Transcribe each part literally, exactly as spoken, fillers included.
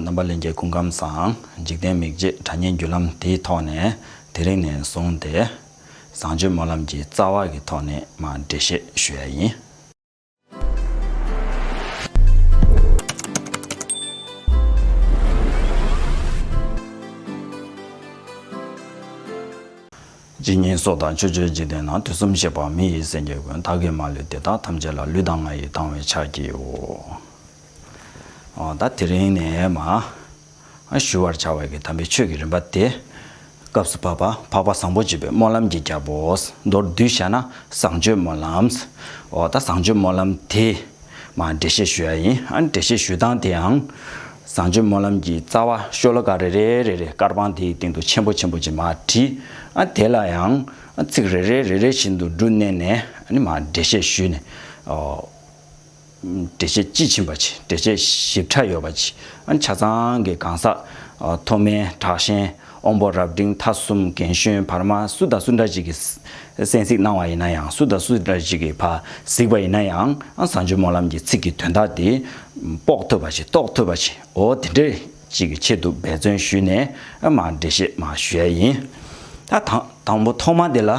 རྣམ་པ་ལྷན་རྒྱས་སྐུ་ཁམས་བཟང་། འཇིག་རྟེན་མིག་འབྱེད་དྲ་བརྙན་བརྒྱུད་ལམ་དེའི་ཐོག་ནས་དེ་རིང་ནས་བཟུང་སྟེ་བཟང་སྤྱོད་སྨོན་ལམ་གྱི་རྩ་བ་གི་ཐོག་ནས་མར་འགྲེལ་བཤད་ཞུ་ཡ་ཡིན། ཇི་སྙེད་སུ་དག་ཕྱོགས་བཅུའི་འཇིག་རྟེན་ན། དུས་གསུམ་གཤེགས་པ་མི་ཡི་སེམས་ཅན་ཀུན། བདག་གིས་མ་ལུས་དེ་དག་ཐམས་ཅད་ལ། ལུས་དང་ངག་ཡིད་དང་བས་ཕྱག་བགྱིའོ། ཨོ་ད་དེ་རིང་ནས་མར་ཞུ་བར་བྱ་བའི་གི་དམ་པའི་ཆོས་ཀྱི་རིམ་པ་དེ། སྐབས་སུ་བབ་པ་འཕགས་པ་བཟང་པོ་སྤྱོད་པའི་སྨོན་ལམ་གྱི་རྒྱལ་པོ། མདོར་བསྡུས་བྱས་ན་བཟང་སྤྱོད་སྨོན་ལམ། ཨོ་ད་བཟང་སྤྱོད་སྨོན་ལམ་དེ་མར་འགྲེལ་བཤད་ཞུ་ཡ་ཡིན། ཨ་འགྲེལ་བཤད་ཞུ་སྟངས་དེའང་བཟང་སྤྱོད་སྨོན་ལམ་གྱི་རྩ་བ་ཤོ་ལོ་ཀ་རེ་རེ་རེ་རེ་དཀར་པང་དེའི་སྟེང་དུ་ཆེན་པོ་ཆེན་པོ་ཅིག་མར་བྲིས། ཨ་དེ་ལ་ཡང་ཨ་ཚིག་རེ་རེ་རེ་རེ་བཞིན་དུ་འབྲུ་མནན་ནས་ཨ་ནི་མར་འགྲེལ་བཤད་ཞུས་ནས། ཨོ། འགྲེལ་བཤད་དཔྱིས་ཕྱིན་པ་ཅིག་འགྲེལ་བཤད་ཞིབ་ཕྲ་ཡོད་པ་ཅིག་ཨ་ཆ་ཚང་གི་གང་ཟག་ཨ་མཐོ་དམན་དྲག་ཞན་དབང་པོ་རབ་འབྲིང་མཐའ་གསུམ་རྒན་གཞོན་བར་མ་སུ་དང་སུ་འདྲ་ཅིག་གིས་གསན་གཟིགས་གནང་བ་ཡིན་ན་ཡང་། སུ་དང་སུ་འདྲ་ཅིག་གིས་ཕར་གཟིགས་པ་ཡིན་ན་ཡང་། ཨ་བཟང་སྤྱོད་སྨོན་ལམ་གྱི་ཚིག་གི་དོན་དག་དེ་དཔོག་ཐུབ་པ་ཅིག་རྟོགས་ཐུབ་པ་ཅིག་འོ་དེ་འདྲས་ཅིག་གི་ཆེད་དུ་འབད་བརྩོན་ཞུས་ནས་ཨ་མར་འགྲེལ་བཤད་མར་ཞུ་ཡ་ཡིན། ད་དང་དང་པོ་ཐོག་མ་དེ་ལ་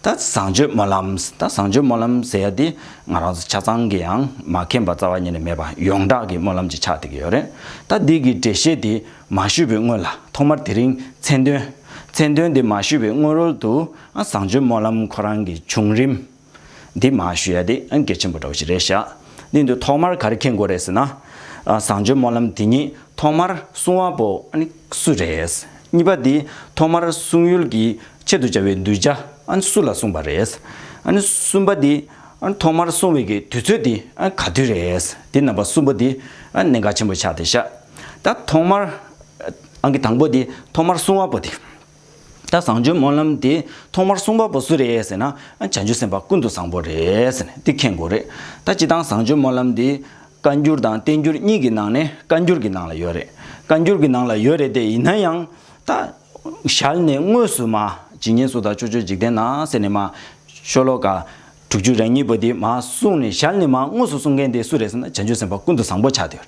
ད་བཟང་སྤྱོད་སྨོན་ལམ། ད་བཟང་སྤྱོད་སྨོན་ལམ་ཟེར་ཡ་དེ་ང་རང་ཚོ་ཆ་ཚང་གིས་ཡང་མ་མཁྱེན་པ་རྩ་བ་ཉིད་ནས་མེད་པ་ཡོངས་གྲགས་ཀྱི་སྨོན་ལམ་ཅིག་ཆགས་བསྡད་ཀྱི་ཡོད་རེད། ད་འདི་གི་འགྲེལ་བཤད་དེ་མ་ཞུས་པའི་སྔོན་ལ། ཐོག་མར་དེ་རིང་མཚན་དོན་མཚན་དོན་དེ་མ་ཞུས་པའི་སྔོན་རོལ་དུ་ཨ་བཟང་སྤྱོད་སྨོན་ལམ་ཁོ་རང་གི་བྱུང་རིམ་འདི་མར་ཞུ་ཡ་དེ་ཨ་གལ་ཆེན་པོ་འདྲ་བོ་ཞིག་རེད་ཤག་འདི་འདུག་ཐོག་མར་ག་རེ་མཁྱེན་དགོས་རེད་ཟེར་ན། ཨ་བཟང་སྤྱོད་སྨོན་ལམ་འདི་ཉིད་ཐོག་མར་གསུང་བ་པོ་ཨ་ནི་སུ་རེད། གཉིས་པ་འདི་ཐོག་མར་གསུང་ཡུལ་གྱི་ཆེད་དུ་བྱ་བའི་གདུལ་བྱ་ཨ་ནི་སུ་ལ་གསུངས་པ་རེད། ཨ་ནི་གསུམ་པ་འདི་ཨ་ནི་ཐོག་མར་གསུང་བའི་གི་དུས་ཚོད་འདི་ཨ་ག་དུས་རེད། འདི་རྣམ་པ་གསུམ་པོ་འདི་ཨ་གནད་འགག་ཆེན་པོ་ཆགས་བསྡད་ཤག་ད་ཐོག་མར་ཨང་ཀི་དང་པོ་འདི་ཐོག་མར་གསུང་བ་པོ་འདི། ད་བཟང་སྤྱོད་སྨོན་ལམ་དེ་ཐོག་མར་གསུངས་པ་པོ་སུ་རེད་ཟེར་ན། བྱང་ཆུབ་སེམས་དཔའ་ཀུན་ཏུ་བཟང་པོ་རེད་ཟེར་ནས་འདི་མཁྱེན་དགོས་རེད། ད་སྤྱིར་བཏང་བཟང་སྤྱོད་སྨོན་ལམ་འདི་བཀའ་འགྱུར་དང་བསྟན་འགྱུར་གཉིས་ཀྱི་ནང་ནས། བཀའ་འགྱུར་གྱི་ནང་ལ་ཡོད་རེད། བཀའ་འགྱུར་གྱི་ནང་ལ་ཡོད་རེད་དེ། ཡིན་ན་ཡང་ད་ཞལ་ནས་དངོས་སུ་མར་ཇི་སྙེད་སུ་དག་ཕྱོགས་བཅུའི་འཇིག་རྟེན་ན་ཟེར་ནས་མར་ཤོ་ལོ་ཀ་དྲུག་ཅུ་རེ་གཉིས་པོ་དེ་མར་གསུངས་ནས། ཞལ་ནས་མར་དངོས་སུ་གསུང་མཁན་དེ་སུ་རེད་ཟེར་ན། བྱང་ཆུབ་སེམས་དཔའ་ཀུན་ཏུ་བཟང་པོ་ཆགས་བསྡད་ཡོད་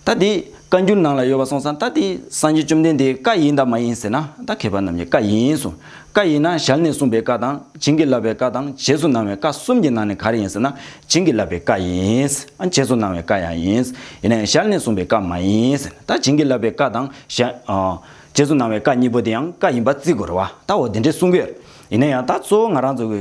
རེད། ད་དེ་བཀའ་འགྱུར་ནང་ལ་ཡོད་པ་སོང་ཙང་། ད་དེ་སངས་རྒྱས་བཅོམ་ལྡན་འདས་བཀའ་ཡིན་དང་མ་ཡིན་ཟེར་ན། ད་མཁས་པ་རྣམས་ཀྱི་བཀའ་ཡིན་གསུངས། བཀའ་ཡིན་ན་ཞལ་ནས་གསུངས་པའི་བཀའ་དང་། བྱིན་གྱིས་བརླབས་པའི་བཀའ་དང་། རྗེས་སུ་གནང་བའི་བཀའ་གསུམ་གྱི་ནང་ནས་ག་རེ་ཡིན་ཟེར་ན། བྱིན་གྱིས་བརླབས་པའི་བཀའ་ཡིན། ཨ་རྗེས་སུ་གནང་བའི་བཀའ་ཡང་ཡིན། ཡིན་ན་ཡང་ཞལ་ནས་གསུངས་པའི་བཀའ་མ་ཡིན་ཟེར། ད་བྱིན་གྱིས་བརླབས་པའི་བཀའ་དང་ཞལ། ཨ་རྗེས་སུ་གནང་བའི་བཀའ་གཉིས་པོ་དེ་ཡང་བཀའ་ཡིན་པ་བརྩི་དགོས་རེད་བ། ད་འོ་དེ་འདྲས་གསུང་གི་ཡོད་རེད། ཡིན་ན་ཡང་ད་གཙོ་བོ་ང་རང་ཚོ་གི་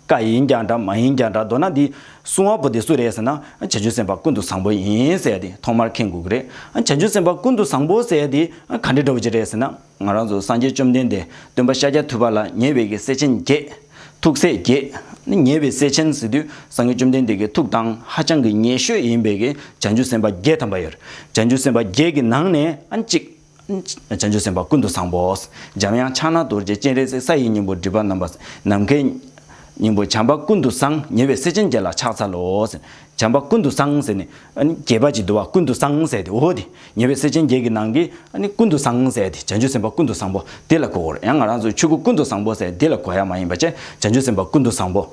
བཀའ་ཡིན་ཀྱང་འདྲ། མ་ཡིན་ཀྱང་འདྲ། མདོར་ན་འདི་གསུང་བ་པོ་དེ་སུ་རེད་ཟེར་ན། བྱང་ཆུབ་སེམས་དཔའ་ཀུན་ཏུ་བཟང་པོ་ཡིན་ཟེར་ཡ་དེ་ཐོག་མར་མཁྱེན་དགོས་ཀྱི་རེད། བྱང་ཆུབ་སེམས་དཔའ་ཀུན་ཏུ་བཟང་པོ་ཟེར་ཡ་དེ་ག་འདྲ་འདྲ་བོ་ཅིག་རེད་ཟེར་ན། ང་རང་ཚོ་སངས་རྒྱས་བཅོམ་ལྡན་འདས་སྟོན་པ་ཤཱཀྱ་ཐུབ་པ་ལ་ཉེ་བའི་གི་སྲས་ཆེན་བརྒྱད། ཐུགས་སྲས་བརྒྱད། ཉེ་བའི་སྲས་ཆེན་ཟེར་དུས་སངས་རྒྱས་བཅོམ་ལྡན་འདས་ཀྱི་ཐུགས་དང་ཧ་ཅང་གི་ཉེ་ཤོས་ཡིན་པའི་གི་བྱང་ཆུབ་སེམས་དཔའ་བརྒྱད་ཐམ་པ་ཡོད་རེད། བྱང་ཆུབ་སེམས་དཔའ་བརྒྱད་ཀྱི་ནང་ནས་ཨ་གཅིག་བྱང་ཆུབ་སེམས་དཔའ་ཀུན་ཏུ་བཟང་པོ། འཇམ་དབྱངས་ཕྱག་ན་རྡོ་རྗེ་སྤྱན་རས་གཟིགས། ས་ཡི་སྙིང་པོ་སྒྲིབ་པ་ནམ་མཁའི་སྙིང་པོ་བྱམས་པ་ཀུན་ཏུ་བཟང་། ཉེ་བའི་སྲས་ཆེན་བརྒྱད་ལ་ཕྱག་འཚལ་ལོ་ཟེར། བྱམས་པ་ཀུན་ཏུ་བཟང་ཟེར་ནས་ཨ་ནི་བརྒྱད་པ་ཅིག་འདུག་བ། ཀུན་ཏུ་བཟང་ཟེར་དེ། འོ་དེ་ཉེ་བའི་སྲས་ཆེན་བརྒྱད་ཀྱི་ནང་གི་ཨ་ནི་ཀུན་ཏུ་བཟང་ཟེར་དེ་བྱང་ཆུབ་སེམས་དཔའ་ཀུན་ཏུ་བཟང་པོ་དེ་ལ་གོ་དགོས་རེད། ཡང་ང་རང་ཚོ་ཆོས་སྐུ་ཀུན་ཏུ་བཟང་པོ་ཟེར་དེ་ལ་གོ་ཡ་མ་ཡིན་པ་བྱས། བྱང་ཆུབ་སེམས་དཔའ་ཀུན་ཏུ་བཟང་པོ།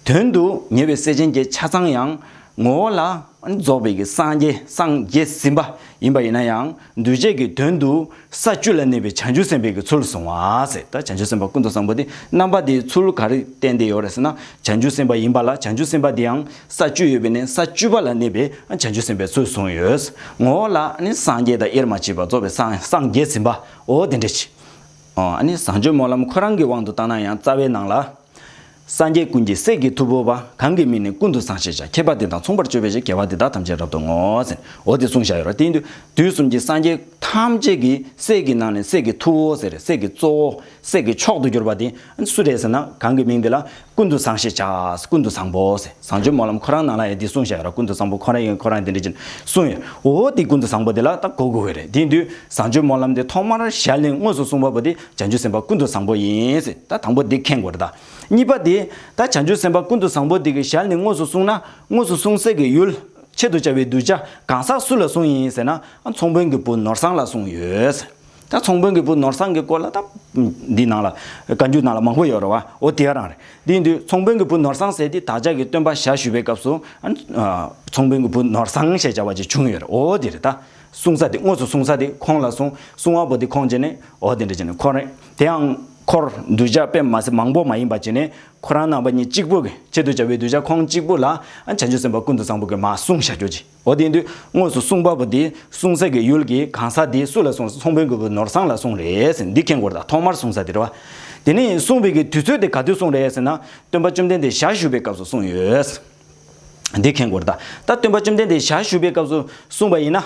དོན་དུ་ཉེ་བའི་སྲས་ཆེན་བརྒྱད་ཆ་ཚང་ཡང་ངོ་བོ་ལ་རྫོགས་པའི་གི་སངས་རྒྱས་སངས་རྒྱས་ཟིན་པ་ཡིན་པ་ཡིན་ན་ཡང་། འདུས་བྱས་ཀྱི་དོན་དུ་ས་བཅུ་ལ་གནས་པའི་བྱང་ཆུབ་སེམས་དཔའི་གི་ཚུལ་བཟུང་བ་ཟེར། ད་བྱང་ཆུབ་སེམས་དཔའ་ཀུན་ཏུ་བཟང་པོ་དེ་རྣམ་པ་དེའི་ཚུལ་ག་རེ་བསྟན་ཏེ་ཡོད་རེད་ཟེར་ན། བྱང་ཆུབ་སེམས་དཔའ་ཡིན་པ་ལ། བྱང་ཆུབ་སེམས་དཔའ་དེ་ཡང་ས་བཅུ་ཡོད་པས་ནས་ས་བཅུ་པ་ལ་གནས་པའི་བྱང་ཆུབ་སེམས་དཔའི་ཚུལ་བཟུང་ཡོད། ངོ་བོ་ལ་ནི་སངས་རྒྱས་དང་དབྱེར་མ་མཆིས་པ་རྫོགས་པའི་སངས་སངས་རྒྱས་ཟིན་པ། འོ་དེ་འདྲ་ཅིག་ཨ་ནི་བཟང་སྤྱོད་སྨོན་ལམ་ཁོ་རང་གི་དབང་དུ་བཏང་ན་ཡང་རྩ་བའི་ནང་ལ། སངས་རྒྱས་ཀུན་གྱི་སྲས་ཀྱི་ཐུ་བོ་པ། གང་གི་མིང་ནི་ཀུན་ཏུ་བཟང་ཞེས་བྱ། མཁས་པ་དེ་དང་མཚུངས་པར་སྤྱོད་པའི་ཕྱིར། དགེ་བ་འདི་དག་ཐམས་ཅད་རབ་ཏུ་བསྔོ་ཟེར། འོ་དེ་གསུངས་བཞག་ཡོད་རེད། དེ་ཡིན་དུས་དུས་གསུམ་གྱི་སངས་རྒྱས་ཐམས་ཅད་ཀྱི་སྲས་ཀྱི་ནང་ནས་སྲས་ཀྱི་ཐུ་བོ་ཟེར། སྲས་ཀྱི་གཙོ་བོ། སྲས་ཀྱི་མཆོག་ཏུ་གྱུར་པ་དེ་སུ་རེད་ཟེར་ན། གང་གི་མིང་འདི་ལ་ཀུན་ཏུ་བཟང་ཞེས་བྱ། ཀུན་ཏུ་བཟང་པོ་ཟེར། བཟང་སྤྱོད་སྨོན་ལམ་ཁོ་རང་ནང་ལ་ཡང་འདི་གསུངས་བཞག་ཡོད་རེད། ཀུན་ཏུ་བཟང་པོ་ཁོ་རང་ཡིན། ཁོ་རང་འདི་འདྲ་ཅིག་གསུངས་ཡོད། འོ་དེ་ཀུན་ཏུ་བཟང་པོ་དེ་ལ་ད་གོ་དགོས་ཀྱི་རེད། དེ་ཡིན་དུས་བཟང་སྤྱོད་སྨོན་ལམ་དེ་ཐོག་མར་ཞལ་ནས་དངོས་སུ་གསུངས་པ་པོ་དེ་བྱང་ཆུབ་སེམས་དཔའ་ཀུན་ཏུ་བཟང་པོ་ཡིན་ཟེར། ད་དང་པོ་འདི་མཁྱེན་དགོས་རེད་ད། གཉིས་པ་དེ། ད་བྱང་ཆུབ་སེམས་དཔའ་ཀུན་ཏུ་བཟང་པོ་དེ་གི་ཞལ་ནས་དངོས་སུ་གསུངས་ན། དངོས་སུ་གསུངས་སའི་གི་ཡུལ། ཆེད་དུ་བྱ་བའི་གདུལ་བྱ་གང་ཟག་སུ་ལ་གསུངས་ཡིན་ཟེར་ན། ཨ་ཚོང་དཔོན་གྱི་བུ་ནོར་བཟང་ལ་གསུངས་ཡོད། ད་ཚོང་དཔོན་གྱི་བུ་ནོར་བཟང་གི་སྐོར་ལ་ད་འདི་ནང་ལ། བཀའ་འགྱུར་ནང་ལ་མང་པོ་ཡོད་རེད་བ། འོ་དེ་ག་རང་རེད། དེ་ཡིན་དུས་ཚོང་དཔོན་གྱི་བུ་ནོར་བཟང་ཟེར་དེ་བདག་ཅག་གི་སྟོན་པ་ཞལ་བཞུགས་པའི་སྐབས་སུ། ཨ་ཚོང་དཔོན་གྱི་བུ་ནོར་བཟང་ཞེས་བྱ་བ་ཅིག་བྱུང་ཡོད་རེད། འོ་དེ་རེད་ད། གསུང་ས་དེ་དངོས་སུ་གསུང་ས་དེ་ཁོང་ལ་གསུང་། གསུང་བ་པོ་དེ་ཁོང་བྱས་ནས་འོ་དེ་འདྲ་བྱས་ནས་ཁོ་རང་དེའང་འཁོར་གདུལ་བྱ་དཔེ་མ་སྲིད་མང་པོ་མ་ཡིན་པ་བྱས་ནས་ཁོ་རང་རྣམ་པ་གཉིས་གཅིག་པུ་གི་ཆེད་དུ་བྱ་བའི་གདུལ་བྱ་ཁོང་གཅིག་པུ་ལ་ཨ་བྱང་ཆུབ་སེམས་དཔའ་ཀུན་ཏུ་བཟང་པོ་གིས་མར་གསུངས་བཞག་རྒྱུ་ཅིག་འོ་དེ་ཡིན་དུས་དངོས་སུ་གསུང་བ་པོ་དེ་གསུང་ས་གི་ཡུལ་གྱི་གང་ཟག་དེ་སུ་ལ་གསུངས། ཚོང་དཔོན་གྱི་བུ་ནོར་བཟང་ལ་གསུངས་རེད་ཟེར་འདི་མཁྱེན་དགོས་རེད། ད་ཐོག་མར་གསུངས་ས་དེ་རེད་བ། དེ་ནས་གསུངས་པའི་གི་དུས་ཚོད་དེ་ག་དུས་གསུངས་རེད་ཟེར་ན། སྟོན་པ་བཅོམ་ལྡན་འདས་ཞལ་བཞུགས་པའི་སྐབས་སུ་གསུངས་ཡོད། འདི་མཁྱེན་དགོས་རེད་ད། ད་སྟོན་པ་བཅོམ་ལྡན་འདས་ཞལ་བཞུགས་པའི་སྐབས་སུ་གསུངས་པ་ཡིན་ན།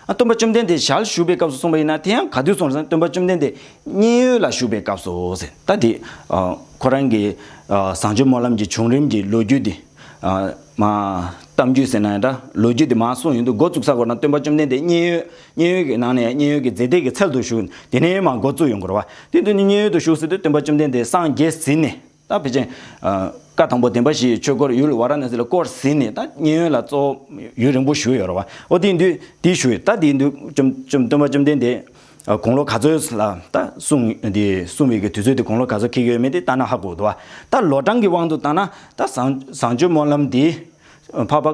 ཨ་སྟོན་པ་བཅོམ་ལྡན་འདས་ཞལ་བཞུགས་པའི་སྐབས་སུ་གསུངས་པ་ཡིན་ན་དེ་ཡང་ག་དུས་གསུངས་རེད་ཟེར་ན། སྟོན་པ་བཅོམ་ལྡན་འདས་མཉན་ཡོད་ལ་བཞུགས་པའི་སྐབས་སུ་ཟེར། ད་དེ་ཨ་ཁོ་རང་གི་ཨ་བཟང་སྤྱོད་སྨོན་ལམ་གྱི་བྱུང་རིམ་གྱི་ལོ་རྒྱུས་དེ་ཨ་མ་གཏམ་རྒྱུད་ཟེར་ན་ཡང་འདྲ། ལོ་རྒྱུས་དེ་མར་གསུངས་ཡོང་དུས་འགོ་བཙུགས་ས་ཁོ་རང་སྟོན་པ་བཅོམ་ལྡན་འདས་མཉན་ཡོད། མཉན་ཡོད་ཀྱི་ནང་ནས་མཉན་ཡོད་ཀྱི་མཛེས་སྡེ་གི་ཚལ་དུ་བཞུགས། དེ་ནས་མར་འགོ་བཙུགས་ཡོང་དགོས་རེད་བ། དེ་དུས་ནི་མཉན་ཡོད་དུ་བཞུགས་ཟེར་དུས་སྟོན་པ་བཅོམ་ལྡན་འདས་སངས་རྒྱས་ཟིན་ནས། ད་ཕལ་ཆེར་ཨ་བཀའ་དང་པོ་བདེན་པ་བཞིའི་ཆོས་འཁོར་ཡུལ་ཝཱ་ར་ཎ་སི་ལ་བསྐོར་ཟིན་ནས་ད་མཉན་ཡོད་ལ་གཙོ་བོ་ཡུན་རིང་པོ་བཞུགས་ཡོད་རེད་བ། འོ་དེ་ཡིན་དུས་དེ་བཞུགས་ཡོད། ད་དེ་ཡིན་དུས་བཅོམ་བཅོམ་སྟོན་པ་བཅོམ་ལྡན་འདས་ཨ་དགུང་ལོ་ག་ཚོད་ལ་ད་གསུང་དེ་གསུང་བའི་གི་དུས་ཚོད་དེ་དགུང་ལོ་ག་ཚོད་འཁེལ་གྱི་ཡོད་མེད་དེ་ལྟ་ན་ཧ་གོ་འདུག་བ། ད་ལོ་གྲངས་ཀྱི་དབང་དུ་བཏང་ན་ད་བཟང་བཟང་སྤྱོད་སྨོན་ལམ་འདི་འཕགས་པ་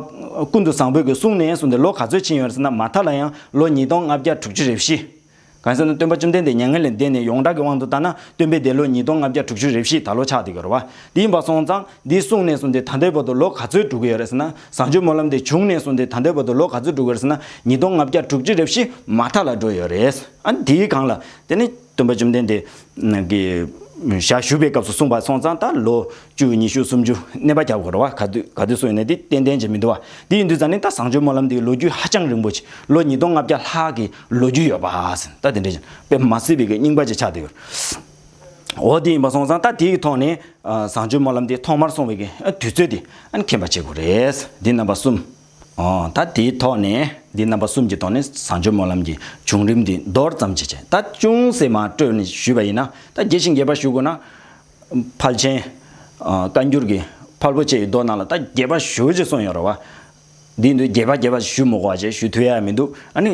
ཀུན་ཏུ་བཟང་པོས་གི་གསུངས་ནས་གསུངས་ཏེ་ལོ་ག་ཚོད་ཕྱིན་ཡོད་རེད་ཟེར་ན། མ་མཐའ་ལ་ཡང་ལོ་ཉིས་སྟོང་ལྔ་བརྒྱ་དྲུག་ཅུ་རེ་བཞི། གང་ཟེར་ན་སྟོན་པ་བཅོམ་ལྡན་འདས་མྱ་ངན་ལས་འདས་ནས་ཡོངས་གྲགས་ཀྱི་དབང་དུ་བཏང་ན་སྟོན་པའི་འདས་ལོ་ཉིས་སྟོང་ལྔ་བརྒྱ་དྲུག་ཅུ་རེ་བཞི་ད་ལོ་ཆགས་བསྡད་ཀྱི་ཡོད་རེད་བ། དེ་ཡིན་པ་སོང་ཙང་འདི་གསུངས་ནས་བཟུང་སྟེ་ད་ལྟའི་བར་དུ་ལོ་ག་ཚོད་འགྲོ་གི་ཡོད་རེད་ཟེར་ན། བཟང་སྤྱོད་སྨོན་ལམ་འདི་བྱུང་ནས་བཟུང་སྟེ་ད་ལྟའི་བར་དུ་ལོ་ག་ཚོད་འགྲོ་གི་ཡོད་རེད་ཟེར་ན། ཉིས་སྟོང་ལྔ་བརྒྱ་དྲུག་ཅུ་རེ་བཞི་མ་མཐའ་ལ་འགྲོ་ཡོད་རེད། ཨ་དེའི་སྒང་ལ་དེ་ནི་སྟོན་པ་བཅོམ་ལྡན་འདས་ཀྱི་ཞལ་བཞུགས་པའི་སྐབས་སུ་གསུངས་པ་སོང་ཙང་ད་ལོ་བཅུ་ཉི་ཤུ་སུམ་ཅུ་གནོན་པ་རྒྱག་དགོས་རེད་བ། ག་དུས་ག་དུས་སུ་ཡིན་ན་དེ་ཏན་ཏན་ཅིག་མི་འདུག་བ། དེ་ཡིན་དུས་ཙང་ནི་ད་བཟང་སྤྱོད་སྨོན་ལམ་འདིའི་ལོ་རྒྱུས་ཧ་ཅང་རིང་པོ་ཅིག་ལོ་ཉིས་སྟོང་ལྔ་བརྒྱ་ལྷག་གི་ལོ་རྒྱུས་ཡོད་པ་ཟེར། ད་དེ་འདྲ་ཅིག་དཔེ་མ་སྲིད་པའི་གི་རྙིང་པ་ཅིག་ཆགས་བསྡད་ཡོད། འོ་དེ་ཡིན་པ་སོང་ཙང་ད་དེའི་ཐོག་ནས་ཨ་བཟང་སྤྱོད་སྨོན་ལམ་འདི་ཐོག་མར་གསུངས་པའི་གི་ཨ་དུས་ཚོད་དེ་ཨ་ནི་མཁྱེན་པ་བྱེད་དགོས་རེད། འདི་རྣམ་པ་གསུམ། ཨོ། ད་དེའི་ཐོག་ནས་འདི་རྣམ་པ་གསུམ་གྱི་ཐོག་ནས་བཟང་སྤྱོད་སྨོན་ལམ་གྱི་བྱུང་རིམ་འདི་མདོར་ཙམ་ཅིག་བྱས། ད་ཅུང་ཟད་མར་བཀྲོལ་ནས་ཞུས་པ་ཡིན་ན། ད་རྒྱས་ཤིང་རྒྱས་པ་ཞུ་དགོས་ན། ཕལ་ཆེན། ཨ་བཀའ་འགྱུར་གྱི་ཕལ་པོ་ཆེ་ཡི་མདོ་ནང་ལ་ད་རྒྱས་པ་ཞེ་པོ་ཅིག་གསུངས་ཡོད་རེད་བ། འདི་འདི་རྒྱས་པ་རྒྱས་པ་ཞུ་མི་དགོས་པ་བྱས། ཞུ་ཐུབ་ཡ་མི་འདུག་ཨ་ནི།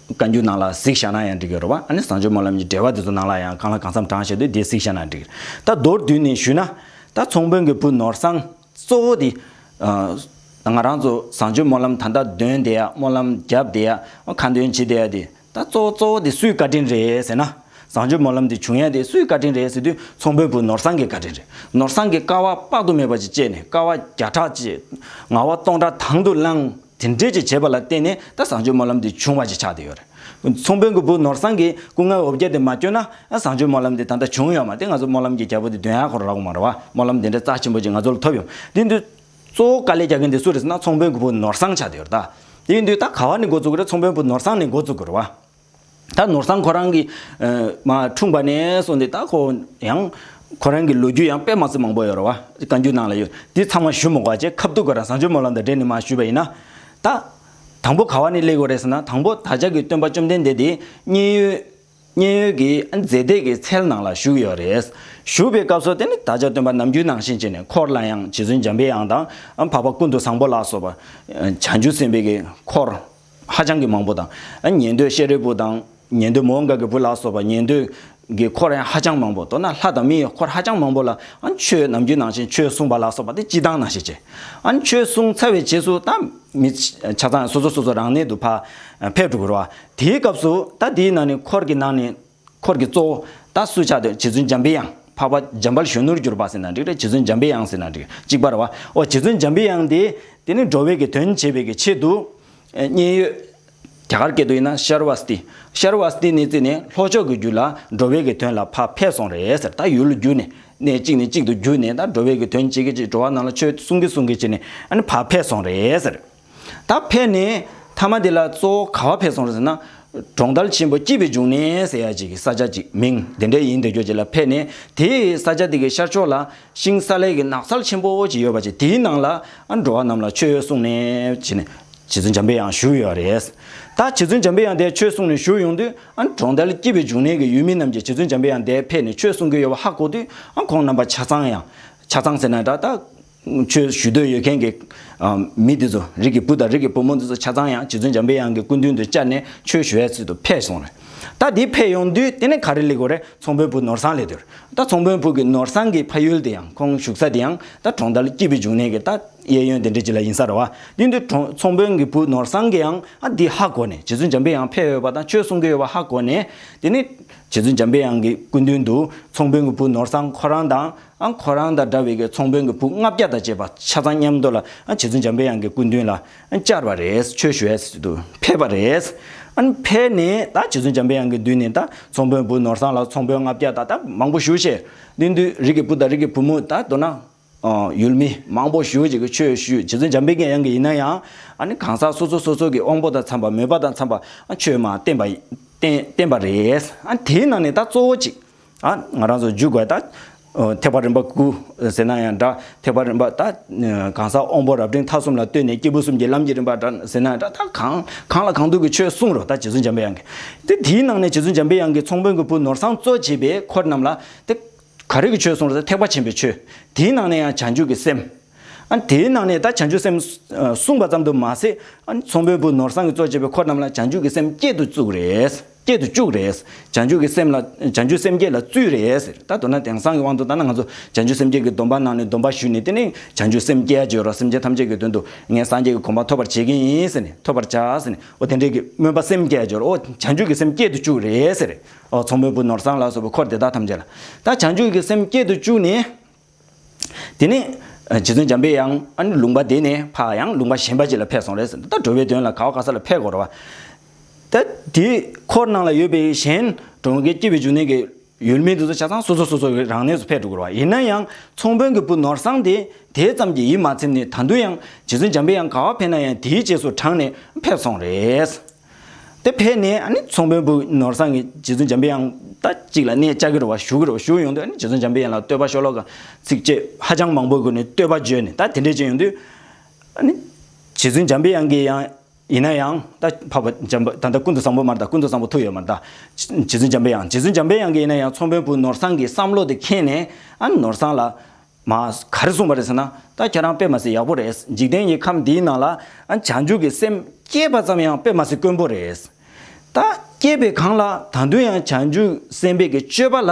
བཀའ་འགྱུར་ནང་ལ་གཟིགས་བཞག་ན་ཡང་འགྲིག་གི་རེད་བ། ཨ་ནི་བཟང་སྤྱོད་སྨོན་ལམ་གྱི་འགྲེལ་པ་དེ་ཚོ་ནང་ལ་ཡང་གང་ལ་གང་འཚམ་དྲངས་བཞག་དུས་དེ་གཟིགས་བཞག་ན་འགྲིག་གི་རེད། ད་མདོར་བསྡུས་ནས་ཞུས་ན། ད་ཚོང་དཔོན་གྱི་བུ་ནོར་བཟང་གཙོ་བོ་དེ། ཨ་ང་རང་ཚོ་བཟང་སྤྱོད་སྨོན་ལམ་ད་ལྟ་འདོན་བསྡད་ཡ། སྨོན་ལམ་བརྒྱབ་བསྡད་ཡ། ཁ་འདོན་བྱེད་བསྡད་ཡ་དེ། ད་གཙོ་བོ་གཙོ་བོ་དེ་སུའི་བཀའ་དྲིན་རེད་ཟེར་ན། བཟང་སྤྱོད་སྨོན་ལམ་དེ་བྱུང་ཡ་དེ་སུའི་བཀའ་དྲིན་རེད་ཟེར་དུས་ཚོང་དཔོན་བུ་ནོར་བཟང་གི་བཀའ་དྲིན་རེད། ནོར་བཟང་གིས་དཀའ་བ་དཔག་ཏུ་མེད་པ་ཅིག་སྤྱད་ནས། དཀའ་བ་བརྒྱ་ཕྲག་ཅིག་ངལ་བ་སྟོང་ཕྲག་དང་དུ་བླངས། དེ་འདྲས་ཅིག་བྱས་པ་ལ་བརྟེན་ནས་ད་བཟང་སྤྱོད་སྨོན་ལམ་དེ་བྱུང་བ་ཅིག་ཆགས་བསྡད་ཡོད་རེད། ཚོང་དཔོན་གྱི་བུ་ནོར་བཟང་གིས་སྐུ་ངལ་འོ་བརྒྱལ་དེ་མ་བསྐྱོན་ན་ཨ་བཟང་སྤྱོད་སྨོན་ལམ་དེ་ད་ལྟ་བྱུང་ཡོད་མ་རེད། ང་ཚོ་སྨོན་ལམ་གྱི་རྒྱལ་པོ་དེ་འདོན་ཡ་ཁོ་རང་རག་གི་མ་རེད་བ། སྨོན་ལམ་དེ་འདྲ་རྩ་ཆེན་པོ་ཅིག་ང་ཚོ་ལ་ཐོབ་ཡོང་། དེ་དུས་གཙོ་བོ་དཀའ་ལས་རྒྱག་མཁན་དེ་སུ་རེད་ཟེར་ན་ཚོང་དཔོན་གྱི་བུ་ནོར་བཟང་ཆགས་བསྡད་ཡོད་རེད་ད། དེ་ཡིན་དུས་ད་ག་བ་ནས་འགོ་བཙུགས་ཀྱི་རེད། ཚོང་དཔོན་བུ་ནོར་བཟང་ནས་འགོ་བཙུགས་ཀྱི་རེད་བ། ད་ནོར་བཟང་ཁོ་རང་གི་ཨ་མ་འཁྲུངས་པ་ནས་བཟུང་སྟེ་ད་ཁོ་ཡང་ཁོ་རང་གི་ལོ་རྒྱུས་ཡང་དཔེ་མ་སྲིད་མང་པོ་ཡོད་རེད་བ། བཀའ་འགྱུར་ནང་ལ་ཡོད། འདི་ཚང་མ་ཞུ་མི་དགོས་པ་བྱས། ཁ་ཐུག་ཁོ་རང་བཟང་སྤྱོད་སྨོན་ལམ་དང་འབྲེལ་ནས་མར་ཞུས་པ་ཡིན་ན། ད་དང་པོ་ག་བ་ནས་སླེབས་དགོས་རེད་ཟེར་ན། དང་པོ་ད་ཆ་གི་སྟོན་པ་བཅོམ་ལྡན་འདས་དེ་མཉན་ཡོད་མཉན་ཡོད་ཀྱི་མཛེས་སྡེ་གི་ཚལ་ནང་ལ་བཞུགས་ཡོད་རེད། བཞུགས་པའི་སྐབས་སུ་དེ་ནི་ད་ཆ་སྟོན་པ་ནམ་རྒྱུན་ནང་བཞིན་བྱས་ནས་འཁོར་ལ་ཡང་རྗེ་བཙུན་འཇམ་པའི་དབྱངས་དང་འཕགས་པ་ཀུན་ཏུ་བཟང་པོ་ལ་སོགས་པ་བྱང་ཆུབ་སེམས་དཔའི་གི་འཁོར་ཧ་ཅང་གི་མང་པོ་དང་། ཉན་ཐོས་ཤཱ་རིའི་བུ་དང་། ཉན་ཐོས་མོའུ་འགལ་གྱི་བུ་ལ་སོགས་པ་ཉན་ཐོས་ཀྱི་འཁོར་ཡང་ཧ་ཅང་མང་པོ། མདོར་ན་ལྷ་དང་མི་ཡི་འཁོར་ཧ་ཅང་མང་པོ་ལ་ཨ་ཆོས་ནམ་རྒྱུན་ནང་བཞིན་ཆོས་གསུངས་པ་ལ་སོགས་པ་དེ་སྤྱིར་བཏང་ནང་བཞིན་བྱས། ཨ་ཆོས་གསུངས་ཚར་བའི་རྗེས་སུ་ད་མི་ཆ་ཚང་སོ་སོ་སོ་སོ་རང་གནས་དུ་ཕར་ཕེབས་འགྲོ་གི་རེད་བ། དེའི་སྐབས་སུ་ད་དེའི་ནང་ནས་འཁོར་གྱི་ནང་ནས་འཁོར་གྱི་གཙོ་བོ་ད་སུ་ཆགས་འདུག་རྗེ་བཙུན་འཇམ་པའི་དབྱངས། འཕགས་པ་འཇམ་དཔལ་གཞོན་ནུར་གྱུར་པ་ཟེར་ན་འགྲིག་རེད། རྗེ་བཙུན་འཇམ་པའི་དབྱངས་ཟེར་ན་འགྲིག་གཅིག་པ་རེད་བ། ཨོ་རྗེ་བཙུན་འཇམ་པའི་དབྱངས་དེ་དེ་ནི་འགྲོ་བའི་གི་དོན་བྱེད་པའི་གི་ཆེད་དུ། མཉན་ཡོད། རྒྱ་གར་སྐད་དུ་ཡིན་ན་ཤ་ར་བ་སྟི། ཤ་ར་བ་སྟི་ནས་བརྩིས་ནས་ལྷོ་ཕྱོགས་ཀྱི་རྒྱུད་ལ་འགྲོ་བའི་གི་དོན་ལ་ཕར་ཕེབས་སོང་རེད་ཟེར། ད་ཡུལ་བརྒྱུད་ནས་གནས་གཅིག་ནས་གཅིག་ཏུ་བརྒྱུད་ནས་ད་འགྲོ་བའི་གི་དོན་བྱེད་ཀྱི་བྱེད། འགྲོ་བ་རྣམས་ལ་ཆོས་གསུང་གི་གསུང་གི་བྱས་ནས་ཨ་ནི་ཕར་ཕེབས་སོང་རེད་ཟེར། ད་ཕེབས་ནས་མཐའ་མ་དེ་ལ་གཙོ་བོ་ག་བ་ཕེབས་སོང་རེད་ཟེར་ན། གྲོང་རྡལ་ཆེན་པོ་སྐྱིད་པའི་འབྱུང་གནས་ཟེར་ཡ་ཅིག་གི་ས་ཆ་ཅིག་མིང་དེ་འདྲ་ཡིན་དེ་སྐྱོ་ཅིག་ལ་ཕེབས་ནས་དེའི་ས་ཆ་དེ་གི་ཤར་ཕྱོགས་ལ་ཤིང་ས་ལེ་གི་ནགས་ཚལ་ཆེན་པོ་ཅིག་ཡོད་པ་ཅིག་དེའི་ནང་ལ་ཨ་འགྲོ་བ་རྣམས་ལ་ཆོས་གསུངས་ནས་བྱས་ནས། རྗེ་བཙུན་འཇམ་པའི་དབྱངས་བཞུགས་ཡོད་རེད། ད་རྗེ་བཙུན་འཇམ་པའི་དབྱངས་དེ་ཆོས་གསུང་ནས་བཞུགས་ཡོང་དུས་ཨ་གྲོང་རྡལ་སྐྱིད་པའི་འབྱུང་གནས་ཀྱི་ཡུལ་མི་རྣམས་ཀྱིས་རྗེ་བཙུན་འཇམ་པའི་དབྱངས་དེ་ཕེབས་ནས་ཆོས་གསུང་གི་ཡོད་པ་ཧ་གོ་དུས་ཨ་ཁོང་རྣམ་པ་ཆ་ཚང་ཡང་ཆ་ཚང་ཟེར་ན་འདྲ། ད་ཆོས་ཞུ་འདོད་ཡོད་མཁན་གྱི་མི་དེ་ཚོ་རིགས་ཀྱི་བུ་དང་རིགས་ཀྱི་བུ་མོ་དེ་ཚོ་ཆ་ཚང་ཡང་རྗེ་བཙུན་འཇམ་པའི་དབྱངས་ཀྱི་སྐུ་མདུན་དུ་བཅར་ནས་ཆོས་ཞུ་བའི་ཚུལ་དུ་ཕེབས་སོང་རེད། ད་དེ་ཕེབས་ཡོང་དུས་དེ་ནས་ག་རེ་སླེབས་དགོས་རེད། ཚོང་དཔོན་བུ་ནོར་བཟང་སླེབས་དུས། ད་ཚོང་དཔོན་བུ་གི་ནོར་བཟང་གི་ཕ་ཡུལ་དེ་ཡང་ཁོང་བཞུགས་ས་དེ་ཡང་ད་གྲོང་རྡལ་སྐྱིད་པའི་འབྱུང་གནས་ཀྱི་ད་ གཡས་གཡོན་དེ་འདྲ་ཅིག་ལ་ཡིན་ས་རེད་བ། དེ་དུས་གྲོང་ཚོང་དཔོན་གྱི་བུ་ནོར་བཟང་གིས་ཡང་ཨ་འདི་ཧ་གོ་ནས་རྗེ་བཙུན་འཇམ་པའི་དབྱངས་ཕེབས་ཡོད་པ་དང་ཆོས་གསུང་གི་ཡོད་པ་ཧ་གོ་ནས། དེ་ནས་རྗེ་བཙུན་འཇམ་པའི་དབྱངས་ཀྱི་སྐུ་མདུན་དུ་ཚོང་དཔོན་གྱི་བུ་ནོར་བཟང་ཁོ་རང་དང་ཨ་ཁོ་རང་དང་འདྲ་བའི་གི་ཚོང་དཔོན་གྱི་བུ་ལྔ་བརྒྱ་དང་བཅས་པ་ཆ་ཚང་མཉམ་དུ་ལ་ཨ་རྗེ་བཙུན་འཇམ་པའི་དབྱངས་ཀྱི་སྐུ་མདུན་ལ་ཨ་བཅར་བ་རེད། ཆོས་ཞུ་ཡས་སུ་ཕེབས་པ་རེད། ཨ་ཕེབས་ནས་ད་རྗེ་བཙུན་འཇམ་པའི་དབྱངས་ཀྱི་མདུན་ནས་ད་ཚོང་དཔོན་བུ་ནོར་བཟང་ལ་ཚོང་དཔོན་ལྔ་བརྒྱ་དང་ད་མང་པོ་ཞུ་བྱས། དེ་དུས་རིགས་ཀྱི་བུ་དང་རིགས་ཀྱི་བུ་མོ་ད་མདོར་ན། ཡུལ་མི་མང་པོ་ཞུ་ཅིག་གིས་ཆོས་ཞུས། རྗེ་བཙུན་འཇམ་པའི་དབྱངས་ཀྱིས་ཡིན་ན་ཡང་ཨ་ནི་གང་ཟག་སོ་སོ་སོ་སོ་གི་དབང་པོ་དང་འཚམས་པ་མོས་པ་དང་འཚམས་པ་ཆོས་མ་བསྟན་པ་བསྟན་བསྟན་པ་རེད། ཨ་དེའི་ནང་ནས་ད་གཙོ་བོ་གཅིག་ཨ་ང་རང་ཚོ་འཇུག་དགོས་ད། ཐེག་པ་རིམ་པ་དགུ་ཟེར་ན་ཡང་འདྲ། ཐེག་པ་རིམ་པ་ད་གང་ཟག་དབང་པོ་རབ་འབྲིང་ཐ་གསུམ་ལ་ལྟོས་ནས་སྐྱེས་བུ་གསུམ་གྱི་ལམ་གྱི་རིམ་པ་འདྲ་ཟེར་ན་ཡང་འདྲ། ད་གང་གང་ལ་གང་འདུལ་གྱི་ཆོས་གསུངས་རོགས་ད་རྗེ་བཙུན་འཇམ་པའི་དབྱངས་ཀྱིས། དེ་དེའི་ནང་ནས་རྗེ་བཙུན་འཇམ་པའི་དབྱངས་ཀྱིས་ཚོང་དཔོན་གྱི་བུ་ནོར་བཟང་གཙོ་བྱས་པའི་འཁོར་རྣམས་ལ་དེ། ག་རེ་གི་ཆོས་གསུངས་རེད་ཟེར་ཐེག་པ་ཆེན་པོའི་ཆོས། དེའི་ནང་ནས་ཡང་བྱང་ཆུབ་ཀྱི་སེམས། ཨ་དེའི་ནང་ནས་ད་བྱང་ཆུབ་སེམས་གསུངས་པ་ཙམ་དུ་མ་ཟད། ཨ་ཚོང་དཔོན་བུ་ནོར་བཟང་གིས་གཙོ་བྱས་པའི་འཁོར་རྣམས་ལ་བྱང་ཆུབ་ཀྱི་སེམས་བསྐྱེད་དུ་བཅུག་རེད། བསྐྱེད་དུ་བཅུག་རེད། བྱང་ཆུབ་ཀྱི་སེམས་ལ་བྱང་ཆུབ་སེམས་བསྐྱེད་ལ་བཙུད་རེད་ཟེར། ད་མདོར་ན་དེང་སང་གི་དབང་དུ་བཏང་ན་ང་ཚོ་བྱང་ཆུབ་སེམས་བསྐྱེད་ཀྱི་སྡོམ་པ་གནང་ནས་སྡོམ་པ་ཞུས་ནས་དེ་ནས་བྱང་ཆུབ་སེམས་བསྐྱེད་ཡ་བྱོས་རོགས། སེམས་ཅན་ཐམས་ཅད་ཀྱི་དོན་དུ་ངས་སངས་རྒྱས་ཀྱི་གོ་འཕང་ཐོབ་པར་བྱེད་ཀྱི་ཡིན་ཟེར་ནས་ཐོབ་པར་བྱ་ཟེར་ནས་འོ་དེ་འདྲས་ཀྱི་སྨོན་པ་སེམས་བསྐྱེད་ཡ་བྱོས་རོགས། འོ་བྱང་ཆུབ་ཀྱི་སེམས་བསྐྱེད་དུ་བཅུག་རེད་ཟེར། ཨོ་ཚོང་དཔོན་བུ་ནོར་བཟང་ལ་སོགས་པའི་འཁོར་དེ་དག་ཐམས་ཅད་ལ། ད་བྱང་ཆུབ་ཀྱི་སེམས་བསྐྱེད་དུ་བཅུག་ནས། དེ་ནས་རྗེ་བཙུན་འཇམ་པའི་དབྱངས་ཨ་ནི་ལུང་པ་དེ་ནས་ཕར་ཡང་ལུང་པ་གཞན་པ་ཅིག་ལ་ཕེབས་སོང་རེད་ཟེར། ད་འགྲོ་བའི་དོན་ལ་ག་བ་ག་ས་ལ་ཕེབས་དགོས་རེད་བ། ད་དེ་འཁོར་ནང་ལ་ཡོད་པའི་གཞན་གྲོང་ཁྱེར་སྐྱིད་པའི་འབྱུང་གནས་ཀྱི་ཡུལ་མི་དེ་ཚོ་ཆ་ཚང་སོ་སོ་སོ་སོའི་རང་གནས་སུ་ཕེབས་འགྲོ་དགོས་རེད་བ། ཡིན་ན་ཡང་ཚོང་དཔོན་གྱི་བུ་ནོར་བཟང་དེ་དེ་ཙམ་གྱིས་ཡིད་མ་ཚིམ་ནས་ད་དུང་ཡང་རྗེ་བཙུན་འཇམ་པའི་དབྱངས་ག་བ་ཕེབས་ན་ཡང་དེའི་རྗེས་སུ་འབྲངས་ནས་ཕེབས་སོང་རེད། དེ་ཕེབས་ནས་ཨ་ནི་ཚོང་དཔོན་བུ་ནོར་བཟང་གིས་རྗེ་བཙུན་འཇམ་པའི་དབྱངས་ད་གཅིག་ལ་གནས་བཅའ་གི་རེད་བ། བཞུགས་ཀྱི་རེད་བ། བཞུགས་ཡོང་དུས་ཨ་ནི་རྗེ་བཙུན་འཇམ་པའི་དབྱངས་ལ་བསྟོད་པ་ཤོ་ལོ་ཀ་ཚིགས་བཅད་ཧ་ཅང་མང་པོའི་སྒོ་ནས་བསྟོད་པ་བརྗོད་ནས་ད་དེ་འདྲས་བྱས་ཡོང་དུས་ཨ་ནི་རྗེ་བཙུན་འཇམ་པའི་དབྱངས་ཀྱིས་ཡང་ཡིན་ན་ཡང་ད་འཕགས་པ་འཇམ་པ་ད་ལྟ་ཀུན་ཏུ་བཟང་པོ་མ་རེད་ད། ཀུན་ཏུ་བཟང་པོ་ཐུག་ཡོད་མ་རེད་ད། རྗེ་བཙུན་འཇམ་པའི་དབྱངས་རྗེ་བཙུན་འཇམ་པའི་དབྱངས་ཀྱིས་ཡིན་ན་ཡང་ཚོང་དཔོན་བུ་ནོར་བཟང་གི་བསམ་བློ་དེ་མཁྱེན་ནས་ཨ་ནི་ནོར་བཟང་ལ། མ་ག་རེ་གསུངས་པ་རེད་ཟེར་ན། ད་ཁྱེད་རང་དཔེ་མ་སྲིད་ཡག་པོ་རེད། འཇིག་རྟེན་གྱི་ཁམས་འདིའི་ནང་ལ་ཨ་བྱང་ཆུབ་ཀྱི་སེམས་བསྐྱེད་པ་ཙམ་ཡང་དཔེ་མ་སྲིད་དཀོན་པོ་རེད། ད་བསྐྱེད་པའི་སྒང་ལ་ད་དུང་ཡང་བྱང་ཆུབ་སེམས་དཔའི་གི་སྤྱོད་པ་ལ་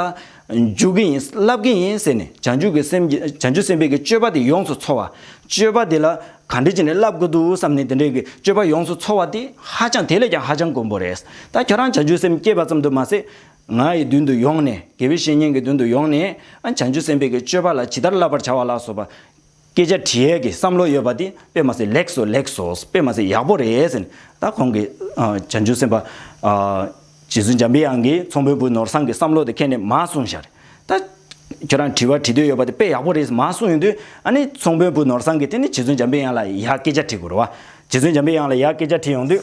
འཇུག་གི་ཡིན་བསླབ་ཀྱི་ཡིན་ཟེར་ནས་བྱང་ཆུབ་ཀྱི་སེམས་ཀྱི་བྱང་ཆུབ་སེམས་དཔའི་གི་སྤྱོད་པ་དེ་ཡོངས་སུ་འཚོ་བ། སྤྱོད་པ་དེ་ལ་ག་འདྲ་བྱས་ནས་བསླབ་དགོས་འདུག་བསམ་ནས་དེ་འདྲའི་གི་སྤྱོད་པ་ཡོངས་སུ་འཚོ་བ་དེ་ཧ་ཅང་དེ་ལས་ཀྱང་ཧ་ཅང་དཀོན་པོ་རེད། ད་ཁྱོད་རང་བྱང་ཆུབ་སེམས་བསྐྱེད་པ་ཙམ་དུ་མ་ཟད། ང་ཡི་མདུན་དུ་ཡོང་ནས་དགེ་བའི་བཤེས་གཉེན་གྱི་མདུན་དུ་ཡོང་ནས་ཨ་བྱང་ཆུབ་སེམས་དཔའི་གི་སྤྱོད་པ་ལ་ཇི་ལྟར་བསླབ་པར་བྱ་བ་ལ་སོགས་པ་སྐད་ཆ་དྲི་ཡས་ཀྱི་བསམ་བློ་ཡོད་པ་དེ་དཔེ་མ་སྲིད་ལེགས་སོ་ལེགས་སོ་དཔེ་མ་སྲིད་ཡག་པོ་རེད་ཟེར་ནས་ད་ཁོང་གིས་ཨ་བྱང་ཆུབ་སེམས་དཔའ་ཨ་རྗེ་བཙུན་འཇམ་པའི་དབྱངས་ཀྱིས་ཚོང་དཔོན་བུ་ནོར་བཟང་གི་བསམ་བློ་དེ་མཁྱེན་ནས་མར་གསུངས་ཤག་ད་ཁྱོད་རང་དྲི་བ་དྲི་འདོད་ཡོད་པ་དེ་དཔེ་ཡག་པོ་རེད་མར་གསུངས་ཡོང་དུས་ཨ་ནི་ཚོང་དཔོན་བུ་ནོར་བཟང་གིས་དེ་ནི་རྗེ་བཙུན་འཇམ་པའི་དབྱངས་ལ་ཡར་སྐད་ཆ་དྲི་དགོས་རེད་བ། རྗེ་བཙུན་འཇམ་པའི་དབྱངས་ལ་ཡར་སྐད་ཆ་དྲི་ཡོང་དུས།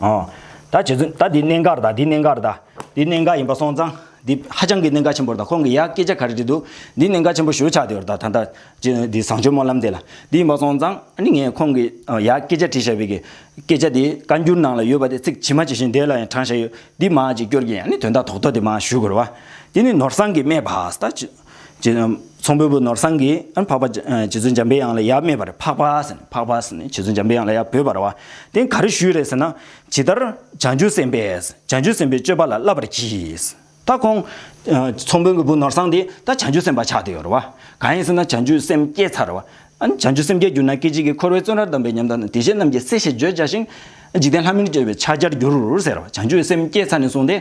ཨོ། ད་རྗེ་བཙུན་ད་འདི་གནད་འགག་རེད་ད། འདི་གནད་འགག་རེད་ད། འདི་གནད་འགག་ཡིན་པ་སོང་ཙང་། འདི་ཧ་ཅང་གི་གནད་འགག་ཆེན་པོ་རེད་ད། ཁོང་གིས་ཡར་སྐད་ཆ་ག་རེ་དྲིས་འདུག་འདི་གནད་འགག་ཆེན་པོ་ཞེ་པོ་ཆགས་བསྡད་ཡོད་རེད་ད། ད་ལྟ་འདི་བཟང་སྤྱོད་སྨོན་ལམ་དེ་ལ། འདི་ཡིན་པ་སོང་ཙང་ཨ་ནི་ངས་ཁོང་གིས་ཡར་སྐད་ཆ་དྲིས་བཞག་པའི་གི་སྐད་ཆ་དེ་བཀའ་འགྱུར་ནང་ལ་ཡོད་པ་དེ་ཚིག་ཇི་མ་ཇི་བཞིན་དེ་ལ་ཡང་དྲངས་བཞག་ཡོད། འདི་མར་ཅིག་སྐྱོར་གྱིན་ཨ་ནི་དོན་དག་རྡོག་རྡོག་དེ་མར་ཞུ་དགོས་རེད་བ། དེ་ནི་ནོར་བཟང་གིས་སྨྲས་པ། ད་ཅི་ཚོང་དཔོན་བུ་ནོར་བཟང་གིས་ཨ་ནི་འཕགས་པ་རྗེ་བཙུན་འཇམ་པའི་དབྱངས་ལ་ཡར་སྨྲས་པ་རེད། འཕགས་པ་ཟེར་ནས་འཕགས་པ་ཟེར་ནས་རྗེ་བཙུན་འཇམ་པའི་དབྱངས་ལ་ཡར་བོས་པ་རེད་བ། དེ་ག་རེ་ཞུས་རེད་ཟེར་ན། ཇི་ལྟར་བྱང་ཆུབ་སེམས་དཔས་བྱང་ཆུབ་སེམས་དཔའི་སྤྱོད་པ་ལ་བསླབ་པར་གྱིས། ད་ཁོང་ཚོང་དཔོན་གྱི་བུ་ནོར་བཟང་དེ་ད་བྱང་ཆུབ་སེམས་དཔའ་ཆགས་བསྡད་ཡོད་རེད་བ། གང་ཡིན་ཟེར་ན་བྱང་ཆུབ་སེམས་བསྐྱེད་ཚར་རེད་བ། ཨ་ནི་བྱང་ཆུབ་སེམས་བསྐྱེད་གྱུར་ན་སྐད་ཅིག་གིས་འཁོར་བའི་བཙོན་རར་བསྡམས་པའི་ཉམས་དང་ནི། བདེ་གཤེགས་རྣམས་ཀྱི་སྲས་ཞེས་བརྗོད་བྱ་ཞིང་། འཇིག་རྟེན་ལྷ་མིར་བཅས་པའི་ཕྱག་རྒྱར་འགྱུར་ཟེར་བ། བྱང་ཆུབ་སེམས་བསྐྱེད་ཚར་ནས་བཟུང་སྟེ།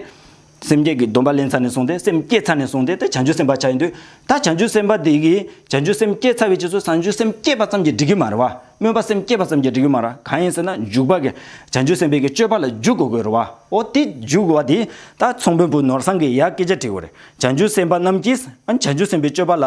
སེམས་བསྐྱེད་ཀྱི་སྡོམ་པ་ལེན་ཚར་ནས་བཟུང་སྟེ་སེམས་བསྐྱེད་ཚར་ནས་བཟུང་སྟེ་ད་བྱང་ཆུབ་སེམས་དཔའ་ཆགས་ཡིན་དུས། ད་བྱང་ཆུབ་སེམས་དཔའ་དེ་གིས་བྱང་ཆུབ་སེམས་བསྐྱེད་ཚར་བའི་རྗེས་སུ་བྱང་ཆུབ་སེམས་བསྐྱེད་པ་ཙམ་གྱིས་འགྲིག་གི་མ་རེད་བ། སྨོན་པ་སེམས་བསྐྱེད་པ་ཙམ་གྱིས་འགྲིག་གི་མ་རེད། གང་ཡིན་ཟེར་ན་འཇུག་པ་གི་བྱང་ཆུབ་སེམས་དཔའི་གི་སྤྱོད་པ་ལ་འཇུག་དགོས་དགོས་རེད་བ། འོ་དེ་འཇུག་དགོས་པ་དེ་ད་ཚོང་དཔོན་བུ་ནོར་བཟང་གིས་ཡར་སྐད་ཆ་དྲིས་དགོས་རེད། བྱང་ཆུབ་སེམས་དཔའ་རྣམས་ཀྱིས་ཨ་བྱང་ཆུབ་སེམས་དཔའི་སྤྱོད་པ་ལ་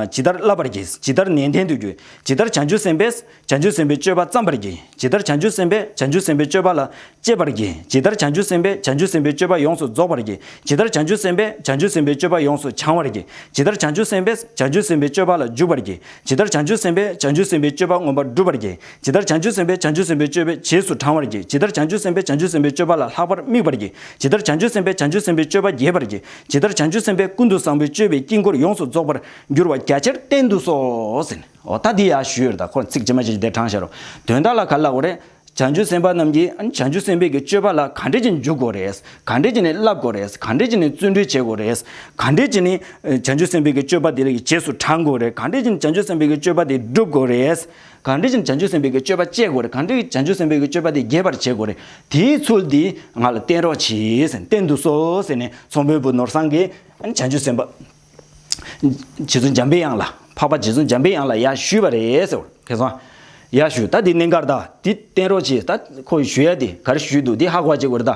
ཇི་ལྟར་བསླབ་པར་བགྱི། ཇི་ལྟར་ནན་ཏན་དུ་བགྱི། ཇི་ལྟར་བྱང་ཆུབ་སེམས་དཔས། བྱང་ཆུབ་སེམས་དཔའི་སྤྱོད་པ་བརྩམ་པར་བགྱི། ཇི་ལྟར་བྱང་ཆུབ་སེམས་དཔས་བྱང་ཆུབ་སེམས་དཔའི་སྤྱོད་པ་ལ་སྤྱད་པར་བགྱི། ཇི་ལྟར་བྱང་ཆུབ་སེམས་དཔས་བྱང་ཆུབ་སེམས་དཔའི་སྤྱོད་པ་ཡོངས་སུ་རྫོགས་པར་བགྱི། ཇི་ལྟར་བྱང་ཆུབ་སེམས་དཔས་བྱང་ཆུབ་སེམས་དཔའི་སྤྱོད་པ་ཡོངས་སུ་བྱང་བར་བགྱི། ཇི་ལྟར་བྱང་ཆུབ་སེམས་དཔས་བྱང་ཆུབ་སེམས་དཔའི་སྤྱོད་པ་ལ་འཇུག་པར་བགྱི། ཇི་ལྟར་བྱང་ཆུབ་སེམས་དཔས་བྱང་ཆུབ་སེམས་དཔའི་སྤྱོད་པ་མངོན་པར་བསྒྲུབ་པར་བགྱི། ཇི་ལྟར་བྱང་ཆུབ་སེམས་དཔས་བྱང་ཆུབ་སེམས་དཔའི་སྤྱོད་པའི་རྗེས་སུ་འབྲང་བར་བགྱི། ཇི་ལྟར་བྱང་ཆུབ་སེམས་དཔས་བྱང་ཆུབ་སེམས་དཔའི་སྤྱོད་པ་ལ་ལྷག་པར་དམིགས་པར་བགྱི། ཇི་ལྟར་བྱང་ཆུབ་སེམས་དཔས་བྱང་ཆུབ་སེམས་དཔའི་སྤྱོད་པ་རྒྱས་པར་བགྱི། ཇི་ལྟར་བྱང་ཆུབ་སེམས་དཔས་ཀུན་ཏུ་བཟང་པོའི་སྤྱོད་པའི་དཀྱིལ་འཁོར་ཡོངས་སུ་རྫོགས་པར་འགྱུར་བ་རྒྱ་ཆེར་བསྟན་དུ་གསོལ་ཟེར་ནས། འོ་ད་འདི་ཡར་ཞུས་ཡོད་རེད་ད། ཁོ་ཚིག་ཇི་མ་ཇི་བཞིན་དེ་དྲངས་བཞག་རོགས། དོན་དག་ལ་ག་རེ་ལབ་དགོས་རེད། བྱང་ཆུབ་སེམས་དཔའ་རྣམས་ཀྱིས་ཨ་ནི་བྱང་ཆུབ་སེམས་དཔའི་གི་སྤྱོད་པ་ལ་ག་འདྲས་ཀྱིས་འཇུག་དགོས་རེད། ག་འདྲས་ཀྱིས་ནི་བསླབ་དགོས་རེད། ག་འདྲས་ཀྱིས་ནི་བརྩོན་འགྲུས་བྱེད་དགོས་རེད། ག་འདྲས་ཀྱིས་ནི་ཨ་བྱང་ཆུབ་སེམས་དཔའི་གི་སྤྱོད་པ་དེ་ལ་རྗེས་སུ་འབྲང་དགོས་རེད། ག་འདྲས་ཀྱིས་ནི་བྱང་ཆུབ་སེམས་དཔའི་གི་སྤྱོད་པ་དེ་སྒྲུབ་དགོས་རེད། ག་འདྲས་ཀྱིས་ནི་བྱང་ཆུབ་སེམས་དཔའི་གི་སྤྱོད་པ་སྤྱད་དགོས་རེད། ག་འདྲས་ཀྱིས་བྱང་ཆུབ་སེམས་དཔའི་གི་སྤྱོད་པ་དེ་རྒྱས་པར་བྱེད་དགོས་རེད། དེའི་ཚུལ་འདི་ང་ལ་བསྟན་རོགས་གྱིས་ཟེར། བསྟན་དུ་གསོལ་ཟེར་ནས་ཚོང་དཔོན་བུ་ནོར་བཟང་གིས་ཨ་ནི་བྱང་ཆུབ་སེམས་དཔའ་རྗེ་བཙུན་འཇམ་པའི་དབྱངས་ལ། འཕགས་པ་རྗེ་བཙུན་འཇམ་པའི་དབྱངས་ལ་ཡར་ཞུས་པ་རེད་ཟེར། ཁྱེད་ཚོ་ཡར་ཞུས། ད་འདི་གནད་འགག་རེད་ད། འདི་བསྟན་རོགས་གྱིས། ད་ཁོ་ཞུ་ཡ་འདི་ག་རེ་ཞུས་འདུག་འདི་ཧ་གོ་བ་བྱེད་དགོས་རེད་ད།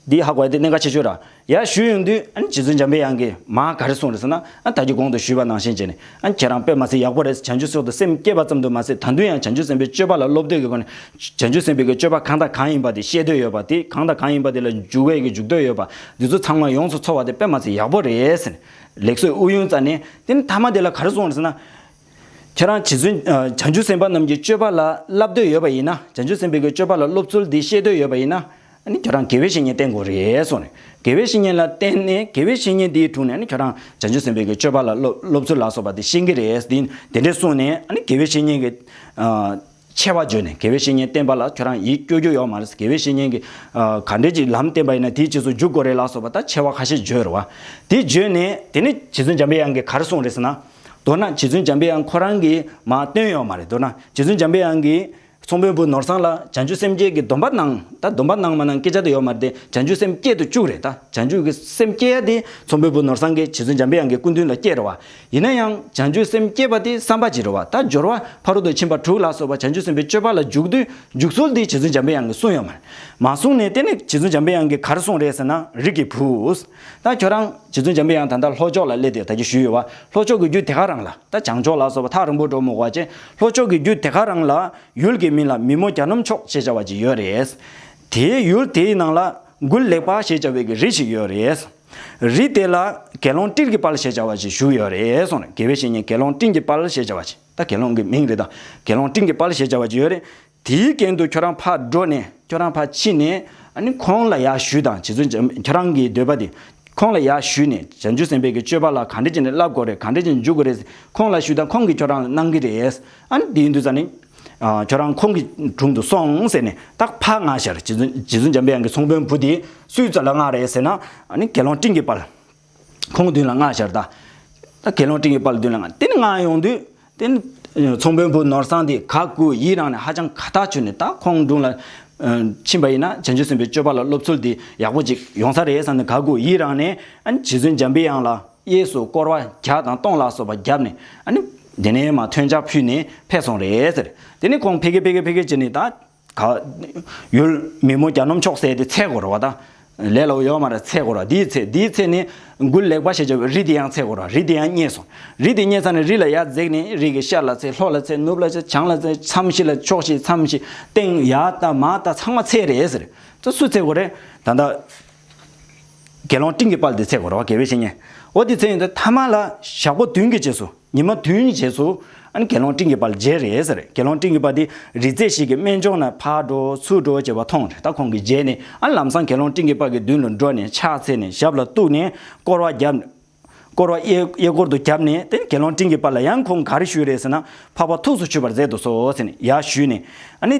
འདི་ཧ་གོ་ཡ་འདི་གནད་འགག་ཆེ་ཤོས་རེད། ཡར་ཞུས་ཡོང་དུས་ཨ་ནི་རྗེ་བཙུན་འཇམ་པའི་དབྱངས་ཀྱིས་མར་ག་རེ་གསུངས་རེད་ཟེར་ན། ཨ་ད་གིན་གོང་དུ་ཞུས་པ་ནང་བཞིན་བྱས་ནས། ཨ་ཁྱེད་རང་དཔེ་མ་སྲིད་ཡག་པོ་རེད། བྱང་ཆུབ་མཆོག་ཏུ་སེམས་བསྐྱེད་པ་ཙམ་དུ་མ་ཟད། ད་དུང་ཡང་བྱང་ཆུབ་སེམས་དཔའི་སྤྱོད་པ་ལ་སློབ་འདོད་ཀྱི་སྒོ་ནས་བྱང་ཆུབ་སེམས་དཔའི་གི་སྤྱོད་པ་གང་དང་གང་ཡིན་པ་དེ་ཤེས་འདོད་ཡོད་པ། དེ་གང་དང་གང་ཡིན་པ་དེ་ལ་འཇུག་པའི་གི་འཇུག་འདོད་ཡོད་པ། འདི་ཚོ་ཚང་མ་ཡོངས་སུ་ཚོར་བ་དེ་དཔེ་མ་སྲིད་ཡག་པོ་རེད་ཟེར་ནས་ལེགས་གསོའི་ཨུ་ཡོན་བསྩལ་ནས། དེ་ནི་མཐའ་མ་དེ་ལ་ག་རེ་གསུངས་རེད་ཟེར་ན། ཁྱེད་རང་རྗེ་བཙུན་ཨ་བྱང་ཆུབ་སེམས་དཔའ་རྣམས་ཀྱི་སྤྱོད་པ་ལ་བསླབ་འདོད་ཡོད་པ་ཡིན་ན། བྱང་ཆུབ་སེམས་དཔའི་གི་སྤྱོད་པ་ལ་སློབ་ཚུལ་འདི་ཤེས་འདོད་ཡོད་པ་ཡིན་ན། ཨ་ནི་ཁྱོད་རང་དགེ་བའི་བཤེས་གཉེན་བསྟེན་དགོས་རེད་གསུངས་ནས། དགེ་བའི་བཤེས་གཉེན་ལ་བསྟེན་ནས་དགེ་བའི་བཤེས་གཉེན་དེའི་དྲུང་ནས་ཨ་ནི་ཁྱོད་རང་བྱང་ཆུབ་སེམས་དཔའི་གི་སྤྱོད་པ་ལ་སློབ་སློབ་ཚུལ་ལ་སོགས་པ་དེ་ཤེས་ཀྱི་རེད། དེ་དེ་འདྲས་གསུངས་ནས། ཨ་ནི་དགེ་བའི་བཤེས་གཉེན་གྱི་ཨ་ཆེ་བ་བརྗོད་ནས། དགེ་བའི་བཤེས་གཉེན་བསྟེན་པ་ལ་ཁྱོད་རང་ཡིད་སྐྱོ་རྒྱུ་ཡོད་མ་རེད། དགེ་བའི་བཤེས་གཉེན་གྱིས་ཨ་ག་འདྲས་ཀྱི་ལམ་བསྟན་པ་ཡིན་ན་དེའི་རྗེས་སུ་འཇུག་དགོས་རེད་ལ་སོགས་པ། ད་ཆེ་བ་ཁ་ཤས་བརྗོད་རེད་བ། དེ་བརྗོད་ནས་དེ་ནས་རྗེ་བཙུན་འཇམ་པའི་དབྱངས་ཀྱིས་ག་རེ་གསུངས་རེད་ཟེར་ན། མདོར་ན་རྗེ་བཙུན་འཇམ་པའི་དབྱངས་ཁོ་རང་གིས་མར་བཏོན་ཡོད་མ་རེད། མདོར་ན་རྗེ་བཙུན་འཇམ་པའི་དབྱངས་ཀྱིས་ཚོང་དཔོན་བུ་ནོར་བཟང་ལ་བྱང་ཆུབ་སེམས་བསྐྱེད་ཀྱི་སྡོམ་པ་གནང་། ད་སྡོམ་པ་གནང་མ་གནང་སྐད་ཆ་དེ་ཡོད་མ་རེད་དེ། བྱང་ཆུབ་སེམས་བསྐྱེད་དུ་བཅུག་རེད། ད་བྱང་ཆུབ་ཀྱི་སེམས་བསྐྱེད་ཡ་དེ་ཚོང་དཔོན་བུ་ནོར་བཟང་གིས་རྗེ་བཙུན་འཇམ་པའི་དབྱངས་ཀྱི་སྐུ་མདུན་ལ་བསྐྱེད་རེད་བ། ཡིན་ན་ཡང་བྱང་ཆུབ་སེམས་བསྐྱེད་པ་དེ་བསམ་པ་ཅིག་རེད་བ། ད་སྦྱོར་བ་ཕ་རོལ་ཏུ་ཕྱིན་པ་དྲུག་ལ་སོགས་པ་བྱང་ཆུབ་སེམས་དཔའི་སྤྱོད་པ་ལ་འཇུག་དུས་འཇུག་ཚུལ་དེ་རྗེ་བཙུན་འཇམ་པའི་དབྱངས་ཀྱིས་གསུངས་ཡོད་མ་རེད། མ་གསུངས་ནས་དེ་ནས་རྗེ་བཙུན་འཇམ་པའི་དབྱངས་ཀྱིས་ག་རེ་གསུངས་རེད་ཟེར་ན། རིགས་ཀྱི་བུ། ད་ཁྱོད་རང་རྗེ་བཙུན་འཇམ་པའི་དབྱངས་ད་ལྟ་ལྷོ་ཕྱོགས་ལ་སླེབས་ཏེ་ད་ཅི་ཞུས་ཡོད་བ། ལྷོ་ཕྱོགས་ཀྱི་རྒྱུད་དེ་ག་རང་ལ། ད་བྱང་ཕྱོགས་ལ་སོགས་པ་ཐག་རིང་པོ་འགྲོ་མི་དགོས་པ་བྱས། ལྷོ་ཕྱོགས་ཀྱི་རྒྱུད་དེ་ག་རང་ལ། ཡུལ་གྱི་མིང་ལ་མི་མོ་གྱ་ནོམ་མཆོག་ཞེས་བྱ་བ་ཅིག་ཡོད་རེད། དེའི་ཡུལ་དེའི་ནང་ལ་མགུལ་ལེགས་པ་ཞེས་བྱ་བའི་གི་རི་ཞིག་ཡོད་རེད། རི་དེ་ལ་དགེ་སློང་སྤྲིན་གྱི་དཔལ་ཞེས་བྱ་བ་ཞིག་བཞུགས་ཡོད་རེད་གསུངས་ནས། དགེ་བའི་བཤེས་གཉེན་དགེ་སློང་སྤྲིན་གྱི་དཔལ་ཞེས་བྱ་བ་ཞིག་ད་དགེ་སློང་གི་མིང་རེད་ད། དགེ་སློང་སྤྲིན་གྱི་དཔལ་ཞེས་བྱ་བ་ཞིག་ཡོད་རེད། དེའི་རྐྱེན་དུ་ཁྱོད་རང་ཕར་འགྲོ་ནས། ཁྱོད་རང་ཕར་ཕྱིན་ནས། ཨ་ནི་ཁོང་ལ་ཡར་ཞུས་དང་། རྗེ་བཙུན་འཇམ། ཁྱོད་རང་གི་འདོད་པ་དེ་ཁོང་ལ་ཡར་ཞུས་ནས། བྱང་ཆུབ་སེམས་དཔའི་གི་སྤྱོད་པ་ལ་ག་འདྲ་བྱས་ནས་བསླབ་དགོས་རེད། ག་འདྲ་བྱས་ནས་འཇུག་དགོས་རེད། ཁོང་ལ་ཞུས་དང་། ཁོང་གིས་ཁྱོད་རང་ལ་གནང་གི་རེད། ཨ་ནི་དེ་ཡིན་དུས་ཙ་ནི། ཨ་ཁྱོད་རང་ཁོང་གི་དྲུང་དུ་སོང་ཟེར་ནས། ད་ཕར་མངགས་ཤར། རྗེ་བཙུན་རྗེ་བཙུན་འཇམ་པའི་དབྱངས་ཀྱི་ཚོང་དཔོན་བུ་དེ་སུའི་རྩ་ལ་མངགས་རེད་ཟེར་ན། ཨ་ནི་དགེ་སློང་སྤྲིན་གྱི་དཔལ། ཁོང་མདུན་ལ་མངགས་ཤར་ད། ད་དགེ་སློང་སྤྲིན་གྱི་དཔལ་མདུན་ལ་མངགས། དེ་ནས་མངགས་ཡོང་དུས། དེ་ནས་ཚོང་དཔོན་བུ་ནོར་བཟང་དེ་ག་གུ་ཡི་རངས་ནས་ཧ་ཅང་དགའ་ཐག་ཆོད་ནས། ད་ཁོང་དྲུང་ལ་ཨ་ཕྱིན་པ་ཡིན་ན་བྱང་ཆུབ་སེམས་དཔའི་སྤྱོད་པ་ལ་སློབ་ཚུལ་དེ་ཡག་པོ་ཅིག་ཡོང་ས་རེད་བསམ་ནས། ག་གུ་ཡི་རངས་ནས། ཨ་ནི་རྗེ་བཙུན་འཇམ་པའི་དབྱངས་ལ་གཡས་སུ་བསྐོར་བ་བརྒྱ་དང་སྟོང་ལ་སོགས་པ་བརྒྱབ་ནས། ཨ་ནི་དེ་ནས་མར་ཐོན་ལྕག་ཕུལ་ནས་ཕེབས་སོང་རེད་ཟེར། དེ་ནས་ཁོང་ཕེབས་ཀྱི་ཕེབས་ཀྱི་ཕེབས་ཀྱི་བྱས་ནས། ད་ག་ཡུལ་མི་མོ་གྱ་ནོམ་མཆོག་ཟེར་དེ་འཚོལ་དགོས་རེད་བ། ད་ལས་སླ་པོ་ཡོད་མ་རེད། འཚོལ་དགོས་རེད། དེའི་ཚེ། དེའི་ཚེ་ནས་མགུལ་ལེགས་པ་ཞེས་བྱ་བའི་རི་དེ་ཡང་འཚོལ་དགོས་རེད། རི་དེ་ཡང་རྙེད་སོང་། རི་དེ་རྙེད་ཚར་ནས་རི་ལ་ཡར་འཛེགས་ནས། རི་གི་ཤར་ལ་འཚོལ། ལྷོ་ལ་འཚོལ། ནུབ་ལ་འཚོལ། བྱང་ལ་འཚོལ། མཚམས་བཞི་ལ། ཕྱོགས་བཞི། མཚམས་བཞི། སྟེང་ཡར་དང་མར་དང་ཚང་མ་འཚོལ་རེད་ཟེར། ད་སུ་འཚོལ་དགོས་རེད། ད་ལྟ་དགེ་སློང་སྤྲིན་གྱི་དཔལ་དེ་འཚོལ་དགོས་རེད་བ། དགེ་བའི་བཤེས་གཉེན། འོ་དེ་འཚོལ་ཡོང་དུས་མཐའ་མ་ལ་ཞག་པོ་བདུན་གྱི་རྗེས་སུ། ཉི་མ་བདུན་རྗེས་སུ། ཨ་ནི་དགེ་སློང་སྤྲིན་གྱི་དཔལ་མཇལ་རེད་ཟེར། དགེ་སློང་སྤྲིན་གྱི་དཔལ་དེ་རི་རྩེ་ཞིག་གི་སྨན་ལྗོངས་ན་ཕར་འགྲོ་ཚུར་འགྲོ་བྱེད་པ་མཐོང་རེད། ད་ཁོང་གིས་མཇལ་ནས། ཨ་ལམ་སང་དགེ་སློང་སྤྲིན་གྱི་དཔལ་གྱི་མདུན་ལ་འགྲོ་ནས་ཕྱག་འཚལ་ནས་ཞབས་ལ་གཏུགས་ནས་བསྐོར་བ་བརྒྱབ། བསྐོར་བ་གཡས་གཡས་སྐོར་དུ་བརྒྱབ་ནས། དེ་དགེ་སློང་སྤྲིན་གྱི་དཔལ་ལ་ཡང་ཁོང་ག་རེ་ཞུས་རེད་ཟེར་ན། འཕགས་པ་ཐུགས་སུ་ཆུད་པར་མཛད་དུ་གསོལ་ཟེར་ནས་ཡར་ཞུས་ནས། ཨ་ནི།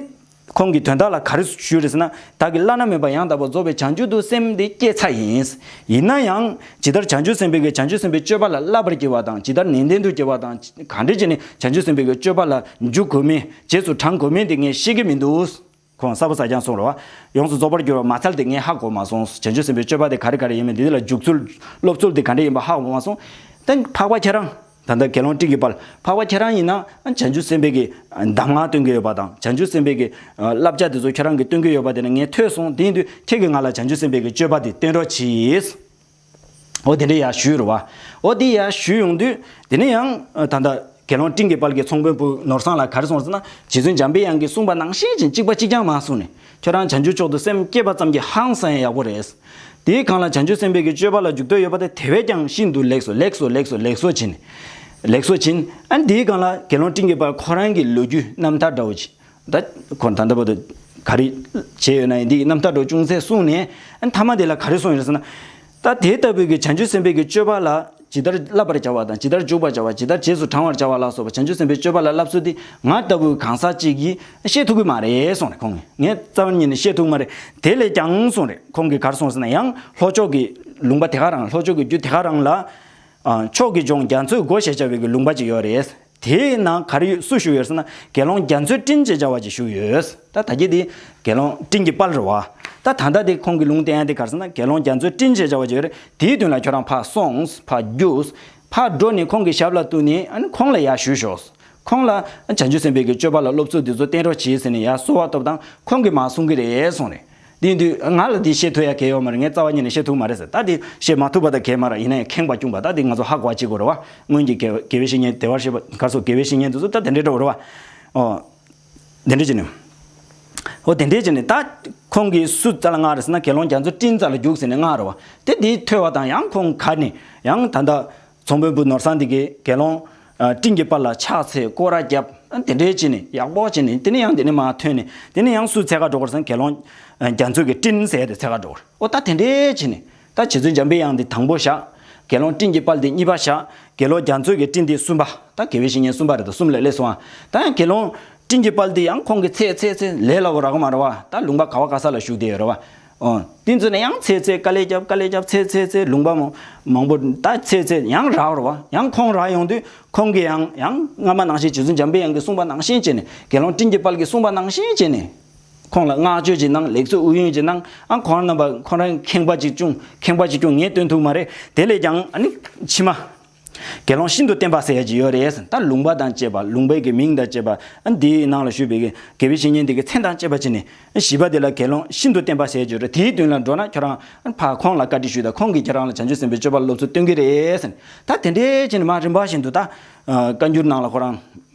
ཁོང་གིས་དོན་དག་ལ་ག་རེ་ཞུས་རེད་ཟེར་ན། བདག་གིས་བླ་ན་མེད་པ་ཡང་དག་པར་རྫོགས་པའི་བྱང་ཆུབ་ཏུ་སེམས་འདི་བསྐྱེད་ཚར་ཡིན། ཡིན་ན་ཡང་ཇི་ལྟར་བྱང་ཆུབ་སེམས་དཔའི་གི་བྱང་ཆུབ་སེམས་དཔའི་སྤྱོད་པ་ལ་བསླབ་པར་བགྱི་བ་དང་། ཇི་ལྟར་ནན་ཏན་དུ་བགྱི་བ་དང་། ག་འདྲ་བྱས་ནས་བྱང་ཆུབ་སེམས་དཔའི་གི་སྤྱོད་པ་ལ་འཇུག་དགོས་མིན། རྗེས་སུ་འབྲང་དགོས་མིན་དེ་ངས་ཤེས་ཀྱི་མི་འདུག། ཁོང་གསལ་པོ་གསལ་རྐྱང་གསུངས་རེད་བ། ཡོངས་སུ་རྫོགས་པར་གྱུར་པ་མ་ཚར་དེ་ངས་ཧ་གོ་མ་སོང་། བྱང་ཆུབ་སེམས་དཔའི་སྤྱོད་པ་དེ་ག་རེ་ག་རེ་ཡིན་མིན། དེ་དེ་ལ་འཇུག་ཚུལ་སློབ་ཚུལ་དེ་ག་འདྲ་ཡིན་པ་ཧ་གོ་མ་སོང་། ད་འཕགས་པ་ཁྱེད་རང་། ད་ལྟ་དགེ་སློང་སྤྲིན་གྱི་དཔལ། འཕགས་པ་ཁྱེད་རང་ཡིན་ན་བྱང་ཆུབ་སེམས་དཔའི་གི་གདམས་ངག་སྟོན་གྱི་ཡོད་པ་དང་། བྱང་ཆུབ་སེམས་དཔའི་གི་བསླབ་བྱ་དེ་ཚོ་ཁྱེད་རང་གིས་སྟོན་གྱི་ཡོད་པ་དེ་ནི་ངས་ཐོས་སོང་། དེ་ཡིན་དུས་ཁྱེད་ཀྱིས་ང་ལ་བྱང་ཆུབ་སེམས་དཔའི་གི་སྤྱོད་པ་དེ་སྟོན་རོགས་གྱིས། འོ་དེ་འདྲ་ཡར་ཞུས་རེད་བ། འོ་དེ་ཡར་ཞུས་ཡོང་དུས། དེ་ནས་ཡང་ད་ལྟ་དགེ་སློང་སྤྲིན་གྱི་དཔལ་གྱི་ཚོང་དཔོན་བུ་ནོར་བཟང་ལ་ག་རེ་གསུངས་ཟེར་ན། རྗེ་བཙུན་འཇམ་པའི་དབྱངས་ཀྱིས་གསུངས་པ་ནང་བཞིན་ཅིག་གཅིག་པ་གཅིག་རྐྱང་མ་གསུངས་ནས། ཁྱོད་རང་བྱང་ཆུབ་མཆོག་ཏུ་སེམས་བསྐྱེད་པ་ཙམ་གྱིས་ཧང་སང་ཡག་པོ་རེད། དེའི་སྒང་ལ་བྱང་ཆུབ་སེམས་དཔའི་གི་སྤྱོད་པ་ལ་འཇུག་འདོད་ཡོད་པ་དེ་དེ་བས་ཀྱང་ཤིན་ཏུ་ལེགས་སོ། ལེགས་སོ། ལེགས་སོ། ལེགས་སོ་བྱིན། ལེགས་སོ་བྱིན། ཨ་ནི་དེའི་སྒང་ལ་དགེ་སློང་སྤྲིན་གྱི་དཔལ་ཁོ་རང་གི་ལོ་རྒྱུས་རྣམ་ཐར་འདྲ་བོ་ཅིག་ད་ཁོ་ད་ལྟ་བར་དུ་ག་རེ་བྱས་ཡོད་ན་ཡང་འདི་ཡི་རྣམ་ཐར་འདྲ་བོ་ཅུང་ཟད་གསུངས་ནས། ཨ་ནི་མཐའ་མ་དེ་ལ་ག་རེ་གསུངས་ཡོད་ཟེར་ན། ད་དེ་ལྟ་བུའི་གི་བྱང་ཆུབ་སེམས་དཔའི་གི་སྤྱོད་པ་ལ་ ཇི་ལྟར་བསླབ་པར་བྱ་བ་དང་། ཇི་ལྟར་འཇུག་པར་བྱ་བ། ཇི་ལྟར་རྗེས་སུ་འབྲང་བར་བྱ་བ་ལ་སོགས་པ་བྱང་ཆུབ་སེམས་དཔའི་སྤྱོད་པ་ལ་བསླབ་ཚུལ་དེ་ང་ལྟ་བུའི་གང་ཟག་ཅིག་གིས་ཤེས་ཐུབ་ཀྱི་མ་རེད་གསུངས་ནས། ཁོང་གིས་ངས་རྩ་བ་ཉིད་ནས་ཤེས་ཐུབ་མ་རེད། དེ་ལས་ཀྱང་གསུངས་རེད། ཁོང་གིས་ག་རེ་གསུངས་ཟེར་ན། ཡང་ལྷོ་ཕྱོགས་ཀྱི་ལུང་པ་དེ་ག་རང་། ལྷོ་ཕྱོགས་ཀྱི་རྒྱུད་དེ་ག་རང་ལ། ཨ། མཆོག་གི་ལྗོངས་རྒྱ་མཚོའི་སྒོ་ཞེས་བྱ་བའི་གི་ལུང་པ་ཅིག་ཡོད་རེད། དེའི་ནང་ག་རེ་ཡོད། སུ་བཞུགས་ཡོད་ཟེར་ན། དགེ་སློང་རྒྱ་མཚོའི་སྤྲིན་ཅེས་བྱ་བ་ཅིག་བཞུགས་ཡོད། ད་ད་གིན་དེ་དགེ་སློང་སྤྲིན་གྱི་དཔལ་རེད་བ། ད་ད་ལྟ་དེ་ཁོང་གི་ལུང་བསྟན་ཡ་དེ་ག་རེ་ཟེར་ན། དགེ་སློང་རྒྱ་མཚོའི་སྤྲིན་ཅེས་བྱ་བ་ཅིག་ཡོད་རེད། དེའི་མདུན་ལ་ཁྱོད་རང་ཕར་སོང་། ཕར་རྒྱུགས། ཕར་འགྲོ་ནས་ཁོང་གི་ཞབས་ལ་གཏུགས་ནས། ཨ་ནི་ཁོང་ལ་ཡར་ཞུ་ཤོག། ཁོང་ལ་བྱང་ཆུབ་སེམས་དཔའི་གི་སྤྱོད་པ་ལ་སློབ་ཚུལ་འདི་ཚོ་བསྟན་རོགས་གྱིས་ཟེར་ནས་ཡར་གསོལ་བ་བཏབ་དང་། ཁོང་གིས་མར་གསུང་གི་རེད་གསུངས་རེད། དེ་དུས་ང་ལ་འདི་བཤད་ཐུབ་ཡ་གལ་ཡོད་མ་རེད། ངས་རྩ་བ་ཉིད་ནས་བཤད་ཐུབ་མ་རེད་ཟེར། ད་འདི་བཤད་མ་ཐུབ་པ་ད་གལ་མ་རེད། ཡིན་ན་ཡང་ཁེངས་པ་སྐྱུང་བ། ད་འདི་ང་ཚོ་ཧ་གོ་བ་བྱེད་དགོས་རེད་བ། སྔོན་གྱི་དགེ་དགེ་བའི་བཤེས་གཉེན་བདེ་བར་གཤེགས་པ། ག་རེ་ཟེར། དགེ་བའི་བཤེས་གཉེན་དེ་ཚོ་ད་དེ་འདྲའི་འདྲ་བོ་རེད་བ། ཨོ། དེ་འདྲ་བྱས་ནས། ཨོ། དེ་འདྲ་བྱས་ནས་ད་ཁོང་གིས་སུ་རྩ་ལ་མངགས་རེད་ཟེར་ན། དགེ་སློང་རྒྱ་མཚོའི་སྤྲིན་རྩ་ལ་རྒྱུགས་ཟེར་ནས་མངགས་རེད་བ། དེ་འདི་ཐོས་པ་དང་ཡང་ཁོང་ག་ནས་ཡང་ད་ལྟ་ཚོང་དཔོན་བུ་ནོར་བཟང་འདི་གིས་དགེ་སློང་ཨ་སྤྲིན་གྱི་དཔལ་ལ་ཕྱག་འཚལ་སྐོར་ར་བརྒྱབ། ཨ། དེ་འདྲའི་བྱས་ནས་ཡག་པོ་བྱས་ནས། དེ་ནས་ཡང་དེ་ནས་མར་ཐོན་ནས། དེ་ནས་ཡང་སུ་འཚོལ་ག་འགྲོ་དགོས་རེད་ཟེར་ན། དགེ་སློང་ཨ་རྒྱ་མཚོ་གི་སྤྲིན་ཟེར་ཡ་དེ་འཚོལ་ག་འགྲོ་དགོས་རེད། ཨོ། ད་དེ་འདྲའི་བྱས་ནས་ད་རྗེ་བཙུན་འཇམ་པའི་དབྱངས་འདི་དང་པོ་བཞག། དགེ་སློང་སྤྲིན་གྱི་དཔལ་འདི་གཉིས་པ་བཞག། དགེ་སློང་རྒྱ་མཚོ་གི་སྤྲིན་འདི་གསུམ་པ། ད་དགེ་བའི་བཤེས་གཉེན་གསུམ་པ་རེད། ད་གསུམ་ལ་སླེབས་སོང་ཨ། ད་ཡང་དགེ་སློང་སྤྲིན་གྱི་དཔལ་འདི་ཡང་ཁོང་གིས་འཚོལ་འཚོལ་འཚོལ། ལས་སླ་བོ་རག་གི་མ་རེད་བ། ད་ལུང་པ་ག་བ་ག་ས་ལ་བཞུགས་བསྡད་ཡོད་རེད་བ། ཨོ། དེ་ཚོ་ནས་ཡང་འཚོལ་འཚོལ། དཀའ་ལས་བརྒྱབ། དཀའ་ལས་བརྒྱབ། འཚོལ་འཚོལ་འཚོལ། ལུང་པ་མང་མང་པོ་ད་འཚོལ་འཚོལ། ཡང་རག་རེད་བ། ཡང་ཁོང་རག་ཡོང་དུས་ཁོང་གིས་ཡང་ཡང་སྔ་མ་ནང་བཞིན། རྗེ་བཙུན་འཇམ་པའི་དབྱངས་ཀྱིས་གསུངས་པ་ནང་བཞིན་བྱས་ནས། དགེ་སློང་སྤྲིན་གྱི་དཔལ་གྱིས་གསུངས་པ་ནང་བཞིན་བྱས་ནས། ཁོང་ལ་བསྔགས་བརྗོད་ཅིག་གནང་། ལེགས་གསོལ་ཨུ་ཡོན་ཅིག་གནང་། ཨ། ཁོང་རྣམ་པ་ཁོང་རང་ཁེངས་པ་ཅིག་བྱུང་། ཁེངས་པ་ཅིག་བྱུང་། ངས་སྟོན་ཐུབ་མ་རེད། དེ་ལས་ཀྱང་ཨ་ནི་ཕྱི་མ་དགེ་སློང་ཤིན་ཏུ་བརྟན་པ་ཟེར་ཡ་ཅིག་ཡོད་རེད། ད་ལུང་པ་དང་བཅས་པ། ལུང་པའི་གི་མིང་དང་བཅས་པ། ཨ། འདིའི་ནང་ལ་བཞུགས་པའི་གི་དགེ་བའི་བཤེས་གཉེན་འདི་གི་མཚན་དང་བཅས་པ་བྱས་ནས། བཞི་པ་དེ་ལ་དགེ་སློང་ཤིན་ཏུ་བརྟན་པ་ཟེར་ཡ་ཅིག་ཡོད་རེད། དེའི་མདུན་ལ་འགྲོ་ན་ཁྱོད་རང་ཕར་ཁོང་ལ་བཀའ་འདྲི་ཞུས་དང་། ཁོང་གིས་ཁྱོད་རང་ལ་བྱང་ཆུབ་སེམས་དཔའི་སྤྱོད་པ་སློབ་ཚུལ་སྟོན་གྱི་རེད་ཟེར། ད་དེ་འདྲའི་བྱས་ནས་མར་རིམ་པ་བཞིན་དུ། ད་ཨ་བཀའ་འགྱུར་ནང་ལ་ཁོ་རང་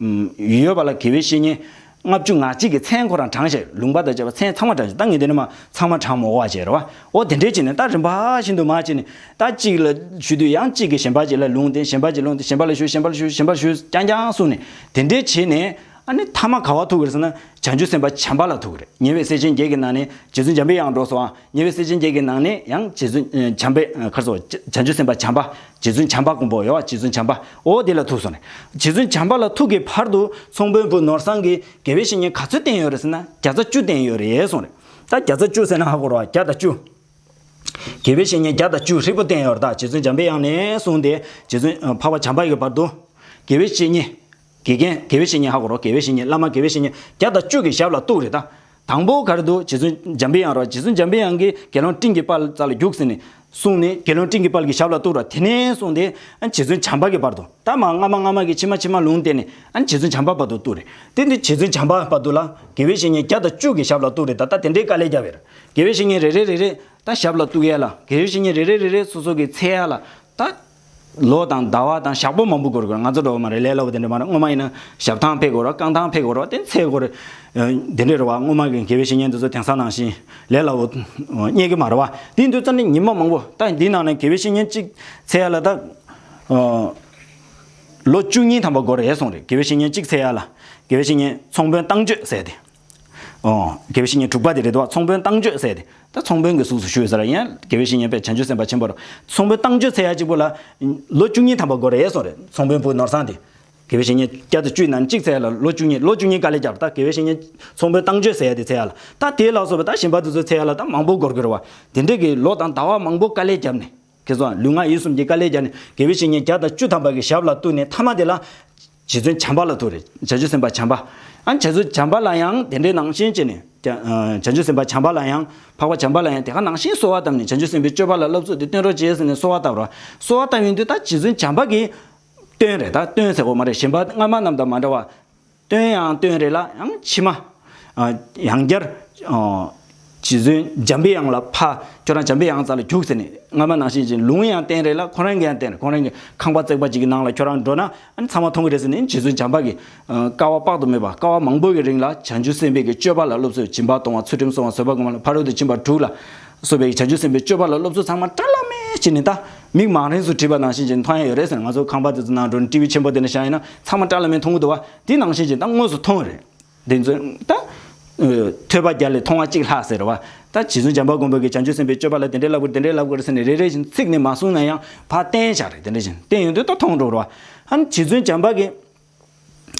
ཡོད་པ་ལ་དགེ་བའི་བཤེས་གཉེན་ལྔ་བཅུ་ང་གཅིག་གི་མཚན་ཁོ་རང་བགྲངས་བཞག། ལུང་པ་དང་བཅས་པ་མཚན་ཚང་མ་བགྲངས་བཞག། ད་ངས་འདི་ནས་མར་ཚང་མ་བགྲང་མ་དགོས་པ་བྱས་རེད་བ། ཨོ། དེ་འདྲས་བྱས་ནས་ད་རིམ་པ་བཞིན་དུ་མར་བྱས་ནས། ད་གཅིག་ལ་ཞུ་དུས་ཡང་གཅིག་གིས་གཞན་པ་གཅིག་ལ་ལུང་བསྟན། གཞན་པ་གཅིག་ལུང་བསྟན། གཞན་པ་ལ་ཞུ། གཞན་པ་ལ་ཞུ། གཞན་པ་ལ་ཞུ། རྐྱང་རྐྱང་གསུངས་ནས། དེ་འདྲས་བྱས་ནས། ཨ་ནི་མཐའ་མ་ག་བ་ཐུག་གི་རེད་ཟེར་ན། བྱང་ཆུབ་སེམས་དཔའ་བྱམས་པ་ལ་ཐུག་གི་རེད། ཉེ་བའི་སྲས་ཆེན་བརྒྱད་ཀྱི་ནང་ནས་རྗེ་བཙུན་འཇམ་པའི་དབྱངས་འགྲོ་སོང་ཨ། ཉེ་བའི་སྲས་ཆེན་བརྒྱད་ཀྱི་ནང་ནས་ཡང་རྗེ་བཙུན་ཨ་བྱམས་པའི་ཨ་ག་རེ་ཟེར། བྱང་ཆུབ་སེམས་དཔའ་བྱམས་པ། རྗེ་བཙུན་བྱམས་པ་མགོན་པོ་ཡོད་པ། རྗེ་བཙུན་བྱམས་པ། ཨོ། དེ་ལ་ཐུག་སོང་རེད། རྗེ་བཙུན་བྱམས་པ་ལ་ཐུག་གི་བར་དུ་ཚོང་དཔོན་བུ་ནོར་བཟང་གིས་དགེ་བའི་བཤེས་གཉེན་ག་ཚོད་བསྟེན་ཡོད་རེད་ཟེར་ན། བརྒྱ་རྩ་བཅུ་བསྟེན་ཡོད་རེད་གསུངས་རེད། ད་བརྒྱ་རྩ་བཅུ་ཟེར་ན་ཧ་གོ་རོགས། བརྒྱ་དང་བཅུ། དགེ་བའི་བཤེས་གཉེན་བརྒྱ་དང་བཅུ་རིལ་པོ་བསྟེན་ཡོད་རེད། ད་རྗེ་བཙུན་འཇམ་པའི་དབྱངས་ནས་བཟུང་སྟེ་རྗེ་བཙུན་ཨ་འཕགས་པ་བྱམས་པ་ཡི་བར་དུ། དགེ་བའི་བཤེས་གཉེན། དགེ་རྒན། དགེ་བའི་བཤེས་གཉེན་ཧ་གོ་རོགས། དགེ་བའི་བཤེས་གཉེན། བླ་མ་དགེ་བའི་བཤེས་གཉེན་བརྒྱ་དང་བཅུ་གི་ཞབས་ལ་གཏུགས་རེད་ད། དང་པོ་ག་རེ་འདུག་རྗེ་བཙུན་འཇམ་པའི་དབྱངས་རེད་བ། རྗེ་བཙུན་འཇམ་པའི་དབྱངས་ཀྱིས་དགེ་སློང་སྤྲིན་གྱི་དཔལ་རྩ་ལ་རྒྱུགས་ཟེར་ནས་གསུངས་ནས། དགེ་སློང་སྤྲིན་གྱི་དཔལ་གྱི་ཞབས་ལ་གཏུགས་ར། དེ་ནས་བཟུང་སྟེ་ཨ་རྗེ་བཙུན་བྱམས་པ་གི་བར་དུ། ད་མར་སྔ་མ་སྔ་མ་གི་ཕྱི་མ་ཕྱི་མ་ལུང་བསྟན་ནས། ཨ་རྗེ་བཙུན་བྱམས་པ་བར་དུ་གཏུགས་རེད། དེ་འདི་རྗེ་བཙུན་བྱམས་པ་བར་དུ་ལ་དགེ་བའི་བཤེས་གཉེན་བརྒྱ་དང་བཅུ་གི་ཞབས་ལ་གཏུགས་རེད་ད། ད་དེ་འདྲའི་དཀའ་ལས་བརྒྱབ་པ་རེད། དགེ་བའི་བཤེས་གཉེན་རེ་རེ་རེ་རེ་ད་ཞབས་ལ་གཏུགས་ཡ་ལ། དགེ་བའི་བཤེས་གཉེན་རེ་རེ་རེ་རེ་སོ་སོ་གི་འཚོལ་ཡ་ལ། ད་ལོ་དང་ཟླ་བ་དང་ཞག་པོ་མང་པོ་འགོར་དགོས། ང་ཚོ་འགྲོ་བ་མ་རེད། ལས་སླ་བོ་དེ་འདྲ་མ་རེད། སྔོན་མ་ཡིན་ན་ཞབས་ཐང་ཕེབས་དགོས་རེད། རྐང་ཐང་ཕེབས་དགོས་རེད། དེ་འཚོལ་དགོས་རེད། ཨ་དེ་འདྲ་རེད་བ། སྔོན་མ་གི་དགེ་བའི་བཤེས་གཉེན་དེ་ཚོ་དེང་སང་ནང་བཞིན་ལས་སླ་བོ་རྙེད་ཀྱི་མ་རེད་བ། དེ་དུས་ཙམ་ནས་ཉི་མ་མང་པོ། ད་འདི་ནང་ནས་དགེ་བའི་བཤེས་གཉེན་གཅིག་འཚོལ་ཡ་ལ་ད་ཨ་ལོ་བཅུ་གཉིས་ཐམ་པ་འགོར་རེད་གསུངས་རེད། དགེ་བའི་བཤེས་གཉེན་གཅིག་འཚོལ་ཡ་ལ། དགེ་བའི་བཤེས་གཉེན་ཚོང་དཔོན་བཏང་བྱོས་ཟེར་ཏེ། ཨོ། དགེ་བའི་བཤེས་གཉེན་དྲུག་པ་དེ་རེད་འདུག་བ། ཚོང་དཔོན་བཏང་བྱོས་ཟེར་ཏེ། ད་ཚོང་དཔོན་གྱི་གཟུགས་སུ་བཞུགས་ས་ར་ཡིན། དགེ་བའི་བཤེས་གཉེན་དཔེ་བྱང་ཆུབ་སེམས་དཔའ་ཆེན་པོ་རེད། ཚོང་དཔོན་བཏང་བྱོས་འཚོལ་ཡ་གཅིག་པོ་ལ་ལོ་བཅུ་གཉིས་ཐམ་པ་འགོར་རེད་གསུངས་རེད། ཚོང་དཔོན་བུ་ནོར་བཟང་དེ། དགེ་བའི་བཤེས་གཉེན་བརྒྱ་དང་བཅུའི་ནང་གཅིག་འཚོལ་ཡ་ལ་ལོ་བཅུ་གཉིས། ལོ་བཅུ་གཉིས་དཀའ་ལས་བརྒྱབ། ད་དགེ་བའི་བཤེས་གཉེན་ཚོང་དཔོན་བཏང་བྱོས་འཚོལ་ཡ་དེ་འཚོལ་ཡ་ལ། ད་དེ་ལ་སོགས་པ་ད་གཞན་པ་དེ་ཚོ་འཚོལ་ཡ་ལ་ད་མང་པོ་འགོར་གྱི་རེད་བ། དེ་འདྲ་གི་ལོ་དང་ཟླ་བ་མང་པོ་དཀའ་ལས་བརྒྱབ་ནས། ཁྱེད་ཚོ་ལུས་ངག་ཡིད་གསུམ་གྱི་དཀའ་ལས་བརྒྱབ་ནས་དགེ་བའི་བཤེས་གཉེན་བརྒྱ་དང་བཅུ་ཐམ་པ་གི་ཞབས་ལ་གཏུགས་ནས། མཐའ་མ་དེ་ལ་རྗེ་བཙུན་བྱམས་པ་ལ་ཐུག་རེད། བྱང་ཆུབ་སེམས་དཔའ་བྱམས་པ། ཨ་རྗེ་བཙུན་བྱམས་པ་ལ་ཡང་དེ་འདྲའི་ནང་བཞིན་བྱས་ནས། བྱང་ཆུབ་སེམས་དཔའ་བྱམས་པ་ལ་ཡང་། འཕགས་པ་བྱམས་པ་ལ་ཡང་དེ་ག་ནང་བཞིན་གསོལ་བ་བཏབ་ནས། བྱང་ཆུབ་སེམས་དཔའི་སྤྱོད་པ་ལ་བསླབ་ཚུལ་འདི་སྟོན་རོགས་བྱེད་ཟེར་ནས་གསོལ་བ་བཏབ་རོགས། གསོལ་བ་བཏབ་ཡོང་དུས་ད་རྗེ་བཙུན་བྱམས་པ་གིས་སྟོན་རེད། ད་སྟོན་ཟེར་དགོས་མ་རེད། གཞན་པ་སྔ་མ་རྣམས་དང་མ་འདྲ་བ། སྟོན་ཡང་སྟོན་རེད་ལ། ཡང་ཕྱི་མ་ཨ་ཡང་བསྐྱར་ཨ་རྗེ་བཙུན་འཇམ་པའི་དབྱངས་ལ་ཕར་ཁྱོད་རང་འཇམ་པའི་དབྱངས་རྩ་ལ་རྒྱུགས་ཟེར་ནས། སྔ་མ་ནང་བཞིན་གྱི་ལུང་ཡང་བསྟན་རེད་ལ། ཁོ་རང་གིས་ཡང་བསྟན་རེད། ཁོ་རང་གི་ཁང་པ་བརྩེགས་པ་ཅིག་གི་ནང་ལ་ཁྱོད་རང་འགྲོ་ན་ཨ་ནི་ཚང་མ་མཐོང་གི་རེད་ཟེར་ནས། རྗེ་བཙུན་བྱམས་པ་གིས་ཨ་དཀའ་བ་དཔག་ཏུ་མེད་པ། དཀའ་བ་མང་པོ་གི་རིང་ལ་བྱང་ཆུབ་སེམས་དཔའི་གི་སྤྱོད་པ་ལ་སློབ་ཚུལ། སྦྱིན་པ་གཏོང་བ། ཚུལ་ཁྲིམས་སྲུང་བ། བཟོད་པ་སྒོམ་པ། ཕ་རོལ་ཏུ་ཕྱིན་པ་དྲུག་ལ་སོགས་པའི་བྱང་ཆུབ་སེམས་དཔའི་སྤྱོད་པ་ལ་སློབ་ཚུལ་ཚང་མ་བཀྲ་ལམ་མེར་བྱས་ནས། ད་མིག་མང་རིས་སུ་བྲིས་པ་ནང་བཞིན་ཅིག་མཐོང་ཡ་ཡོད་རེད་ཟེར། ང་ཚོ་ཁང་པ་དེ་ཚོ་ནང་འགྲོ་ནས་ཊི་ཝི་ཆེན་པོ་དེ་ནས་བཞག་ཡིན་ན་ཚང་མ་བཀྲ་ལམ་མེར་མཐོང་གི་འདུག་བ། དེ་ནང་བཞིན་ཅིག་ད་དངོས་སུ་མཐོང་བ་རེད། དེ་ཚོ་ད་ ཐོས་པ་བརྒྱ་ལས་མཐོང་བ་གཅིག་ལྷག་ཟེར་བ། ད་རྗེ་བཙུན་བྱམས་པ་མགོན་པོ་གིས་བྱང་ཆུབ་སེམས་དཔའི་སྤྱོད་པ་ལ་དེ་འདྲའི་ལབ་དགོས་རེད། དེ་འདྲའི་ལབ་དགོས་རེད་ཟེར་ནས་རེ་རེ་བཞིན་ཚིག་ནི་མ་གསུངས་ན་ཡང་ཕར་བསྟན་བཞག་རེད། དེ་འདྲ་བཞིན་བསྟན་ཡོང་དུས་ད་མཐོང་འགྲོ་རེད་བ། ཨ་ནི་རྗེ་བཙུན་བྱམས་པ་གིས།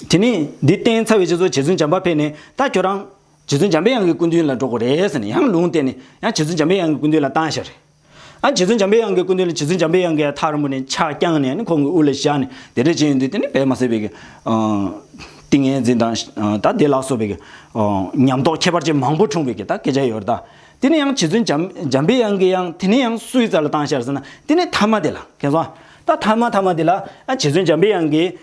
དེ་ནས་འདི་བསྟན་ཚར་བའི་རྗེས་སུ་རྗེ་བཙུན་བྱམས་པ་ཕེབས་ནས། ད་ཁྱོད་རང་རྗེ་བཙུན་འཇམ་པའི་དབྱངས་ཀྱི་སྐུ་མདུན་ལ་འགྲོ་དགོས་རེད་ཟེར་ནས་ཡང་ལུང་བསྟན་ནས་ཡང་རྗེ་བཙུན་འཇམ་པའི་དབྱངས་ཀྱི་སྐུ་མདུན་ལ་བཏང་བཞག་རེད། ཨ་རྗེ་བཙུན་འཇམ་པའི་དབྱངས་ཀྱི་སྐུ་མདུན་ལ་རྗེ་བཙུན་འཇམ་པའི་དབྱངས་ཀྱིས་ཐག་རིང་པོ་ནས་ཕྱག་བརྐྱངས་ནས་ནི་ཁོང་གི་དབུ་ལ་བཞག་ནས་དེ་འདྲ་བྱས་ཡོང་དུས། དེ་ནི་དཔེ་མ་སྲིད་པའི་གི་ཏིང་ངེ་འཛིན་དང་ད་དེ་ལ་སོགས་པའི་གི་ཉམས་རྟོགས་ཁྱད་པར་ཅན་མང་པོ་འཁྲུངས་པའི་གི་ད་སྐད་ཆ་ཡོད་རེད་ད། དེ་ནས་ཡང་རྗེ་བཙུན་འཇམ་འཇམ་པའི་དབྱངས་ཀྱིས་ཡང་དེ་ནས་ཡང་སུའི་རྩ་ལ་བཏང་བཞག་ཟེར་ན། དེ་ནས་ཐ་མ་དེ་ལ། མཁྱེན་སོང་། ད་ཐ་མ་ཐ་མ་དེ་ལ་ཨ་རྗེ་བཙུན་འཇམ་པའི་དབྱངས་ཀྱིས།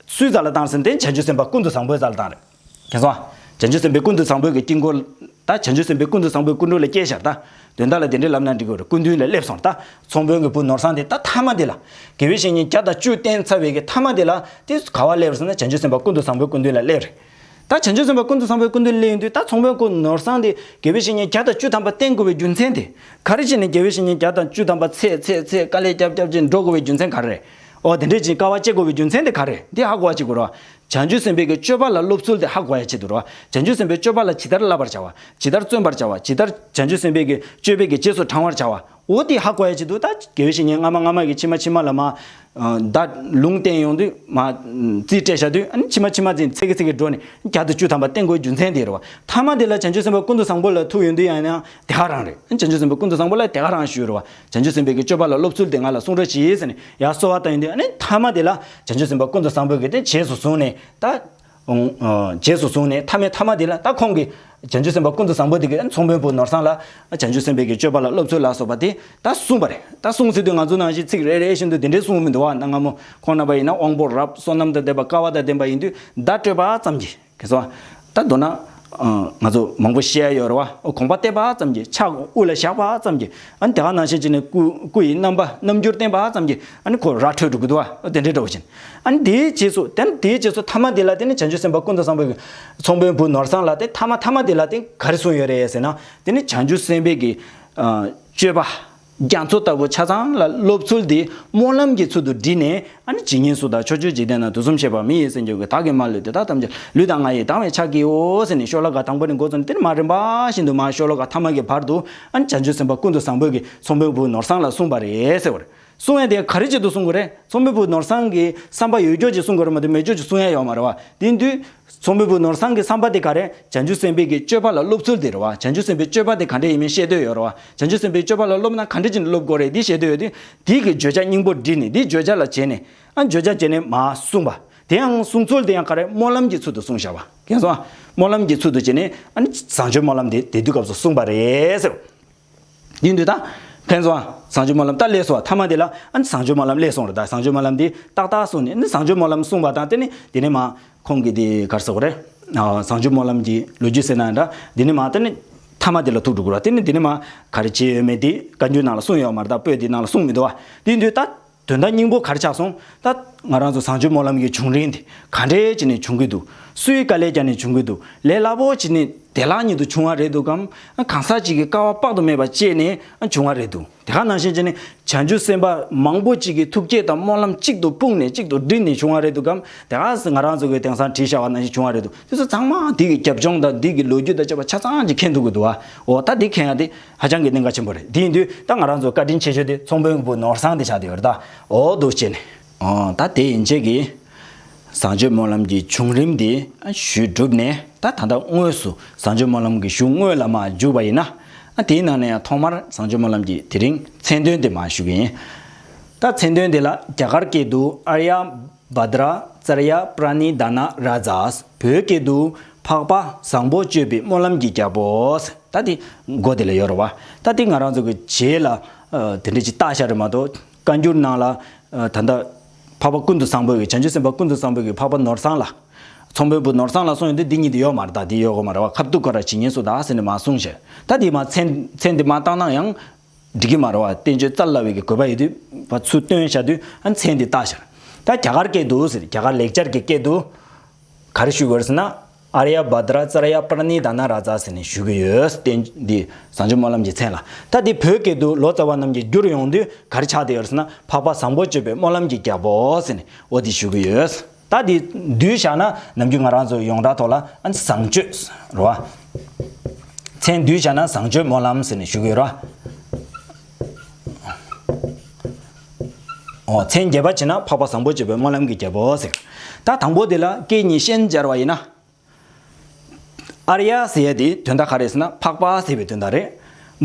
སུའི་རྩ་ལ་བཏང་ཟེར་ན། དེ་བྱང་ཆུབ་སེམས་དཔའ་ཀུན་ཏུ་བཟང་པོའི་རྩ་ལ་བཏང་རེད། མཁྱེན་སོང་། བྱང་ཆུབ་སེམས་དཔའི་ཀུན་ཏུ་བཟང་པོའི་གི་དཀྱིལ་འཁོར། ད་བྱང་ཆུབ་སེམས་དཔའི་ཀུན་ཏུ་བཟང་པོའི་སྐུ་མདུན་ལ་བསྐྱལ་བཞག་ད་དོན་དག་ལ་དེ་འདྲའི་ལབ་ན་འགྲིག་གི་རེད། སྐུ་མདུན་ལ་སླེབས་སོང་ད། ཚོང་དཔོན་གྱི་བུ་ནོར་བཟང་དེ་ད་ཐ་མ་དེ་ལ། དགེ་བའི་བཤེས་གཉེན་བརྒྱ་དང་བཅུ་བསྟེན་ཚར་བའི་གི་ཐ་མ་དེ་ལ་དེ་ག་པར་སླེབས་ཟེར་ན། བྱང་ཆུབ་སེམས་དཔའ་ཀུན་ཏུ་བཟང་པོའི་སྐུ་མདུན་ལ་སླེབས་རེད། ད་བྱང་ཆུབ་སེམས་དཔའ་ཀུན་ཏུ་བཟང་པོའི་སྐུ་མདུན་ལ་སླེབས་ཡོང་དུས། ད་ཚོང་དཔོན་བུ་ནོར་བཟང་དེ་དགེ་བའི་བཤེས་གཉེན་བརྒྱ་དང་བཅུ་ཐམ་པ་བསྟེན་དགོས་པའི་རྒྱུ་མཚན་དེ། ག་རེ་བྱས་ནས་དགེ་བའི་བཤེས་གཉེན་བརྒྱ་དང་བཅུ་ཐམ་པ་ཚད་ཚད་ཚད་དཀའ་ལས་བརྒྱབ་བརྒྱབ་བྱས་འགྲོ་དགོས་པའི་རྒྱུ་མཚན་ག་རེ་རེད། ཨོ་དེ་འདྲས་ཅིག་དཀའ་བ་སྤྱད་དགོས་པའི་རྒྱུ་མཚན་དེ་ག་རེ། འདི་ཧ་གོ་བ་ཅིག་དགོས་རེད་བ། བྱང་ཆུབ་སེམས་དཔའི་གི་སྤྱོད་པ་ལ་སློབ་ཚུལ་དེ་ཧ་གོ་ཡ་ཆེད་དུ་རེད་བ། བྱང་ཆུབ་སེམས་དཔའི་སྤྱོད་པ་ལ་ཇི་ལྟར་བསླབ་པར་བྱ་བ། ཇི་ལྟར་བརྩོན་པར་བྱ་བ། ཇི་ལྟར་བྱང་ཆུབ་སེམས་དཔའི་གི་སྤྱོད་པའི་གི་རྗེས་སུ་འབྲང་བར་བྱ་བ། འོ་དེ་ཧ་གོ་ཡ་ཆེད་དུ་ད་དགེ་བའི་བཤེས་གཉེན་སྔ་མ་སྔ་མ་གི་ཕྱི་མ་ཕྱི་མ་ལ་མ། ད་ལུང་བསྟན་ཡོང་དུས་མ། རྩིས་སྤྲད་བཞག་དུས། ཨ་ནི་ཕྱི་མ་ཕྱི་མ་ཚིག་ཚིག་གི་ཚིག་གི་འགྲོ་ནས་བརྒྱ་དང་བཅུ་ཐམ་པ་བསྟེན་དགོས་རྒྱུ་མཚན་དེ་རེད་བ། ཐ་མ་དེ་ལ་བྱང་ཆུབ་སེམས་དཔའ་ཀུན་ཏུ་བཟང་པོ་ལ་ཐུག་ཡོང་དུས་ཡང་ཡང་དེ་ག་རང་རེད། ཨ་ནི་བྱང་ཆུབ་སེམས་དཔའ་ཀུན་ཏུ་བཟང་པོ་ལ་དེ་ག་རང་ཞུས་རེད་བ། བྱང་ཆུབ་སེམས་དཔའི་གི་སྤྱོད་པ་ལ་སློབ་ཚུལ་དེ་ང་ལ་གསུང་རོགས་གྱིས་ཟེར་ནས་ཡར་གསོལ་བ་བཏབ་ཡོང་དུས། ཨ་ནི་ཐ་མ་དེ་ལ་བྱང་ཆུབ་སེམས་དཔའ་ཀུན་ཏུ་བཟང་པོ་གིས་དེ་རྗེས་སུ་བཟུང་ནས་ད། རྗེས་སུ་བཟུང་ནས་ཐ་མའི་ཐ་མ་དེ་ལ་ད་ཁོང་གིས། བྱང་ཆུབ་སེམས་དཔའ་ཀུན་ཏུ་བཟང་པོ་དེ་གིས་ཚོང་དཔོན་བུ་ནོར་བཟང་ལ་བྱང་ཆུབ་སེམས་དཔའི་གི་སྤྱོད་པ་ལ་སློབ་ཚུལ་ལ་སོགས་པ་དེ་ད་གསུངས་པ་རེད། ད་གསུངས་ཟེར་དུས་ང་ཚོ་ནང་བཞིན་ཚིག་རེ་རེ་བཞིན་དུ་དེ་འདྲས་གསུངས་མི་འདུག་བ། གནའ་སྔ་མོ་ཁོང་རྣམ་པ་ཡིན་ན་དབང་པོ་རབ་བསོད་ནམས་དང་ལྡན་པ་དཀའ་བ་དང་ལྡན་པ་ཡིན་དུས་བརྡ་སྤྲོད་པ་ཙམ་གྱིས། ཁྱེད་ཚོ། ད་མདོར་ན། ང་ཚོ་མང་པོ་བཤད་ཡ་ཡོད་རེད་བ། དགོངས་པ་གཏད་པ་ཙམ་གྱིས། ཕྱག་དབུ་ལ་བཞག་པ་ཙམ་གྱིས། ཨ་ནི་དེ་ག་ནང་བཞིན་བྱས་ནས་སྐུ་སྐུ་ཡི་རྣམ་པ་རྣམ་འགྱུར་བསྟན་པ་ཙམ་གྱིས། ཨ་ནི་ཁོ་ར་འཕྲོད་འགྲོ་གི་འདུག་བ། དེ་འདྲའི་འདྲ་བོ་ཅིག། ཨ་ནི་དེའི་རྗེས་སུ་དེ་ནི་དེའི་རྗེས་སུ་ཐ་མ་དེ་ལ་དེ་ནི་བྱང་ཆུབ་སེམས་དཔའ་ཀུན་ཏུ་བཟང་པོའི་ཚོང་དཔོན་བུ་ནོར་བཟང་ལ་དེ་ཐ་མ་ཐ་མ་དེ་ལ་དེ་ག་རེ་གསུངས་ཡོད་རེད་ཟེར་ན། དེ་ནི་བྱང་ཆུབ་སེམས་དཔའི་གི་སྤྱོད་པ། རྒྱ་མཚོ་ལྟ་བུ་ཆ་ཚང་ལ་སློབ་ཚུལ་དེ་སྨོན་ལམ་གྱི་ཚུལ་དུ་བསྒྲིལ་ནས། ཨ་ནི་ཇི་སྙེད་སུ་དག་ཕྱོགས་བཅུའི་འཇིག་རྟེན་ན། དུས་གསུམ་གཤེགས་པ་མི་ཡི་སེམས་ཅན་ཀུན། བདག་གིས་མ་ལུས་དེ་དག་ཐམས་ཅད་ལུས་དང་ངག་ཡིད་དང་བས་ཕྱག་བགྱིའོ་ཟེར་ནས་ཤོ་ལོ་ཀ་དང་པོ་ནས་འགོ་བཙུགས་ནས་དེ་ནས་མར་རིམ་པ་བཞིན་དུ་མར་ཤོ་ལོ་ཀ་ཐ་མ་གི་བར་དུ། ཨ་ནི་བྱང་ཆུབ་སེམས་དཔའ་ཀུན་ཏུ་བཟང་པོ་གིས་ཚོང་དཔོན་བུ་ནོར་བཟང་ལ་གསུངས་པ་རེད་ཟེར་བ་རེད། གསུང་ཡ་དེ་ག་རེ་ཆེད་དུ་གསུང་དགོས་རེད། ཚོང་དཔོན་བུ་ནོར་བཟང་གི་བསམ་པ་ཡོད་ཅོག་ཅིག་གསུང་དགོས་རེད་མ་གཏོགས་མེད་ཅོག་ཅིག་གསུང་ཡ་ཡོད་མ་རེད་བ། དེ་ཡིན་དུས། ཚོང་དཔོན་བུ་ནོར་བཟང་གི་བསམ་པ་དེ་ག་རེ། བྱང་ཆུབ་སེམས་དཔའི་གི་སྤྱོད་པ་ལ་སློབ་ཚུལ་དེ་རེད་བ། བྱང་ཆུབ་སེམས་དཔའི་སྤྱོད་པ་དེ་ག་འདྲ་ཡིན་མིན་ཤེས་འདོད་ཡོད་རེད་བ། བྱང་ཆུབ་སེམས་དཔའི་སྤྱོད་པ་ལ་སློབ་ན་ག་འདྲ་བྱས་ནས་སློབ་དགོས་རེད་འདི་ཤེས་འདོད་ཡོད་དུས། དེའི་གི་བརྗོད་བྱ་སྙིང་པོ་བསྒྲིལ་ནས་འདིའི་བརྗོད་བྱ་ལ་བྱས་ནས། ཨ་བརྗོད་བྱ་བྱས་ནས་མར་གསུངས་པ། དེ་ཡང་གསུང་ཚུལ་དེ་ཡང་ག་རེ། སྨོན་ལམ་གྱི་ཚུལ་དུ་གསུངས་བཞག་པ། མཁྱེན་སོང་ཨ། སྨོན་ལམ་གྱི་ཚུལ་དུ་བྱས་ནས། ཨ་ནི་བཟང་སྤྱོད་སྨོན་ལམ་དེ་དེ་དུས་སྐབས་སུ་གསུངས་པ་རེད་ཟེར། དེ་ཡིན་དུས་ད། ཕན་ཚུན་བཟང་སྤྱོད་སྨོན་ལམ་ད་སླེབས་སོང་བ། ཐ་མ་དེ་ལ་ཨ་ནི་བཟང་སྤྱོད་སྨོན་ལམ་སླེབས་སོང་རེད། ད་བཟང་སྤྱོད་སྨོན་ལམ་དེ་ཏག་ཏག་གསུངས་ནས། ཨ་ནི་བཟང་སྤྱོད་སྨོན་ལམ་གསུངས་པ་དང་དེ་ནི་དེ་ནས་མར་ཁོང་གིས་དེ་ག་རེ་ཟེར་དགོས་རེད། ཨ་བཟང་སྤྱོད་སྨོན་ལམ་གྱི་ལོ་རྒྱུས་ཟེར་ན་འདྲ། དེ་ནས་མར་དེ་ནི་ཐ་མ་དེ་ལ་ཐུག་འགྲོ་དགོས་རེད། དེ་ནི་དེ་ནས་མར་ག་རེ་བྱས་ཡོད་མེད་དེ་བཀའ་འགྱུར་ནང་ལ་གསུངས་ཡོད་མ་རེད། ད་པོད་དེ་ནང་ལ་གསུངས་མི་འདུག་བ། དེ་ཡིན་དུས་ད། དོན་དག་སྙིང་པོ་ག་རེ་ཆགས་སོང་། ད་ང་རང་ཚོ་བཟང་སྤྱོད་སྨོན་ལམ་གྱི་བྱུང་རིམ་དེ་ག་འདྲས་བྱས་ནས་བྱུང་གི་འདུག་སུའི་དཀའ་ལས་བརྒྱབ་ནས་བྱུང་གི་འདུག་ལས་སླ་པོ་བྱས་ནས་བདེ་བླག་ཉིད་དུ་བྱུང་བ་རེད་འདུག་གམ། གང་ཟག་ཅིག་གི་དཀའ་བ་དཔག་ཏུ་མེད་པ་སྤྱད་ནས་བྱུང་བ་རེད་འདུག་དེ་ག་ནང་བཞིན་བྱས་ནས་བྱང་ཆུབ་སེམས་དཔའ་མང་པོ་ཅིག་གི་ཐུགས་བསྐྱེད་དང་སྨོན་ལམ་གཅིག་ཏུ་སྤུངས་ནས་གཅིག་ཏུ་བསྒྲིལ་ནས་བྱུང་བ་རེད་འདུག་གམ། དེ་ག་ང་རང་ཚོ་གིས་དེང་སང་བྲིས་བཞག་པ་ནང་བཞིན་བྱུང་བ་རེད་འདུག་དེ་ཚོ་ཚང་མ་དེ་གི་རྒྱབ་ལྗོངས་དང་དེ་གི་ལོ་རྒྱུས་དང་བཅས་པ་ཆ་ཚང་ཅིག་མཁྱེན་ཐུབ་ཀྱི་འདུག་བ། འོ་ད་དེ་མཁྱེན་ཡ་དེ་ཧ་ཅང་གི་གནད་འགག་ཆེན་པོ་རེད། དེ་ཡིན་དུས་ད་ང་རང་ཚོ་བཀའ་དྲིན་ཆེ་ཤོས་དེ་ཚོང་དཔོན་བུ་ནོར་བཟང་དེ་ཆགས་བསྡད་ཡོད་རེད་ད། འོ་འདུག་བྱས་ནས། འོ་ད་དེ་ཡན་ཆད་ཀྱིས་བཟང་སྤྱོད་སྨོན་ལམ་གྱི་བྱུང་རིམ་དེ་ཞུས་གྲུབ་ནས། ད་ད་ལྟ་དངོས་སུ་བཟང་སྤྱོད་སྨོན་ལམ་གྱི་གཞུང་དངོས་ལ་མར་འཇུག་པ་ཡིན་ན། ཨ་དེའི་ནང་ནས་ཡང་ཐོག་མར་བཟང་སྤྱོད་སྨོན་ལམ་གྱི་དེ་རིང་མཚན་དོན་དེ་མར་ཞུ་གི་ཡིན། ད་མཚན་དོན་དེ་ལ་རྒྱ་གར་སྐད་དུ་ཨཱརྱ་བྷ་དྲ་ཙརྱ་པྲ་ཎི་དཱ་ན་རཱ་ཛཱ། བོད་སྐད་དུ་འཕགས་པ་བཟང་པོ་སྤྱོད་པའི་སྨོན་ལམ་གྱི་རྒྱལ་པོ། ད་དེ་མགོ་དེ་ལ་ཡོད་རེད་བ། ད་དེ་ང་རང་ཚོ་གི་རྗེས་ལ་ཨ་དེ་འདྲ་ཅིག་བཏགས་བཞག་རེད་མ་གཏོགས། བཀའ་འགྱུར་ནང་ལ་ཨ་ད་ལྟ་འཕགས་པ་ཀུན་ཏུ་བཟང་པོ་གི། བྱང་ཆུབ་སེམས་དཔའ་ཀུན་ཏུ་བཟང་པོ་གི་འཕགས་པ་ནོར་བཟང་ལ། ཚོང་དཔོན་བུ་ནོར་བཟང་ལ་གསུངས་ཡོང་དུས་འདི་གཉིས་དེ་ཡོད་མ་རེད་ད། དེ་ཡོད་དགོས་མ་རེད་བ། ཁབ་ཏུ་ཀ་ར་ཇི་སྙེད་སུ་དག་ཟེར་ནས་མར་གསུངས་བཞག་ད་དེ་མར་མཚན་མཚན་དེ་མར་བཏགས་ན་ཡང་འགྲིག་གི་མ་རེད་བ། བསྟན་བཅོས་རྩ་ལ་བའི་གི་དགོས་པ་ཡོད་དུས་ཕར་ཚུར་བཏོན་བཞག་དུས་ཨ་མཚན་དེ་བཏགས་བཞག་ད་རྒྱ་གར་སྐད་དུ་ཟེར། རྒྱ་གར་ལེགས་སྦྱར་གྱི་སྐད་དུ་ག་རེ་ཞུ་དགོས་རེད་ཟེར་ན། ཨཱརྱ་བྷ་དྲ་ཙརྱ་པྲ་ཎི་དཱ་ན་རཱ་ཛཱ་ཟེར་ནས་ཞུ་གི་ཡོད། བསྟན་འདི་བཟང་སྤྱོད་སྨོན་ལམ་གྱི་མཚན་ལ། ད་འདི་བོད་སྐད་དུ་ལོ་ཙཱ་བ་རྣམས་ཀྱིས་བསྒྱུར་ཡོང་དུས་ག་རེ་ཆགས་བསྡད་ཡོད་རེད་ཟེར་ན། འཕགས་པ་བཟང་པོ་སྤྱོད་པའི་སྨོན་ལམ་གྱི་རྒྱལ་པོ་ཟེར་ནས་འོ་འདི་ཞུ་གི་ཡོད། ད་འདི་བསྡུས་བཞག་ན་ནམ་རྒྱུན་ང་རང་ཚོ་ཡོངས་གྲགས་ཐོག་ལ་ཨ་བཟང་སྤྱོད་རེད་བ། མཚན་བསྡུས་བྱས་ན་བཟང་སྤྱོད་སྨོན་ལམ་ཟེར་ནས་ཞུ་གི་ཡོད་ར། ཨོ། མཚན་རྒྱས་པ་བྱས་ན་འཕགས་པ་བཟང་པོ་སྤྱོད་པའི་སྨོན་ལམ་གྱི་རྒྱལ་པོ་ཟེར། ད་དང་པོ་དེ་ལ་སྐད་གཉིས་ཤན་སྦྱར་བ་ཡིན་ན། ཨཱརྱ་ཟེར་ཡ་དེ་དོན་དག་ག་རེ་ཟེར་ན་འཕགས་པ་ཟེར་བའི་དོན་དག་རེད།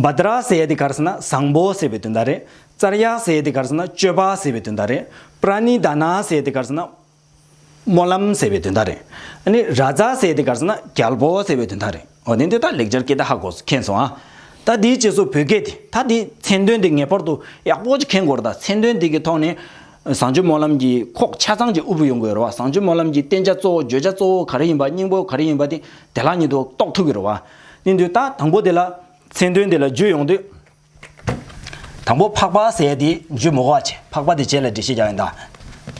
བྷ་དྲ་ཟེར་ཡ་དེ་ག་རེ་ཟེར་ན་བཟང་པོ་ཟེར་བའི་དོན་དག་རེད། ཙརྱ་ཟེར་ཡ་དེ་ག་རེ་ཟེར་ན་སྤྱོད་པ་ཟེར་བའི་དོན་དག་རེད། པྲ་ཎི་དཱ་ན་ཟེར་ཡ་དེ་ག་རེ་ཟེར་ན་སྨོན་ལམ་ཟེར་བའི་དོན་དག་རེད། ཨ་ནི་ར་ཛ་ཟེར་ཡ་དེ་ག་རེ་ཟེར་ན་རྒྱལ་པོ་ཟེར་བའི་དོན་དག་རེད། འོ་དེ་འདི་ད་ལེགས་སྦྱར་སྐད་དག་ཧ་གོ་མཁྱེན་སོང་ཨ། ད་དེའི་རྗེས་སུ་བོད་སྐད་དེ་ད་དེའི་མཚན་དོན་དེ་ངེས་པར་དུ་ཡག་པོ་ཅིག་མཁྱེན་དགོས་རེད། ད་མཚན་དོན་དེ་གི་ཐོག་ནས་བཟང་སྤྱོད་སྨོན་ལམ་གྱི་ཁོག་ཆ་ཚང་གཅིག་དབུ་བོ་ཡོང་དགོས་རེད་བ། བཟང་སྤྱོད་སྨོན་ལམ་གྱི་བསྟན་བྱ་གཙོ་བོ་བརྗོད་བྱ་གཙོ་བོ་ག་རེ་ཡིན་པ་སྙིང་པོ་ག་རེ་ཡིན་པ་དེ་དེ་ལ་ཉིད་དུ་རྟོགས་ཐུབ་ཀྱི་རེད་བ། དེ་འདུག་ད་དང་པོ་དེ་ལ་མཚན་དོན་དེ་ལ་རྒྱུས་ཡོང་དུས། དང་པོ་འཕགས་པ་ཟེར་ཡ་དེ་རྒྱུ་མི་དགོས་པ་བྱས། འཕགས་པ་དེ་རྗེས་ལ་འགྲེལ་བཤད་རྒྱག་ཡིན་ད།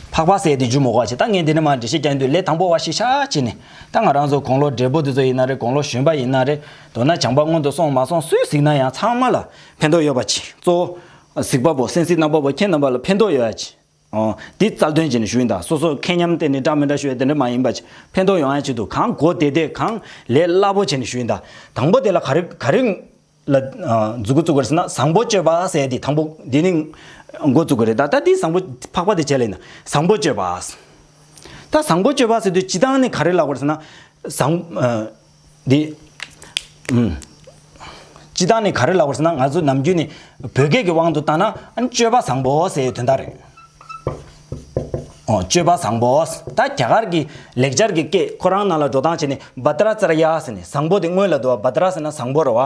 འཕགས་པ་ཟེར་ཡ་དེ་རྒྱུ་མི་དགོས་པ་བྱས། ད་ངས་འདི་ནས་མར་འགྲེལ་བཤད་རྒྱག་ཡིན་དུས་ལས་དང་པོ་བ་ཞིག་ཤ་བྱས་ནས། ད་ང་རང་ཚོ་དགུང་ལོ་བགྲེས་པོ་དེ་ཚོ་ཡིན་ན་རེད། དགུང་ལོ་གཞོན་པ་ཡིན་ན་རེད། མདོར་ན་བྱམས་པ་སྔོན་དུ་སོང་མ་སོང་སུས་གཟིགས་ན་ཡང་ཚང་མ་ལ་ཕན་ཐོགས་ཡོད་པ་བྱས། གཙོ་བོ་གཟིགས་པ་པོ་གསན་གཟིགས་གནང་བ་པོ་ཁྱེད་རྣམ་པ་ལ་ཕན་ཐོགས་ཡོད་ཡ་བྱས། ཨོ། འདི་རྩལ་འདོན་བྱས་ནས་ཞུ་ཡིན་ད། སོ་སོ་མཁས་མཉམ་བསྟན་ནས་འདྲ་མི་འདྲ་ཞུ་ཡ་དེ་འདྲ་མ་ཡིན་པ་བྱས། ཕན་ཐོགས་ཡོང་ཡ་ཆེད་དུ་གང་གོ་བདེ་བདེ་གང་ལས་སླ་པོ་བྱས་ནས་ཞུ་ཡིན་ད། དང་པོ་དེ་ལ་ག་རེ་ག་རེ་ལ་ཨ་མཛུབ་གུ་བཙུགས་པ་རེད་ཟེར་ན་བཟང་པོ་སྤྱོད་པ་ཟེར་དེ་དང་པོ་འདི་ནི་འགོ་བཙུགས་པ་རེད། ད་ད་འདི་བཟང་པོ་འཕགས་པ་དེ་བྱས་ལ་ཡིན་ན་བཟང་པོ་སྤྱོད་པ། ད་བཟང་པོ་སྤྱོད་པ་ཟེར་དུས་སྤྱིར་བཏང་ནི་ག་རེ་ལབ་དགོས་རེད་ཟེར་ན། བཟང་ཨ་འདི་ཨུམ། སྤྱིར་བཏང་ནི་ག་རེ་ལབ་དགོས་རེད་ཟེར་ན། ང་ཚོ་ནམ་རྒྱུན་ནི་བོད་སྐད་ཀྱི་དབང་དུ་བཏང་ན་ཨ་ནི་སྤྱོད་པ་བཟང་པོ་ཟེར་དོན་དག་རེད། ཨོ། སྤྱོད་པ་བཟང་པོ། ད་རྒྱ་གར་གྱི་ལེགས་སྦྱར་གྱི་སྐད་ཁོ་རང་ནང་ལ་འགྲོ་སྟངས་བྱས་ནས་བྷ་དྲ་ཙརྱ་ཟེར་ནས། བཟང་པོ་དེ་སྔོན་ལ་འདུག་བ། བྷ་དྲ་ཟེར་ན་བཟང་པོ་རེད་བ།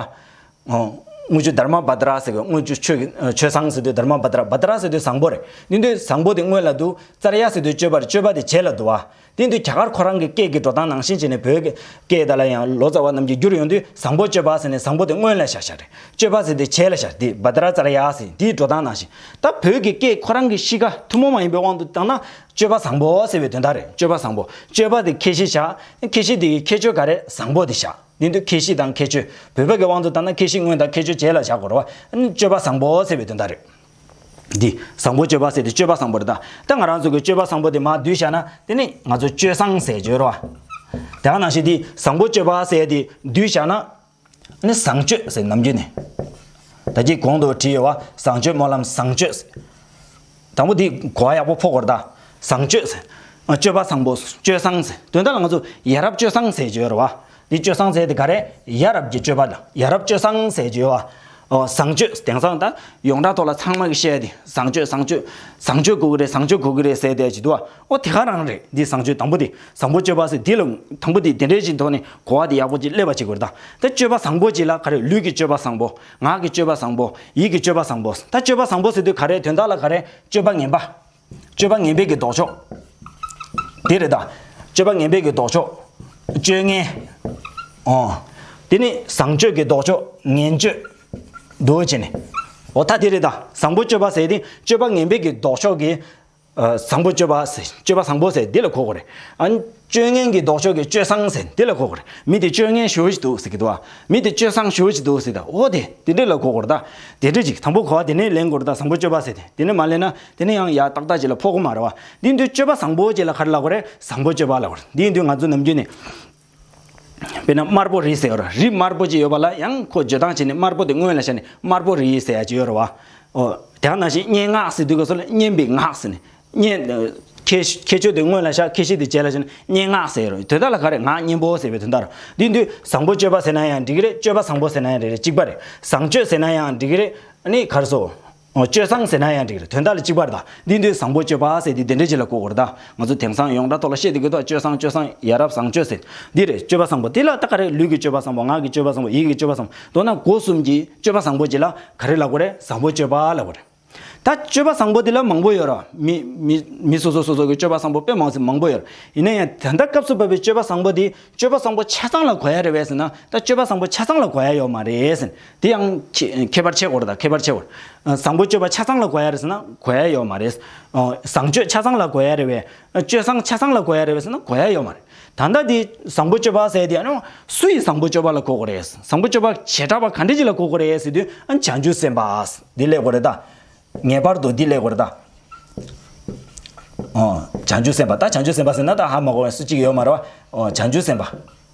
ཨོ། དངུལ་ཆུ་དྷརྨ་བྷ་དྲ་ཟེར་གི། དངུལ་ཆུ་ཆོས་ཀྱི་ཆོས་བཟང་ཟེར་དུས་དྷརྨ་བྷ་དྲ། བྷ་དྲ་ཟེར་དུས་བཟང་པོ་རེད། འདི་དུས་བཟང་པོ་དེ་སྔོན་ལ་འདུག་ཙརྱ་ཟེར་དུས་སྤྱོད་པ་རེད། སྤྱོད་པ་དེ་རྗེས་ལ་འདུག་བ། དེ་འདུག་རྒྱ་གར་ཁོ་རང་གི་སྐད་ཀྱི་འགྲོ་སྟངས་ནང་བཞིན་བྱས་ནས་བོད་ཀྱི་སྐད་དག་ལ་ཡང་ལོ་ཙཱ་བ་རྣམས་ཀྱིས་བསྒྱུར་ཡོང་དུས་བཟང་པོ་སྤྱོད་པ་ཟེར་ནས་བཟང་པོ་དེ་སྔོན་ལ་བཞག་བཞག་རེད། སྤྱོད་པ་ཟེར་དེ་རྗེས་ལ་བཞག་དེ་བྷ་དྲ་ཙརྱ་ཟེར་དེའི་འགྲོ་སྟངས་ནང་བཞིན། ད་བོད་ཀྱི་སྐད་ཁོ་རང་གི་གཤིས་ཀ་ཐུན་མོང་མ་ཡིན་པའི་དབང་དུ་བཏང་ན་སྤྱོད་པ་བཟང་པོ་ཟེར་བའི་དོན་དག་རེད། སྤྱོད་པ་བཟང་པོ། སྤྱོད་པ་དེ་ཁྱད་གཞི་བཞག་ཁྱད་གཞི་དེ་གི་ཁྱད་ཆོས་ག་རེ། བཟང་པོ་དེ་བཞག་འདི་འདུག་ཁྱད་གཞི་དང་ཁྱད་ཆོས། བོད་པ་གི་དབང་དུ་བཏང་ན་ཁྱད་གཞི་སྔོན་དང་ཁྱད་ཆོས་རྗེས་ལ་བཞག་དགོས་རེད་བ། ཨ་ནི་སྤྱོད་པ་བཟང་པོ་ཟེར་བའི་དོན་དག་རེད། འདི་བཟང་པོ་སྤྱོད་པ་ཟེར་དེ་སྤྱོད་པ་བཟང་པོ་རེད་ད། ད་ང་རང་ཚོ་གི་སྤྱོད་པ་བཟང་པོ་དེ་མར་བསྡུས་བཞག་ན་དེ་ནི་ང་ཚོ་སྤྱོད་བཟང་ཟེར་བརྗོད་རེད་བ། དེ་ག་ནང་བཞིན་འདི་བཟང་པོ་སྤྱོད་པ་ཟེར་དེ་བསྡུས་བཞག་ན་ཨ་ནི་བཟང་སྤྱོད་ཟེར། ནམ་རྒྱུན་ནས་ད་ཅི་གོང་དུ་བྲིས་ཡོད་བ། བཟང་སྤྱོད་སྨོན་ལམ་བཟང་སྤྱོད་ཟེར། དང་པོ་འདི་གོ་བ་ཡག་པོ་ཕོག་དགོས་རེད་ད། བཟང་སྤྱོད་ཟེར། ཨ། སྤྱོད་པ་བཟང་པོ། སྤྱོད་བཟང་ཟེར། དོན་དག་ལ་ང་ཚོ་ཡ་རབས་སྤྱོད་བཟང་ཟེར་གྱི་ཡོད་རེད་བ། འདི་སྤྱོད་བཟང་ཟེར་དེ་ག་རེ། ཡ་རབས་ཀྱི་སྤྱོད་པ་ལ་ཡ་རབས་སྤྱོད་བཟང་ཟེར་གྱི་ཡོད་བ། ཨོ། བཟང་སྤྱོད་དེང་སང་ད་ཡོངས་གྲགས་ཐོག་ལ་ཚང་མ་གིས་བཤད་དེ་བཟང་སྤྱོད་བཟང་སྤྱོད། བཟང་སྤྱོད་དགོས་ཀྱི་རེད། བཟང་སྤྱོད་དགོས་ཀྱི་རེད་ཟེར་བསྡད་ཀྱི་འདུག་བ། ཨོ། དེ་ག་རང་རེད། འདི་བཟང་སྤྱོད་དང་པོ་དེ་བཟང་པོ་སྤྱོད་པ་ཟེར་འདི་ལ་དང་པོ་དེ་དེ་འདྲའི་ཅིག་ཐོག་ནས་གོ་བ་དེ་ཡག་པོ་ཅིག་སླེབས་པ་ཅིག་དགོས་རེད་ད། ད་སྤྱོད་པ་བཟང་པོ་ཅིག་ལ་ག་རེ། ལུས་ཀྱི་སྤྱོད་པ་བཟང་པོ། ངག་གི་སྤྱོད་པ་བཟང་པོ། ཡིད་ཀྱི་སྤྱོད་པ་བཟང་པོ། ད་སྤྱོད་པ་བཟང་པོ་ཟེར་དུས་ག་རེ། དོན་དག་ལ་ག་རེ། སྤྱོད་པ་ངན་པ། སྤྱོད་པ་ངན་པའི་གི་ལྡོག་ཕྱོགས། དེ་རེད་ད། སྤྱོད་པ་ངན་པའི་གི་ལྡོག་ཕྱོགས། སྤྱོད་ངན། ཨོ། དེ་ནི་བཟང་སྤྱོད་ཀྱི་ལྡོག་ཕྱོགས་ངན་སྤྱོད། འདུག་བྱས་ནས། འོ་ད་དེ་རེད་ད། བཟང་པོ་སྤྱོད་པ་ཟེར་དེ་སྤྱོད་པ་ངན་པའི་གི་ལྡོག་ཕྱོགས་ཀྱི། ཨ། བཟང་པོ་སྤྱོད་པ་ཟེར། སྤྱོད་པ་བཟང་པོ་ཟེར་འདི་ལ་གོ་དགོས་རེད། ཨ། སྤྱོད་ངན་གྱི་ལྡོག་ཕྱོགས་ཀྱི་སྤྱོད་བཟང་ཟེར་འདི་ལ་གོ་དགོས་རེད། མི་དེ་སྤྱོད་ངན་ཞེ་པོ་ཞིག་འདུག་ཟེར་གྱི་འདུག་བ། མི་དེ་སྤྱོད་བཟང་ཞེ་པོ་ཞིག་འདུག་ཟེར་ད། འོ་དེ་དེ་འདྲས་ལ་གོ་དགོས་རེད་ད། དེ་འདྲས་ཅིག་དང་པོ་གོ་བ་དེ་ནས་ལེན་དགོས་རེད་ད། བཟང་པོ་སྤྱོད་པ་ཟེར་དེ་དེ་ནས་མ་ལེན་ན་དེ་ནས་ཡང་ཡར་ཏག་ཏག་ཅིག་ལ་ཕོག་གི་མ་རེད་བ། འདི་འདུག་སྤྱོད་པ་བཟང་པོ་ཅིག་ལ་ག་རེ་ལབ་དགོས་རེད། བཟང་པོ་སྤྱོད་པ་ལབ་དགོས་རེད། འདི་འདུག་ང་ཚོ་ནམ་རྒྱུན་ནས། དཔེར་ན་དམར་པོ་རི་ཟེར་བ་ར། རི་དམར་པོ་ཅིག་ཡོད་པ་ལ་ཡང་ཁོ་བརྗོད་སྟངས་བྱས་ནས་དམར་པོ་དེ་སྔོན་ལ་བཞག་ནས་དམར་པོ་རི་ཟེར་ཡ་ཅིག་ཡོད་རེད་བ། ཨོ། དེ་ག་ནང་བཞིན་སྙན་ངག་ཟེར་དུས་སྐབས་སུ་ལ་སྙན་པའི་ངག་ཟེར་ནས། སྙན། ཁྱད་ཁྱད་ཆོས་དེ་སྔོན་ལ་བཞག་ཁྱད་གཞི་དེ་རྗེས་ལ་བཞག་ནས་སྙན་ངག་ཟེར་ཡོད་རེད། དོན་དག་ལ་ག་རེ། ངག་སྙན་པོ་ཟེར་བའི་དོན་དག་རེད། འདི་འདུག་བཟང་པོ་སྤྱོད་པ་ཟེར་ན་ཡང་འགྲིག་གི་རེད། སྤྱོད་པ་བཟང་པོ་ཟེར་ན་ཡང་རེད་རེད། གཅིག་པ་རེད། བཟང་སྤྱོད་ཟེར་ན་ཡང་འགྲིག་གི་རེད། ཨ་ནི་ག་རེ་ཟེར། ཨོ། སྤྱོད་བཟང་ཟེར་ན་ཡང་འགྲིག་རེད། དོན་དག་ལ་གཅིག་པ་རེད་ད། འདི་འདུག་བཟང་པོ་སྤྱོད་པ་ཟེར་དེ་དེ་འདྲ་ཅིག་ལ་གོ་དགོས་རེད་ད། ང་ཚོ་དེང་སང་ཡོངས་གྲགས་ཐོག་ལ་བཤད་བསྡད་ཀྱི་འདུག་སྤྱོད་བཟང་སྤྱོད་བཟང་ཡ་རབས་བཟང་སྤྱོད་ཟེར། འདི་རེད། སྤྱོད་པ་བཟང་པོ་དེ་ལ་ད་ག་རེ། ལུས་ཀྱི་སྤྱོད་པ་བཟང་པོ། ངག་གི་སྤྱོད་པ་བཟང་པོ། ཡིད་ཀྱི་སྤྱོད་པ་བཟང་པོ། མདོར་ན་སྒོ་གསུམ་གྱི་སྤྱོད་པ་བཟང་པོ་ཅིག་ལ་ག་རེ་ལབ་དགོས་རེད། བཟང་པོ་སྤྱོད་པ་ལབ་དགོས་རེད། ད་སྤྱོད་པ་བཟང་པོ་དེ་ལ་མང་པོ་ཡོད་ར། མི་མི་མི་སོ་སོ་སོ་སོ་གི་སྤྱོད་པ་བཟང་པོ་དཔེ་མང་ཙམ་མང་པོ་ཡོད་ར། ཡིན་ན་ཡང་ད་ལྟ་སྐབས་སུ་བབས་པའི་སྤྱོད་པ་བཟང་པོ་དེ། སྤྱོད་པ་བཟང་པོ་ཆ་ཚང་ལ་གོ་ཡ་རེད་པས་ཟེར་ན། ད་སྤྱོད་པ་བཟང་པོ་ཆ་ཚང་ལ་གོ་ཡ་ཡོད་མ་རེད་ཟེར། དེ་ཡང་ཁྱད་ཁྱད་པར་ཕྱེ་དགོས་རེད་ད། ཁྱད་པར་ཕྱེ་དགོས་རེད། བཟང་པོ་སྤྱོད་པ་ཆ་ཚང་ལ་གོ་ཡ་རེད་ཟེར་ན་གོ་ཡ་ཡོད་མ་རེད། བཟང་སྤྱོད་ཆ་ཚང་ལ་གོ་ཡ་རེད་པས། སྤྱོད་བཟང་ཆ་ཚང་ལ་གོ་ཡ་རེད་པས་ཟེར་ན་གོ་ཡ་ཡོད་མ་རེད། ད་ལྟ་དེ་བཟང་པོ་སྤྱོད་པ་ཟེར་དེ་ཨ་ནི་སུ་ཡི་བཟང་པོ་སྤྱོད་པ་ལ་གོ་དགོས་རེད། བཟང་པོ་སྤྱོད་པ་བྱེ་བྲག་པ་ག་འདྲ་ཅིག་ལ་གོ་དགོས་རེད་ཟེར་དུས་ཨ་ནི་བྱང་ཆུབ་སེམས་དཔའ་འདི་སླེབས་དགོས་རེད་ད། ངེས་པར་དུ་འདི་སླེབས་དགོས་རེད་ད། ཨོ། བྱང་ཆུབ་སེམས་དཔའ། ད་བྱང་ཆུབ་སེམས་དཔའ་ཟེར་ན་ད་ཧ་མ་གོ་བ་སུ་གཅིག་ཡོད་མ་རེད་བ། ཨོ། བྱང་ཆུབ་སེམས་དཔའ།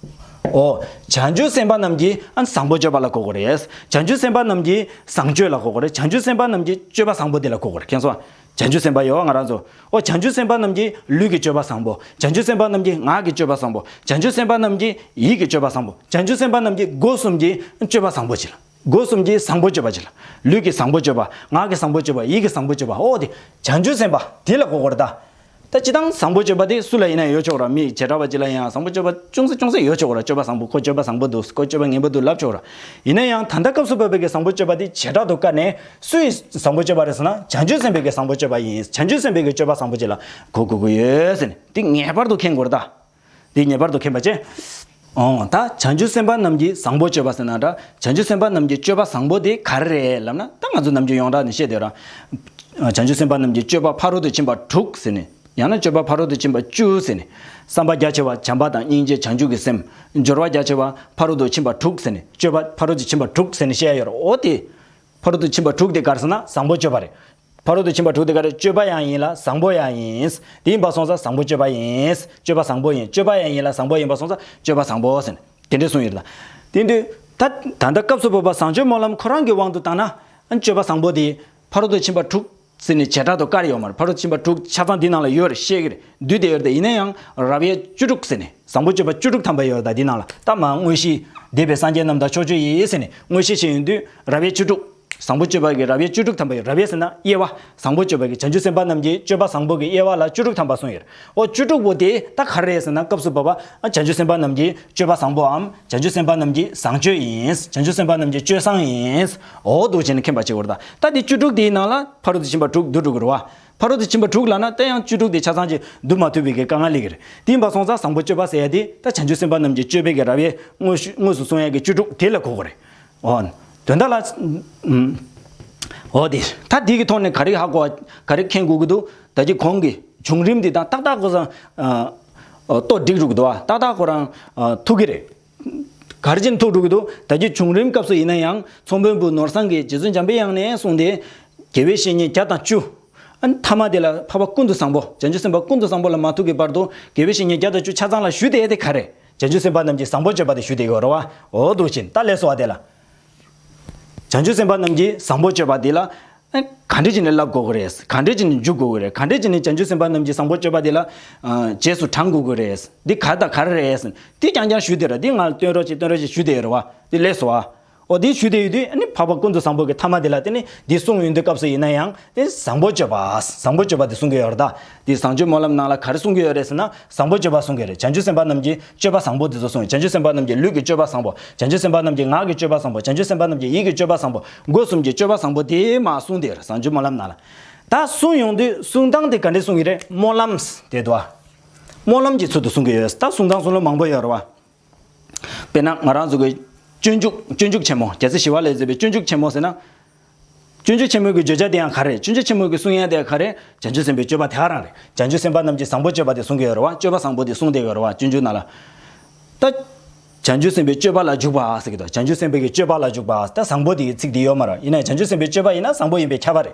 ཨོ། བྱང་ཆུབ་སེམས་དཔའ་རྣམས་ཀྱིས་ཨ་བཟང་པོ་སྤྱོད་པ་ལ་གོ་དགོས་རེད། བྱང་ཆུབ་སེམས་དཔའ་རྣམས་ཀྱིས་བཟང་སྤྱོད་ལ་གོ་དགོས་རེད། བྱང་ཆུབ་སེམས་དཔའ་རྣམས་ཀྱིས་སྤྱོད་པ་བཟང་པོ་དེ་ལ་གོ་དགོས་རེད། མཁྱེན་སོང་། བྱང་ཆུབ་སེམས་དཔའ་ཡོད་ང་རང་ཚོ། ཨོ། བྱང་ཆུབ་སེམས་དཔའ་རྣམས་ཀྱིས་ལུས་ཀྱི་སྤྱོད་པ་བཟང་པོ། བྱང་ཆུབ་སེམས་དཔའ་རྣམས་ཀྱིས་ངག་གི་སྤྱོད་པ་བཟང་པོ། བྱང་ཆུབ་སེམས་དཔའ་རྣམས་ཀྱིས་ཡིད་ཀྱི་སྤྱོད་པ་བཟང་པོ། བྱང་ཆུབ་སེམས་དཔའ་རྣམས་ཀྱིས་སྒོ་གསུམ་གྱི་སྤྱོད་པ་བཟང་པོ་བྱེད་ལ། སྒོ་གསུམ་གྱིས་བཟང་པོ་སྤྱོད་པ་བྱེད་ལ། ལུས་ཀྱི་བཟང་པོ་སྤྱོད་པ། ངག་གི་བཟང་པོ་སྤྱོད་པ། ཡིད་ཀྱི་བཟང་པོ་སྤྱོད་པ། ཨོ་དེ་བྱང་ཆུབ་སེམས་དཔའ་དེ་ལ་གོ་དགོས་རེད་ད། ད་སྤྱིར་བཏང་བཟང་པོ་སྤྱོད་པ་དེ་སུ་ལ་ཡིན་ན་ཡོད་ཆོག་ར། མི་བྱེ་བྲག་པ་ཅིག་ལ་ཡང་བཟང་པོ་སྤྱོད་པ་ཅུང་ཟད་ཅུང་ཟད་ཡོད་ཆོག་ར། སྤྱོད་པ་བཟང་པོ། ཁོ་སྤྱོད་པ་བཟང་པོ་འདུག་ཁོ་སྤྱོད་པ་ངན་པ་འདུག་ལབ་ཆོག་ར། ཡིན་ན་ཡང་ད་ལྟ་སྐབས་སུ་བབ་པའི་གི་བཟང་པོ་སྤྱོད་པ་དེ་བྱེ་བྲག་ཏུ་བཀར་ནས་སུ་ཡིས་བཟང་པོ་སྤྱོད་པ་རེད་ཟེར་ན། བྱང་ཆུབ་སེམས་དཔའི་གི་བཟང་པོ་སྤྱོད་པ་ཡིན། བྱང་ཆུབ་སེམས་དཔའི་གི་སྤྱོད་པ་བཟང་པོ་ཅིག་ལ་གོ་དགོས་ཀྱི་ཡོད་ཟེར་ནས་དེ་ངེས་པར་དུ་མཁྱེན་དགོས་རེད་ད། འདི་ངེས་པར་དུ་མཁྱེན་པ་བྱས། ཨོ། ད་བྱང་ཆུབ་སེམས་དཔའ་རྣམས་ཀྱིས་བཟང་པོ་སྤྱོད་པ་ཟེར་ན་འདྲ། བྱང་ཆུབ་སེམས་དཔའ་རྣམས་ཀྱི་སྤྱོད་པ་བཟང་པོ་དེ་ག་རེ་རེད་ལབ་ན། ད་ང་ཚོ་ནམ་རྒྱུན་ཡོངས་གྲགས་ནས་བཤད་བསྡད་ར། བྱང་ཆུབ་སེམས་དཔའ་རྣམས་ཀྱི་སྤྱོད་པ་ཕ་རོལ་ཏུ་ཕྱིན་པ་དྲུག་ཟེར་ནས། ཡང་ན་སྤྱོད་པ་ཕ་རོལ་ཏུ་ཕྱིན་པ་བཅུ་ཟེར་ནས། བསམ་པ་རྒྱ་ཆེ་བ། བྱམས་པ་དང་སྙིང་རྗེ། བྱང་ཆུབ་ཀྱི་སེམས། སྦྱོར་བ་རྒྱ་ཆེ་བ། ཕ་རོལ་ཏུ་ཕྱིན་པ་དྲུག་ཟེར་ནས། སྤྱོད་པ་ཕ་རོལ་ཏུ་ཕྱིན་པ་དྲུག་ཟེར་ནས་བཤད་ཡོད་ར། ཨོ་དེ། ཕ་རོལ་ཏུ་ཕྱིན་པ་དྲུག་དེ་ག་རེ་ཟེར་ན་བཟང་པོ་སྤྱོད་པ་རེད། ཕ་རོལ་ཏུ་ཕྱིན་པ་དྲུག་དེ་ག་རེ། སྤྱོད་པ་ཡང་ཡིན་ལ་བཟང་པོ་ཡང་ཡིན། དེ་ཡིན་པ་སོང་ཙང་བཟང་པོ་སྤྱོད་པ་ཡིན། སྤྱོད་པ་བཟང་པོ་ཡིན། སྤྱོད་པ་ཡང་ཡིན་ལ་བཟང་པོ་ཡིན་པ་སོང་ཙང་སྤྱོད་པ་བཟང་པོ་ཟེར་ནས་དེ་འདྲས་གསུངས་ཡོད་ལ། དེ་དུས་ད་ད་ལྟ་སྐབས་སུ་བབ་པ་བཟང་སྤྱོད་སྨོན་ལམ་ཁོ་རང་གི་དབང་དུ་བཏང་ན་སྤྱོད་པ་བཟང་པོ་དེ་ཕ་རོལ་ཏུ་ཕྱིན་པ་དྲུག་ཟེར་ནས་བྱེ་བྲག་ཏུ་བཀར་ཡོད་མ་རེད། ཕ་རོལ་ཏུ་ཕྱིན་པ་དྲུག་ཆ་ཚང་འདི་ནང་ལ་ཡོད་རེད། བཤད་ཀྱི་རེད། འདུས་ཏེ་ཡོད་རེད། ཡིན་ན་ཡང་རབ་དབྱེ་བཅུ་དྲུག་ཟེར་ནས་བཟང་པོ་སྤྱོད་པ་བཅུ་དྲུག་ཐམ་པ་ཡོད་རེད་ད། འདི་ནང་ལ་ད་མ་དངོས་གཞི་འདས་པའི་སངས་རྒྱས་རྣམས་དང་ཕྱོགས་བཅུ་ཡི་ཟེར་ནས་དངོས་གཞི་བཤད་ཡོང་དུས་རབ་དབྱེ་བཅུ་དྲུག་བཟང་པོ་སྤྱོད་པ་གི་རབ་དབྱེ་བཅུ་དྲུག་ཐམ་པ་ཡོད། རབ་དབྱེ་ཟེར་ན་དབྱེ་བ། བཟང་པོ་སྤྱོད་པ་གི་བྱང་ཆུབ་སེམས་དཔའ་རྣམས་ཀྱི་སྤྱོད་པ་བཟང་པོ་གི་དབྱེ་བ་ལ་བཅུ་དྲུག་ཐམ་པ་གསུངས་ཡོད། ཨོ་བཅུ་དྲུག་པོ་དེ་ད་ག་རེ་རེད་ཟེར་ན་སྐབས་སུ་བབ་པ་བྱང་ཆུབ་སེམས་དཔའ་རྣམས་ཀྱི་སྤྱོད་པ་བཟང་པོའམ་བྱང་ཆུབ་སེམས་དཔའ་རྣམས་ཀྱི་བཟང་སྤྱོད་ཡིན། བྱང་ཆུབ་སེམས་དཔའ་རྣམས་ཀྱི་སྤྱོད་བཟང་ཡིན། ཨོ་འདུག་བྱས་ནས་མཁྱེན་པ་བྱེད་དགོས་རེད་ད། ད་དེ་བཅུ་དྲུག་དེའི་ནང་ལ་ཕ་རོལ་ཏུ་ཕྱིན་པ་དྲུག་བསྡུ་འགྲོ་གི་རེད་བ། ཕ་རོལ་ཏུ་ཕྱིན་པ་དྲུག་ལབ་ན་ད་ཡང་བཅུ་དྲུག་དེ་ཆ་ཚང་ཅིག་བསྡུ་མ་ཐུབ་པའི་གི་དཀའ་ངལ་སླེབས་ཀྱི་རེད། དེ་ཡིན་པ་སོང་ཙང་བཟང་པོ་སྤྱོད་པ་ཟེར་ཡ་དེ་ད་བྱང་ཆུབ་སེམས་དཔའ་རྣམས་ཀྱི་སྤྱོད་པའི་གི་རབ་དབྱེ་དངོས་དངོས་སུ་གསུང་ཡ་གི་བཅུ་དྲུག་དེ་ལ་གོ་དགོས་རེད། ཨོ། དོན་དག་ལ། ཨུམ། ཨོ་དེ། ད་དེ་གི་ཐོག་ནས་ག་རེ་ཧ་གོ་བ། ག་རེ་མཁྱེན་དགོས་ཀྱི་འདུག་ད་ཅི་གོང་གི་བྱུང་རིམ་འདི་དང་ཏག་ཏག་ཁོ་རང་། ཨ། ཨ། ལྟོ་འགྲིག་འགྲོ་གི་འདུག་བ། ཏག་ཏག་ཁོ་རང་། ཨ། ཐུག་གི་རེད། ག་རེ་བྱས་ནས་ཐུག་འགྲོ་གི་འདུག་ད་ཅི་བྱུང་རིམ་སྐབས་སུ་ཡིན་ན་ཡང་ཚོང་དཔོན་པོ་ནོར་བཟང་གིས་རྗེ་བཙུན་འཇམ་པའི་དབྱངས་ནས་གསུངས་ཏེ། དགེ་བའི་བཤེས་གཉེན་བརྒྱ་དང་བཅུ། ཨ་ནི་ཐ་མ་དེ་ལ་འཕགས་པ་ཀུན་ཏུ་བཟང་པོ། བྱང་ཆུབ་སེམས་དཔའ་ཀུན་ཏུ་བཟང་པོ་ལ་མ་ཐུག་གི་བར་དུ་དགེ་བའི་བཤེས་གཉེན་བརྒྱ་དང་བཅུ་ཆ་ཚང་ལ་ཞུས་ཏེ་དེ་ག་རེ། བྱང་ཆུབ་སེམས་དཔའ་རྣམས་ཀྱིས་བཟང་པོ་སྤྱོད་པ་དེ་ཞུས་ཏེ་ཡོད་རེད་བ། འོ་འདུག་ཅིང་ད་ལས་སོ་བ་དེ་ལ། བྱང་ཆུབ་སེམས་དཔའ་རྣམས་ཀྱིས་བཟང་པོ་སྤྱོད་པ་འདི་ལ། ཨ། ག་འདྲ་བྱས་ནས་བསླབ་དགོས་ཀྱི་རེད། ག་འདྲ་བྱས་ནས་འཇུག་དགོས་ཀྱི་རེད། ག་འདྲ་བྱས་ནས་བྱང་ཆུབ་སེམས་དཔའ་རྣམས་ཀྱིས་བཟང་པོ་སྤྱོད་པ་འདི་ལ། ཨ། རྗེས་སུ་འབྲང་དགོས་ཀྱི་རེད། འདི་ག་དང་ག་རེ་རེད། འདི་རྐྱང་རྐྱང་ཞུས་དེ་ར། འདི་ང་ལ་སྟོན་རོགས་བྱེད་སྟོན་རོགས་བྱེད་ཞུས་དེ་རེད་བ། འདི་ལས་སོ་བ། འོ་འདི་ཞུས་དེ་ཡོད་དུས་ཨ་ནི་འཕགས་པ་ཀུན་ཏུ་བཟང་པོ་གི་ཐ་མ་འདི་ལ་དེ་ནི་འདི་གསུངས་ཡོང་དུས་སྐབས་སུ་ཡིན་ན་ཡང་དེ་བཟང་པོ་སྤྱོད་པ། བཟང་པོ་སྤྱོད་པ་འདི་གསུང་གི་ཡོད་རེད་ད། འདི་བཟང་སྤྱོད་སྨོན་ལམ་ནང་ལ་ག་རེ་གསུང་གི་ཡོད་རེད་ཟེར་ན་བཟང་པོ་སྤྱོད་པ་གསུང་གི་རེད། བྱང་ཆུབ་སེམས་དཔའ་རྣམས་ཀྱིས་སྤྱོད་པ་བཟང་པོ་འདི་ཚོ་གསུང་། བྱང་ཆུབ་སེམས་དཔའ་རྣམས་ཀྱི་ལུས་ཀྱི་སྤྱོད་པ་བཟང་པོ། བྱང་ཆུབ་སེམས་དཔའ་རྣམས་ཀྱི་ངག་གི་སྤྱོད་པ་བཟང་པོ། བྱང་ཆུབ་སེམས་དཔའ་རྣམས་ཀྱི་ཡིད་ཀྱི་སྤྱོད་པ་བཟང་པོ། སྒོ་གསུམ་གྱི་སྤྱོད་པ་བཟང་པོ་དེ་མ་གསུངས་དེ་རེད། བཟང་སྤྱོད་སྨོན་ལམ་ནང་ལ། ད་གསུང་ཡོང་དུས་གསུང་སྟངས་དེ་ག་འདྲས་གསུང་གི་རེད། སྨོན་ལམ་དེ་དུ་བ། སྨོན་ལམ་གྱི་ཚུལ་དུ་གསུང་གི་ཡོད། ད་གསུང་སྟངས་གསུང་ལུགས་མང་པོ་ཡོད་རེད་བ། དཔེར་ན་ང་རང་ཚོ་གི་སྤྱོད་འཇུག་སྤྱོད་འཇུག་ཆེན་མོ། རྒྱལ་སྲས་ཞི་བ་ལྷས་མཛད་པའི་སྤྱོད་འཇུག་ཆེན་མོ་ཟེར་ན། སྤྱོད་འཇུག་ཆེན་མོའི་གི་བརྗོད་བྱ་དེ་ཡང་ག་རེ། སྤྱོད་འཇུག་ཆེན་མོའི་གི་གསུང་ཡ་དེ་ཡང་ག་རེ། བྱང་ཆུབ་སེམས་དཔའི་སྤྱོད་པ་དེ་ག་རང་རེད། བྱང་ཆུབ་སེམས་དཔའ་རྣམས་ཀྱིས་བཟང་པོ་སྤྱོད་པ་དེ་གསུང་གི་ཡོད་རེད་བ། སྤྱོད་པ་བཟང་པོ་དེ་གསུང་བསྡད་ཡོད་རེད་བ། སྤྱོད་འཇུག་ནང་ལ། ད། བྱང་ཆུབ་སེམས་དཔའི་སྤྱོད་པ་ལ་འཇུག་པ་ཟེར་གི་འདུག་བྱང་ཆུབ་སེམས་དཔའི་གི་སྤྱོད་པ་ལ་འཇུག་པ། ད་བཟང་པོ་དེ་གི་ཚིག་དེ་ཡོད་མ་རེད། ཡིན་ན་བྱང་ཆུབ་སེམས་དཔའི་སྤྱོད་པ་ཡིན་ན་བཟང་པོ་ཡིན་པས་ཁྱབ་པ་རེད།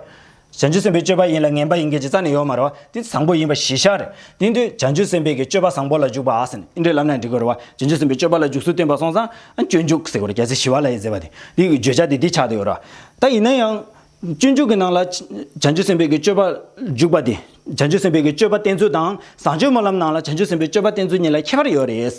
བྱང་ཆུབ་སེམས་དཔའི་སྤྱོད་པ་ཡིན་ལ་ངན་པ་ཡིན་མཁན་ཅིག་རྩ་ནས་ཡོད་མ་རེད་བ། དེ་བཟང་པོ་ཡིན་པ་གཞི་བཞག་རེད། དེ་དུས་བྱང་ཆུབ་སེམས་དཔའི་གི་སྤྱོད་པ་བཟང་པོ་ལ་འཇུག་པ་ཟེར་ནས་འདི་འདྲའི་ལབ་ན་འགྲིག་གི་རེད་བ། བྱང་ཆུབ་སེམས་དཔའི་སྤྱོད་པ་ལ་འཇུག་ཚུལ་སྟོན་པ་སོང་ཙང་སྤྱོད་འཇུག་ཟེར་གི་རེད། རྒྱལ་སྲས་ཞི་བ་ལྷས་མཛད་པ་དེ། དེ་གི་བརྗོད་བྱ་དེ་འདི་ཆགས་བསྡད་ཡོད་རེད་བ། ད་ཡིན་ན་ཡང་། སྤྱོད་འཇུག་གི་ནང་ལ་བྱང་ཆུབ་སེམས་དཔའི་གི་སྤྱོད་པ་འཇུག་པ་དེ། བྱང་ཆུབ་སེམས་དཔའི་གི་སྤྱོད་པ་བསྟན་ཚུལ་དང་བཟང་སྤྱོད་སྨོན་ལམ་ནང་ལ་བྱང་ཆུབ་སེམས་དཔའི་སྤྱོད་པ་བསྟན་ཚུལ་གཉིས་ལ་ཁྱད་པར་ཡོད་རེད།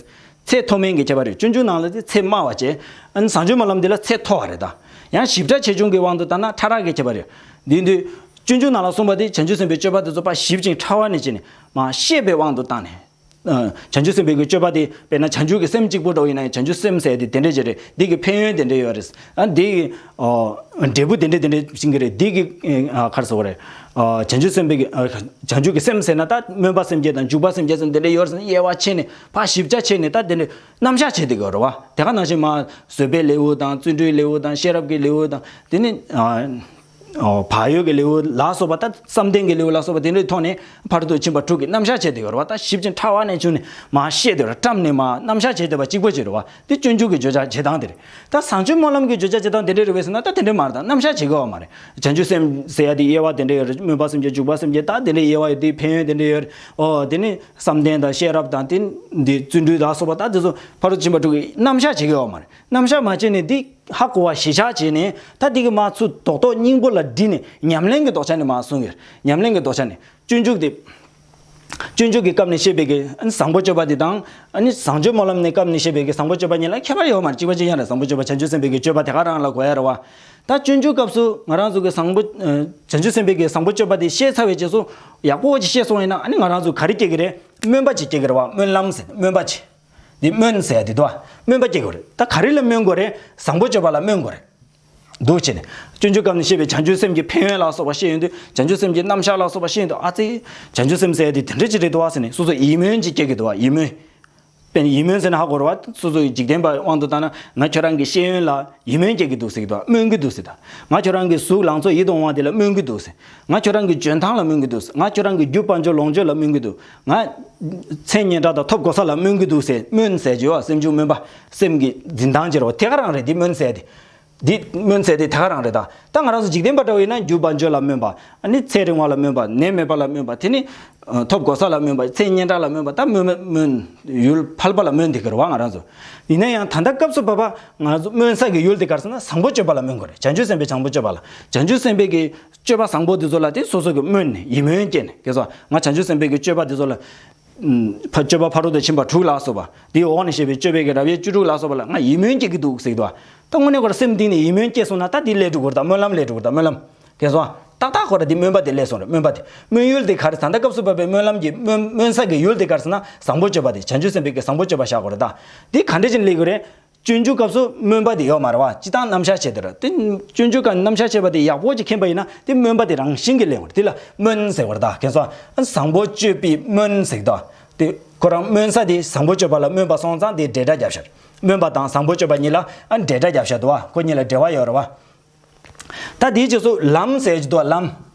ཚད་མཐོ་དམན་གྱི་ཁྱད་པར་རེད། སྤྱོད་འཇུག་ནང་ལ་དེ་ཚད་དམའ་བ་བྱས། ཨ་ནི་བཟང་སྤྱོད་སྨོན་ལམ་འདི་ལ་ཚད་མཐོ་བ་རེད་ད། ཡང་ཞིབ་ཕྲ་ཆེ་ཆུང་གི་དབང་དུ་བཏང་ན་ཕྲ་རགས་ཀྱི་ཁྱད་པར་རེད། འདི་འདུས། སྤྱོད་འཇུག་ནང་ལ་གསུངས་པ་དེ་བྱང་ཆུབ་སེམས་དཔའི་སྤྱོད་པ་དེ་ཚོ་ཕར་ཞིབ་ཅིང་ཕྲ་བ་ནས་བྱས་ནས་མར་ཤེས་པའི་དབང་དུ་བཏང་ནས། ཨ། བྱང་ཆུབ་སེམས་དཔའི་གི་སྤྱོད་པ་དེ་དཔེར་ན་བྱང་ཆུབ་ཀྱི་སེམས་གཅིག་པུ་འདྲ་བོ་ཡིན་ན་ཡང་བྱང་ཆུབ་སེམས་ཟེར་དེ་དེ་འདྲས་ཅིག་རེད། འདི་གི་ཕན་ཡོན་དེ་འདྲས་ཡོད་རེད། ཨ། འདི་གི། ཨོ། འབྲས་བུ་དེ་འདྲས་དེ་འདྲས་བྱིན་གི་རེད། འདི་གི། ཨ། ག་རེ་ཟེར་དགོས་རེད། ཨ། བྱང་ཆུབ་སེམས་དཔའི་གི། ཨ། བྱང་ཆུབ་ཀྱི་སེམས་ཟེར་ན་ད་སྨོན་པ་སེམས་བསྐྱེད་དང་འཇུག་པ་སེམས་བསྐྱེད་ཟེར་དེ་འདྲས་ཡོད་རེད་ཟེར་ནས་དབྱེ་བ་ཕྱེ་ནས་ཕར་ཞིབ་ཆ་ཕྱེ་ནས་ད་དེ་འདྲས་རྣམ་གཞག་བྱེད་བསྡད་ཀྱི་ཡོད་རེད་བ། དེ་ག་ནང་བཞིན་མར་བཟོད་པའི་ལེའུ་དང་བརྩོན་འགྲུས་ལེའུ་དང་ཤེས་རབ་ཀྱི་ལེའུ་དང་དེ་ནས། ཨ། ཨོ། བག་ཡོད་ཀྱི་ལེའུ་ལ་སོགས་པ། ད་བསམ་གཏན་གྱི་ལེའུ་ལ་སོགས་པ་དེ་འདྲའི་ཐོག་ནས་ཕ་རོལ་ཏུ་ཕྱིན་པ་དྲུག་གི་རྣམ་གཞག་བྱས་བསྡད་ཡོད་རེད་བ། ད་ཞིབ་ཅིང་ཕྲ་བ་ནས་བྱུང་ནས་མར་བཤད་བསྡད་ཡོད་རེད། བཀྲམ་ནས་མར་རྣམ་གཞག་བྱས་བསྡད་པ་གཅིག་པ་ཅིག་རེད་བ། དེ་སྤྱོད་འཇུག་གི་བརྗོད་བྱ་བྱེད་སྟངས་དེ་རེད། ད་བཟང་སྤྱོད་སྨོན་ལམ་གྱི་བརྗོད་བྱ་བྱེད་སྟངས་དེ་འདྲ་རེད་པས་ཟེར་ན། ད་དེ་འདྲ་མ་རེད། ད་རྣམ་གཞག་བྱེད་དགོས་པ་མ་རེད། བྱང་ཆུབ་སེམས་ཟེར་ཡ་དེ་དབྱེ་བ་དེ་འདྲ་ཡོད་རེད། སྨོན་པ་སེམས་བསྐྱེད། འཇུག་པ་སེམས་བསྐྱེད། ད་དེ་འདྲའི་དབྱེ་བ་ཡོད། དེའི་ཕན་ཡོན་དེ་འདྲ་ཡོད་རེད། ཨོ། དེ་ནི་བསམ་གཏན་དང་ཤེས་རབ་དང་། དེ་འདི་བརྩོན་འགྲུས་ལ་སོགས་པ། ད་དེ་ཚོ་ཕ་རོལ་ཏུ་ཕྱིན་པ་དྲུག་གི་རྣམ་གཞག་བྱེད་དགོས་པ་མ་རེད། རྣམ་གཞག་མ་བྱས་ནས་འདི་ཧ་གོ་བ་གཞི་བཞག་བྱས་ནས། ད་འདི་གི་མར་ཚུར་རྡོག་རྡོག་སྙིང་པོ་ལ་དྲིལ་ནས་ཉམས་ལེན་གྱི་ལྡོག་ཆ་ནས་མར་གསུང་གི་རེད། ཉམས་ལེན་གྱི་ལྡོག་ཆ་ནས། སྤྱོད་འཇུག་དེ། སྤྱོད་འཇུག་གི་སྐབས་ནས་བཤད་པའི་གི་ཨ་ནི་བཟང་པོ་སྤྱོད་པ་དེ་དང་། ཨ་ནི་བཟང་སྤྱོད་སྨོན་ལམ་ནས་སྐབས་ནས་བཤད་པའི་གི་བཟང་པོ་སྤྱོད་པ་གཉིས་ལ་ཁྱད་པར་ཡོད་མ་རེད། གཅིག་པ་གཅིག་རྐྱང་རེད། བཟང་པོ་སྤྱོད་པ་བྱང་ཆུབ་སེམས་དཔའི་གི་སྤྱོད་པ་དེ་ག་རང་ལ་གོ་ཡ་རེད་བ། ད་སྤྱོད་འཇུག་སྐབས་སུ་ང་རང་ཚོ་གི་བཟང་པོ། ཨ། བྱང་ཆུབ་སེམས་དཔའི་གི་བཟང་པོ་སྤྱོད་པ་དེ་ཤེས་ཚར་བའི་རྗེས་སུ་ཡག་པོ་ཅིག་ཤེས་སོང་ཡིན་ན། ཨ་ནི་ང་རང་ཚོ་ག་རེ་སྐྱེ་གི་རེད། སྨོན་པ་ཅིག་སྐྱེ་གི་རེད་བ། སྨོན་ལམ་ཟེར། སྨོན་པ་ཅིག་འདི་སྨོན་ཟེར་ཡ་དེ་འདུག་བ། སྨོན་པ་སྐྱེ་དགོས་རེད། ད་ག་རེ་ལ་སྨོན་དགོས་རེད། བཟང་པོ་སྤྱོད་པ་ལ་སྨོན་དགོས་རེད། འདུག་བྱས་ནས། སྤྱོད་འཇུག་སྐབས་ནས་བཤད་པའི་བྱང་ཆུབ་སེམས་ཀྱི་ཕན་ཡོན་ལ་སོགས་པ་བཤད་ཡོང་དུས། བྱང་ཆུབ་སེམས་ཀྱི་རྣམ་གཞག་ལ་སོགས་པ་བཤད་ཡོང་དུས། ཨ་ཙི། བྱང་ཆུབ་སེམས་ཟེར་ཡ་དེ་དེ་འདྲ་ཅིག་རེད་འདུག་བ་ཟེར་ནས་སོ་སོ་ཡིད་སྨོན་ཅིག་སྐྱེ་གི་འདུག་བ། ཡིད་སྨོན། དཔེར་ན་ཡིད་སྨོན་ཟེར་ན་ཧ་གོ་རེད་བ། སོ་སོ་ཡི་འཇིག་རྟེན་པ་དབང་དུ་བཏང་ན། ང་ཁྱོད་རང་གི་ཤེས་ཡོན་ལ་ཡིད་སྨོན་སྐྱེ་གི་འདུག་ཟེར་གི་འདུག་སྨོན་གི་འདུག་ཟེར། ད་ང་ཁྱོད་རང་གི་གཟུགས་ལང་ཚོ་ཡིད་དུ་འོང་བ་དེ་ལ་སྨོན་གི་འདུག་ཟེར། ང་ཁྱོད་རང་གི་འཇོན་ཐང་ལ་སྨོན་གི་འདུག་ཟེར། ང་ཁྱོད་རང་གི་རྒྱུ་དཔལ་འབྱོར་ལོངས་སྤྱོད་ལ་སྨོན་གི་འདུག་ང་མཚན་སྙན་གྲགས་དང་ཐོབ་གོ་ས་ལ་སྨོན་གི་འདུག་ཟེར། སྨོན་ཟེར་གྱི་ཡོད་བ། སེམས་བྱུང་སྨོན་པ། སེམས་ཀྱི་འཛིན་སྟངས་ཅིག་རེད་བ། དེ་ག་རང་རེད། དེ་སྨོན་ཟེར་དེ། འདི་སྨོན་ཟེར་དེ་དེ་ག་རང་རེད། ད་ད་ང་རང་ཚོ་འཇིག་རྟེན་པ་འདྲ་བོ་ཡིན་ན། རྒྱུ་དཔལ་འབྱོར་ལ་སྨོན་པ། ཨ་ནི་ཚེ་རིང་བ་ལ་སྨོན་པ། ནད་མེད་པ་ལ་སྨོན་པ། དེ་ནི་ཐོབ་གོ་ས་ལ་སྨོན་པ། མཚན་སྙན་གྲགས་ལ་སྨོན་པ། ད་སྨོན་སྨོན་ཡུལ་ཕལ་པ་ལ་སྨོན་དེ་གི་རེད་བ། ང་རང་ཚོ། ཡིན་ན་ཡང་ད་ལྟ་སྐབས་སུ་བབ་པ་ང་ཚོ་སྨོན་ས་གི་ཡུལ་དེ་ག་རེ་ཟེར་ན། བཟང་པོ་སྤྱོད་པ་ལ་སྨོན་དགོས་རེད། བྱང་ཆུབ་སེམས་དཔའི་བཟང་པོ་སྤྱོད་པ་ལ། བྱང་ཆུབ་སེམས་དཔའི་གི་སྤྱོད་པ་བཟང་པོ་དེ་ཚོ་ལ་དེ་སོ་སོ་གི་སྨོན་ནས་ཡིད་སྨོན་སྐྱེས་ནས། གལ་སྲིད་ང་བྱང་ཆུབ་སེམས་དཔའི་གི་སྤྱོད་པ་དེ་ཚོ་ལ། ཨུམ། ཕ། སྤྱོད་པ་ཕ་རོལ་ཏུ་ཕྱིན་པ་དྲུག་ལ་སོགས་པ། དེའི་འོག་ནས་བཤད་པའི་སྤྱོད་པའི་གི་རབ་དབྱེ་བཅུ་དྲུག་ལ་སོགས་པ་ལ་ང་ཡིད་སྨོན་སྐྱེ་གི་འདུག་ཟེར་གི་འདུག་ད་དངོས་གནས་ཁོ་རང་སེམས་གཏིང་ནས་ཡིད་སྨོན་སྐྱེས་སོང་ན། ད་དེ་ལས་འགྲོ་གི་རེད། ད་སྨོན་ལམ་ལས་འགྲོ་གི་རེད། ད་སྨོན་ལམ། གལ་སོང་། ཏག་ཏག་ཁོ་རང་དེ་སྨོན་པ་དེ་སླེབས་སོང་རེད། སྨོན་པ་དེ། སྨོན་ཡུལ་དེ་ག་རེ། ད་ལྟ་སྐབས་སུ་བབ་པའི་སྨོན་ལམ་གྱི་སྨོན་སྨོན་ས་གི་ཡུལ་དེ་ག་རེ་ཟེར་ན། བཟང་པོ་སྤྱོད་པ་དེ། བྱང་ཆུབ་སེམས་དཔའི་གི་བཟང་པོ་སྤྱོད་པ་བཞག་དགོས་རེད། ད་དེ་ག་འདྲ་ཅིག་སླེབས་དགོས་རེད། སྤྱོད་འཇུག་སྐབས་སུ་སྨོན་པ་དེ་ཡོད་མ་རེད་བ། སྤྱིར་བཏང་རྣམ་གཞག་བྱས་དེ་རེད། དེ་སྤྱོད་འཇུག་སྐབས་རྣམ་གཞག་བྱས་པ་དེ་ཡག་པོ་ཅིག་མཁྱེན་པ་ཡིན་ན། དེ་སྨོན་པ་དེ་རང་བཞིན་གྱིས་སླེབས་པ་རེད། དེ་ལ་སྨོན་ཟེར་བ་རེད། ད་གལ་སྲིད་བཟང་པོ་སྤྱོད་པའི་སྨོན་ཟེར་གི་འདུག་དེ་ཁོ་རང་སྨོན་ས་དེ་བཟང་པོ་སྤྱོད་པ་ལ་སྨོན་པ་སོང་ཙང་། དེ་འབྲེལ་སྒྲ་རྒྱབ་ཤག་སྨོན་པ་དང་བཟང་པོ་སྤྱོད་པ་གཉིས་ལ་ཨ་འབྲེལ་སྒྲ་རྒྱབ་ཤག་འདུག་བ། ཁོ་གཉིས་ལ་འབྲེལ་བ་ཡོད་རེད་བ། ད་དེའི་རྗེས་སུ་ལམ་ཟེར་གྱི་འདུག་བ། ལམ།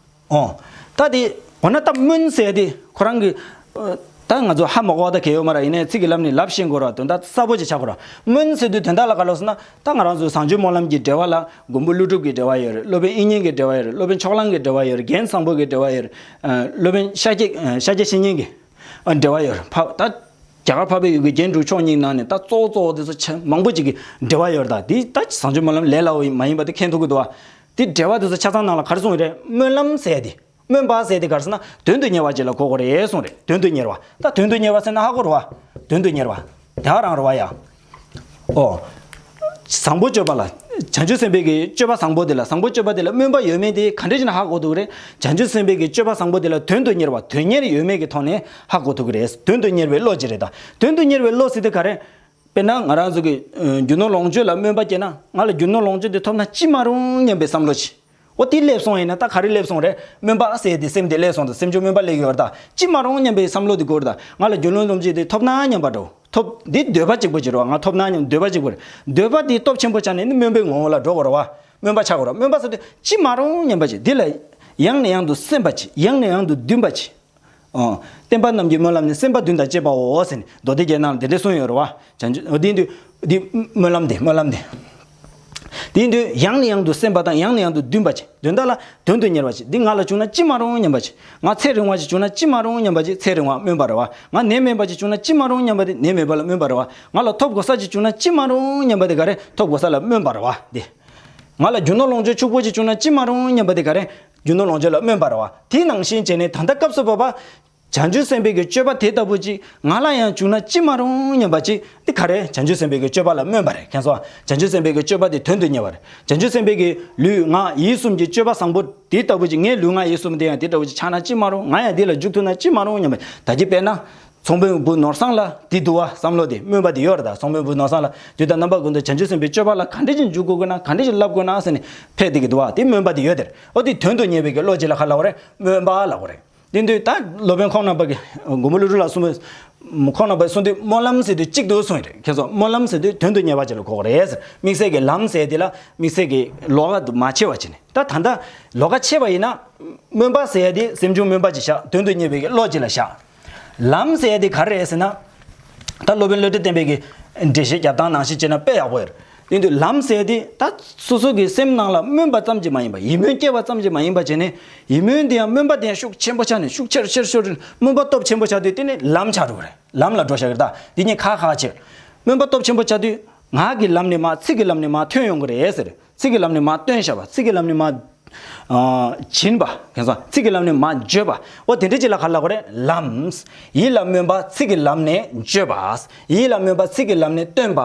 ཨོ། ད་དེ་འོ་ན་ད་སྨོན་ཟེར་དེ་ཁོ་རང་གི། ཨ། ད་ང་ཚོ་ཧ་མ་གོ་བ་ད་གལ་ཡོད་མ་རེད། ཡིན་ནའི་ཚིག་གི་ལམ་ནས་ལབ་ཤེས་དགོས་རེད་བ། དོན་དག་གསལ་པོ་ཅིག་ཆགས་དགོས་རེད་བ། སྨོན་ཟེར་དུས་དོན་དག་ལ་ག་རེ་ཟེར་ན། ད་ང་རང་ཚོ་བཟང་སྤྱོད་སྨོན་ལམ་གྱི་འབྲེལ་བ་ལ་མགོན་པོ་ཀླུ་སྒྲུབ་ཀྱི་འབྲེལ་བ་ཡོད་རེད། སློབ་དཔོན་དབྱིག་གཉེན་གྱི་འབྲེལ་བ་ཡོད་རེད། སློབ་དཔོན་ཕྱོགས་གླང་གི་འབྲེལ་བ་ཡོད་རེད། རྒན་བཟང་པོ་གི་འབྲེལ་བ་ཡོད་རེད། ཨ། སློབ་དཔོན་ཤཱཀྱ། ཨ། ཤཱཀྱ་བཤེས་གཉེན་གྱི་ཨ་འབྲེལ་བ་ཡོད་རེད། ཕ། ད་རྒྱ་གར་འཕགས་པའི་ཡུལ་གྱི་རྒྱན་དྲུག་མཆོག་གཉིས་ནང་ནས་ད་གཙོ་བོ་གཙོ་བོ་དེ་ཚོ་ཆ་མང་པོ་ཅིག་གི་འབྲེལ་བ་ཡོད་རེད། ད་དེ་ད་བཟང་སྤྱོད་སྨོན་ལམ་ལས་སླ་བོ་མ་ཡིན་པ་དེ་མཁྱེན་ཐུབ་ཀྱི་འདུག་བ། དེ་འབྲེལ་བ་དེ་ཚོ་ཆ་ཚང་ནང་ལ་ག་རེ་གསུངས་ཡོད་རེད། སྨོན་ལམ་ཟེར་དེ། སྨོན་པ་ཟེར་དེ་ག་རེ་ཟེར་ན། དོན་དུ་གཉེར་བ་ཅིག་ལ་གོ་དགོས་རེད་གསུངས་རེད། དོན་དུ་གཉེར་བ། ད་དོན་དུ་གཉེར་བ་ཟེར་ན་ཧ་གོ་རེད་བ། དོན་དུ་གཉེར་བ། དེ་ག་རང་རེད་བ་ཡ། ཨོ། བཟང་པོ་སྤྱོད་པ་ལ། བྱང་ཆུབ་སེམས་དཔའི་གི་སྤྱོད་པ་བཟང་པོ་དེ་ལ། བཟང་པོ་སྤྱོད་པ་དེ་ལ་སྨོན་པ་ཡོད་མེད་དེ་ག་འདྲ་ཞིག་ན་ཧ་གོ་ཐུབ་ཀྱི་རེད། བྱང་ཆུབ་སེམས་དཔའི་གི་སྤྱོད་པ་བཟང་པོ་དེ་ལ་དོན་དུ་གཉེར་བ། དོན་གཉེར་ཡོད་མེད་ཀྱི་ཐོག་ནས་ཧ་གོ་ཐུབ་ཀྱི་རེད། དོན་དུ་གཉེར་བའི་བློ་ཅིག་རེད་ད། དོན་དུ་གཉེར་བའི་བློ་ཟེར་དེ་ག་རེ། དཔེར་ན་ང་རང་ཚོ་གི་ཨ་རྒྱུ་ནོར་ལོངས་སྤྱོད་ལ་སྨོན་པ་སྐྱེས་ན། ང་ལ་རྒྱུ་ནོར་ལོངས་སྤྱོད་དེ་ཐོབ་ན་ཅི་མ་རུང་སྙམ་པའི་བསམ་བློ་ཅིག་འོ་དེ་སླེབས་སོང་ཡིན་ན། ད་ག་རེ་སླེབས་སོང་རེད། སྨོན་པ་ཟེར་དེ་སེམས་དེ་སླེབས་སོང་། ད་སེམས་བྱུང་སྨོན་པ་སླེབས་ཡོད་རེད་ད། ཅི་མ་རུང་སྙམ་པའི་བསམ་བློ་དེ་དགོས་རེད་ད། ང་ལ་རྒྱུ་ནོར་ལོངས་སྤྱོད་དེ་ཐོབ་ན་སྙམ་པ་འདྲ་བོ། ཐོབ། འདི་འདོད་པ་གཅིག་པོ་ཅིག་རེད་བ། ང་ཐོབ་ན་སྙམ་འདོད་པ་གཅིག་པོ་རེད། འདོད་པ་དེ་སྟོབས་ཆེན་པོ་ཆགས་ནས་ནི་སྨོན་པའི་ངོ་བོ་ལ་འགྲོ་དགོས་རེད་བ། སྨོན་པ་ཆགས་དགོས་རེད། སྨོན་པ་ཟེར་དུས་ཅི་མ་རུང་སྙམ་པ་ཅིག་འདི་ལ་ཡང་ནས་ཡང་དུ་སེམས་པ་ཅིག་ཡང་ནས་ཡང་དུ་འདུན་པ་ཅིག་ཨོ། བསྟན་པ་རྣམས་ཀྱི་སྨོན་ལམ་ནི། སེམས་པ་འདུན་དང་བཅས་པའོ་ཟེར་ནས་མདོ་སྡེ་རྒྱན་ནང་ལ་དེ་འདྲ་གསུངས་ཡོད་རེད་བ། བྱང་ཆུབ། འོ་དེ་ཡིན་དུས་འདི་སྨོན་ལམ་དེ། སྨོན་ལམ་དེ། དེ་ཡིན་དུས་ཡང་ནས་ཡང་དུ་སེམས་པ་དང་ཡང་ནས་ཡང་དུ་འདུན་པ་བྱེད། དོན་དག་ལ་དོན་དུ་གཉེར་བ་བྱེད། འདི་ང་ལ་བྱུང་ན་ཅི་མ་རུང་སྙམ་པ་བྱེད། ང་ཚེ་རིང་བ་ཞིག་བྱུང་ན་ཅི་མ་རུང་སྙམ་པ་བྱེད། ཚེ་རིང་བ་སྨོན་པ་རེད་བ། ང་ནད་མེད་པ་ཞིག་བྱུང་ན་ཅི་མ་རུང་སྙམ་པ་དེ་ནད་མེད་པ་ལ་སྨོན་པ་རེད་བ། ང་ལ་ཐོབ་གོ་ས་ཞིག་བྱུང་ན་ཅི་མ་རུང་སྙམ་པ་དེ་ག་རེ། ཐོབ་གོ་ས་ལ་སྨོན་པ་རེད་བ། འདི། ང་ལ་རྒྱུ་ནོར་ལོངས་སྤྱོད་ཕྱུག་པོ་ཞིག་བྱུང་ན་ཅི་མ་རུང་སྙམ་པ་དེ་ག་རེ། རྒྱུ་ནོར་ལོངས་སྤྱོད་ལ་སྨོན་པ་རེད་བ། དེ་ནང་བཞིན་བྱས་ནས་ད་ལྟ་སྐབས་སུ་བབ་པ། བྱང་ཆུབ་སེམས་དཔའི་གི་སྤྱོད་པ་དེ་ལྟ་བུ་ཅིག་ང་ལ་ཡང་བྱུང་ན་ཅི་མ་རུང་སྙམ་པ་ཅིག་འདི་ག་རེ། བྱང་ཆུབ་སེམས་དཔའི་གི་སྤྱོད་པ་ལ་སྨོན་པ་རེད། མཁྱེན་སོང་། བྱང་ཆུབ་སེམས་དཔའི་གི་སྤྱོད་པ་དེ་དོན་དུ་གཉེར་བ་རེད། བྱང་ཆུབ་སེམས་དཔའི་གི་ལུས་ངག་ཡིད་གསུམ་གྱི་སྤྱོད་པ་བཟང་པོ་དེ་ལྟ་བུ་ཅིག་ངའི་ལུས་ངག་ཡིད་གསུམ་དེ་ཡང་དེ་ལྟ་བུ་ཅིག་ཆགས་ན་ཅི་མ་རུང་། ང་ཡང་འདི་ལ་འཇུག་ཐུབ་ན་ཅི་མ་རུང་སྙམ་པ། ད་ཅི་དཔེར་ན། ཚོང་དཔོན་བུ་ནོར་བཟང་ལ་དེ་འདུག་བ། བསམ་བློ་དེ། སྨོན་པ་དེ་ཡོད་རེད་ད། ཚོང་དཔོན་བུ་ནོར་བཟང་ལ་དུས་དང་རྣམ་པ་ཀུན་ཏུ་བྱང་ཆུབ་སེམས་དཔའི་སྤྱོད་པ་ལ་ག་འདྲ་ཅིག་འཇུག་དགོས་ཀྱི་ན། ག་འདྲ་ཅིག་བསླབ་དགོས་ན་ཟེར་ནས་ཕེབས་བསྡད་ཀྱི་འདུག་བ། དེ་སྨོན་པ་དེ་ཡོད་དེ་རེད། འོ་དེ་དོན་དུ་གཉེར་བའི་གི་བློ་ཅིག་ལ་ག་ལབ་དགོས་རེད། སྨོན་པ་ལབ་དགོས་རེད། དེ་དུས་ད་སློབ་དཔོན་ཁོང་རྣམ་པ་གི་མགོན་པོ་ཀླུ་སྒྲུབ་ལ་གསུངས་པའི་ཁོང་རྣམ་པས་གསུངས་དུས་སྨོན་ལམ་ཟེར་དུས་གཅིག་ཏུ་གསུངས་ཡོད་རེད། ཁྱེད་ཚོ་སྨོན་ལམ་ཟེར་དུས་དོན་དུ་གཉེར་བ་ཅིག་ལ་གོ་དགོས་རེད་ཟེར། དམིགས་བསལ་གྱི་ལམ་ཟེར་དེ་ལ་དམིགས་བསལ་གྱི་ལོགས་ཀ་དུ་མ་ཕྱེ་བ་བྱས་ནས། ད་ད་ལྟ་ལོགས་ཀ་ཕྱེ་བ་ཡིན་ན། སྨོན་པ་ཟེར་ཡ་དེ་སེམས་བྱུང་སྨོན་པ་ཅིག་བཞག་དོན་དུ་གཉེར་བའི་བློ་ཅིག་ལ་བཞག་ལམ་ཟེར་ཡ་དེ་ག་རེ་རེད་ཟེར་ན། ད་སློབ་དཔོན་བློ་གྲོས་བརྟན་པའི་གི་འགྲེལ་བཤད་རྒྱབ་སྟངས་ནང་བཞིན་བྱས་ན་དཔེ་ཡག་པོ་ཡོད་རེད། དེ་དུས་ལམ་ཟེར་ཡ་དེ་ད་སོ་སོ་གི་སེམས་ནང་ལ་སྨོན་པ་ཙམ་གྱིས་མ་ཡིན་པ། ཡིད་སྨོན་སྐྱེ་བ་ཙམ་གྱིས་མ་ཡིན་པ་བྱས་ནས། ཡིད་སྨོན་དེ་ཡང་སྨོན་པ་དེ་ཡང་ཤུགས་ཆེན་པོ་ཆགས་ནས། ཤུགས་ཆེར་ཆེར་ཤོར་ནས་སྨོན་པ་སྟོབས་ཆེན་པོ་ཆགས་དུས་དེ་ནི་ལམ་ཆགས་འགྲོ་གི་རེད། ལམ་ལ་འགྲོ་བཞག་གི་རེད། ད་འདི་གཉིས་ཁ་ཁ་ཕྱེ། སྨོན་པ་སྟོབས་ཆེན་པོ་ཆགས་དུས་ངག་གི་ལམ་ནས་མར་ཚིག་གི་ལམ་ནས་མར་ཐོན་ཡོང་གི་རེད་ཟེར། ཚིག་གི་ལམ་ནས་མར་བཏོན་བཞག་པ། ཚིག་གི་ལམ་ནས་མར་ཨ་བྱིན་པ། ཁྱེད་ཚོ་ཚིག་གི་ལམ་ནས་མར་བརྗོད་པ། འོ་དེ་འདྲ་ཅིག་ལ་ག་རེ་ལབ་དགོས་རེད། ལམ། ཡིད་ལ་སྨོན་པ་ཚིག་གི་ལམ་ནས་བརྗོད་པ། ཡིད་ལ་སྨོན་པ་ཚིག་གི་ལམ་ནས་བཏོན་པ།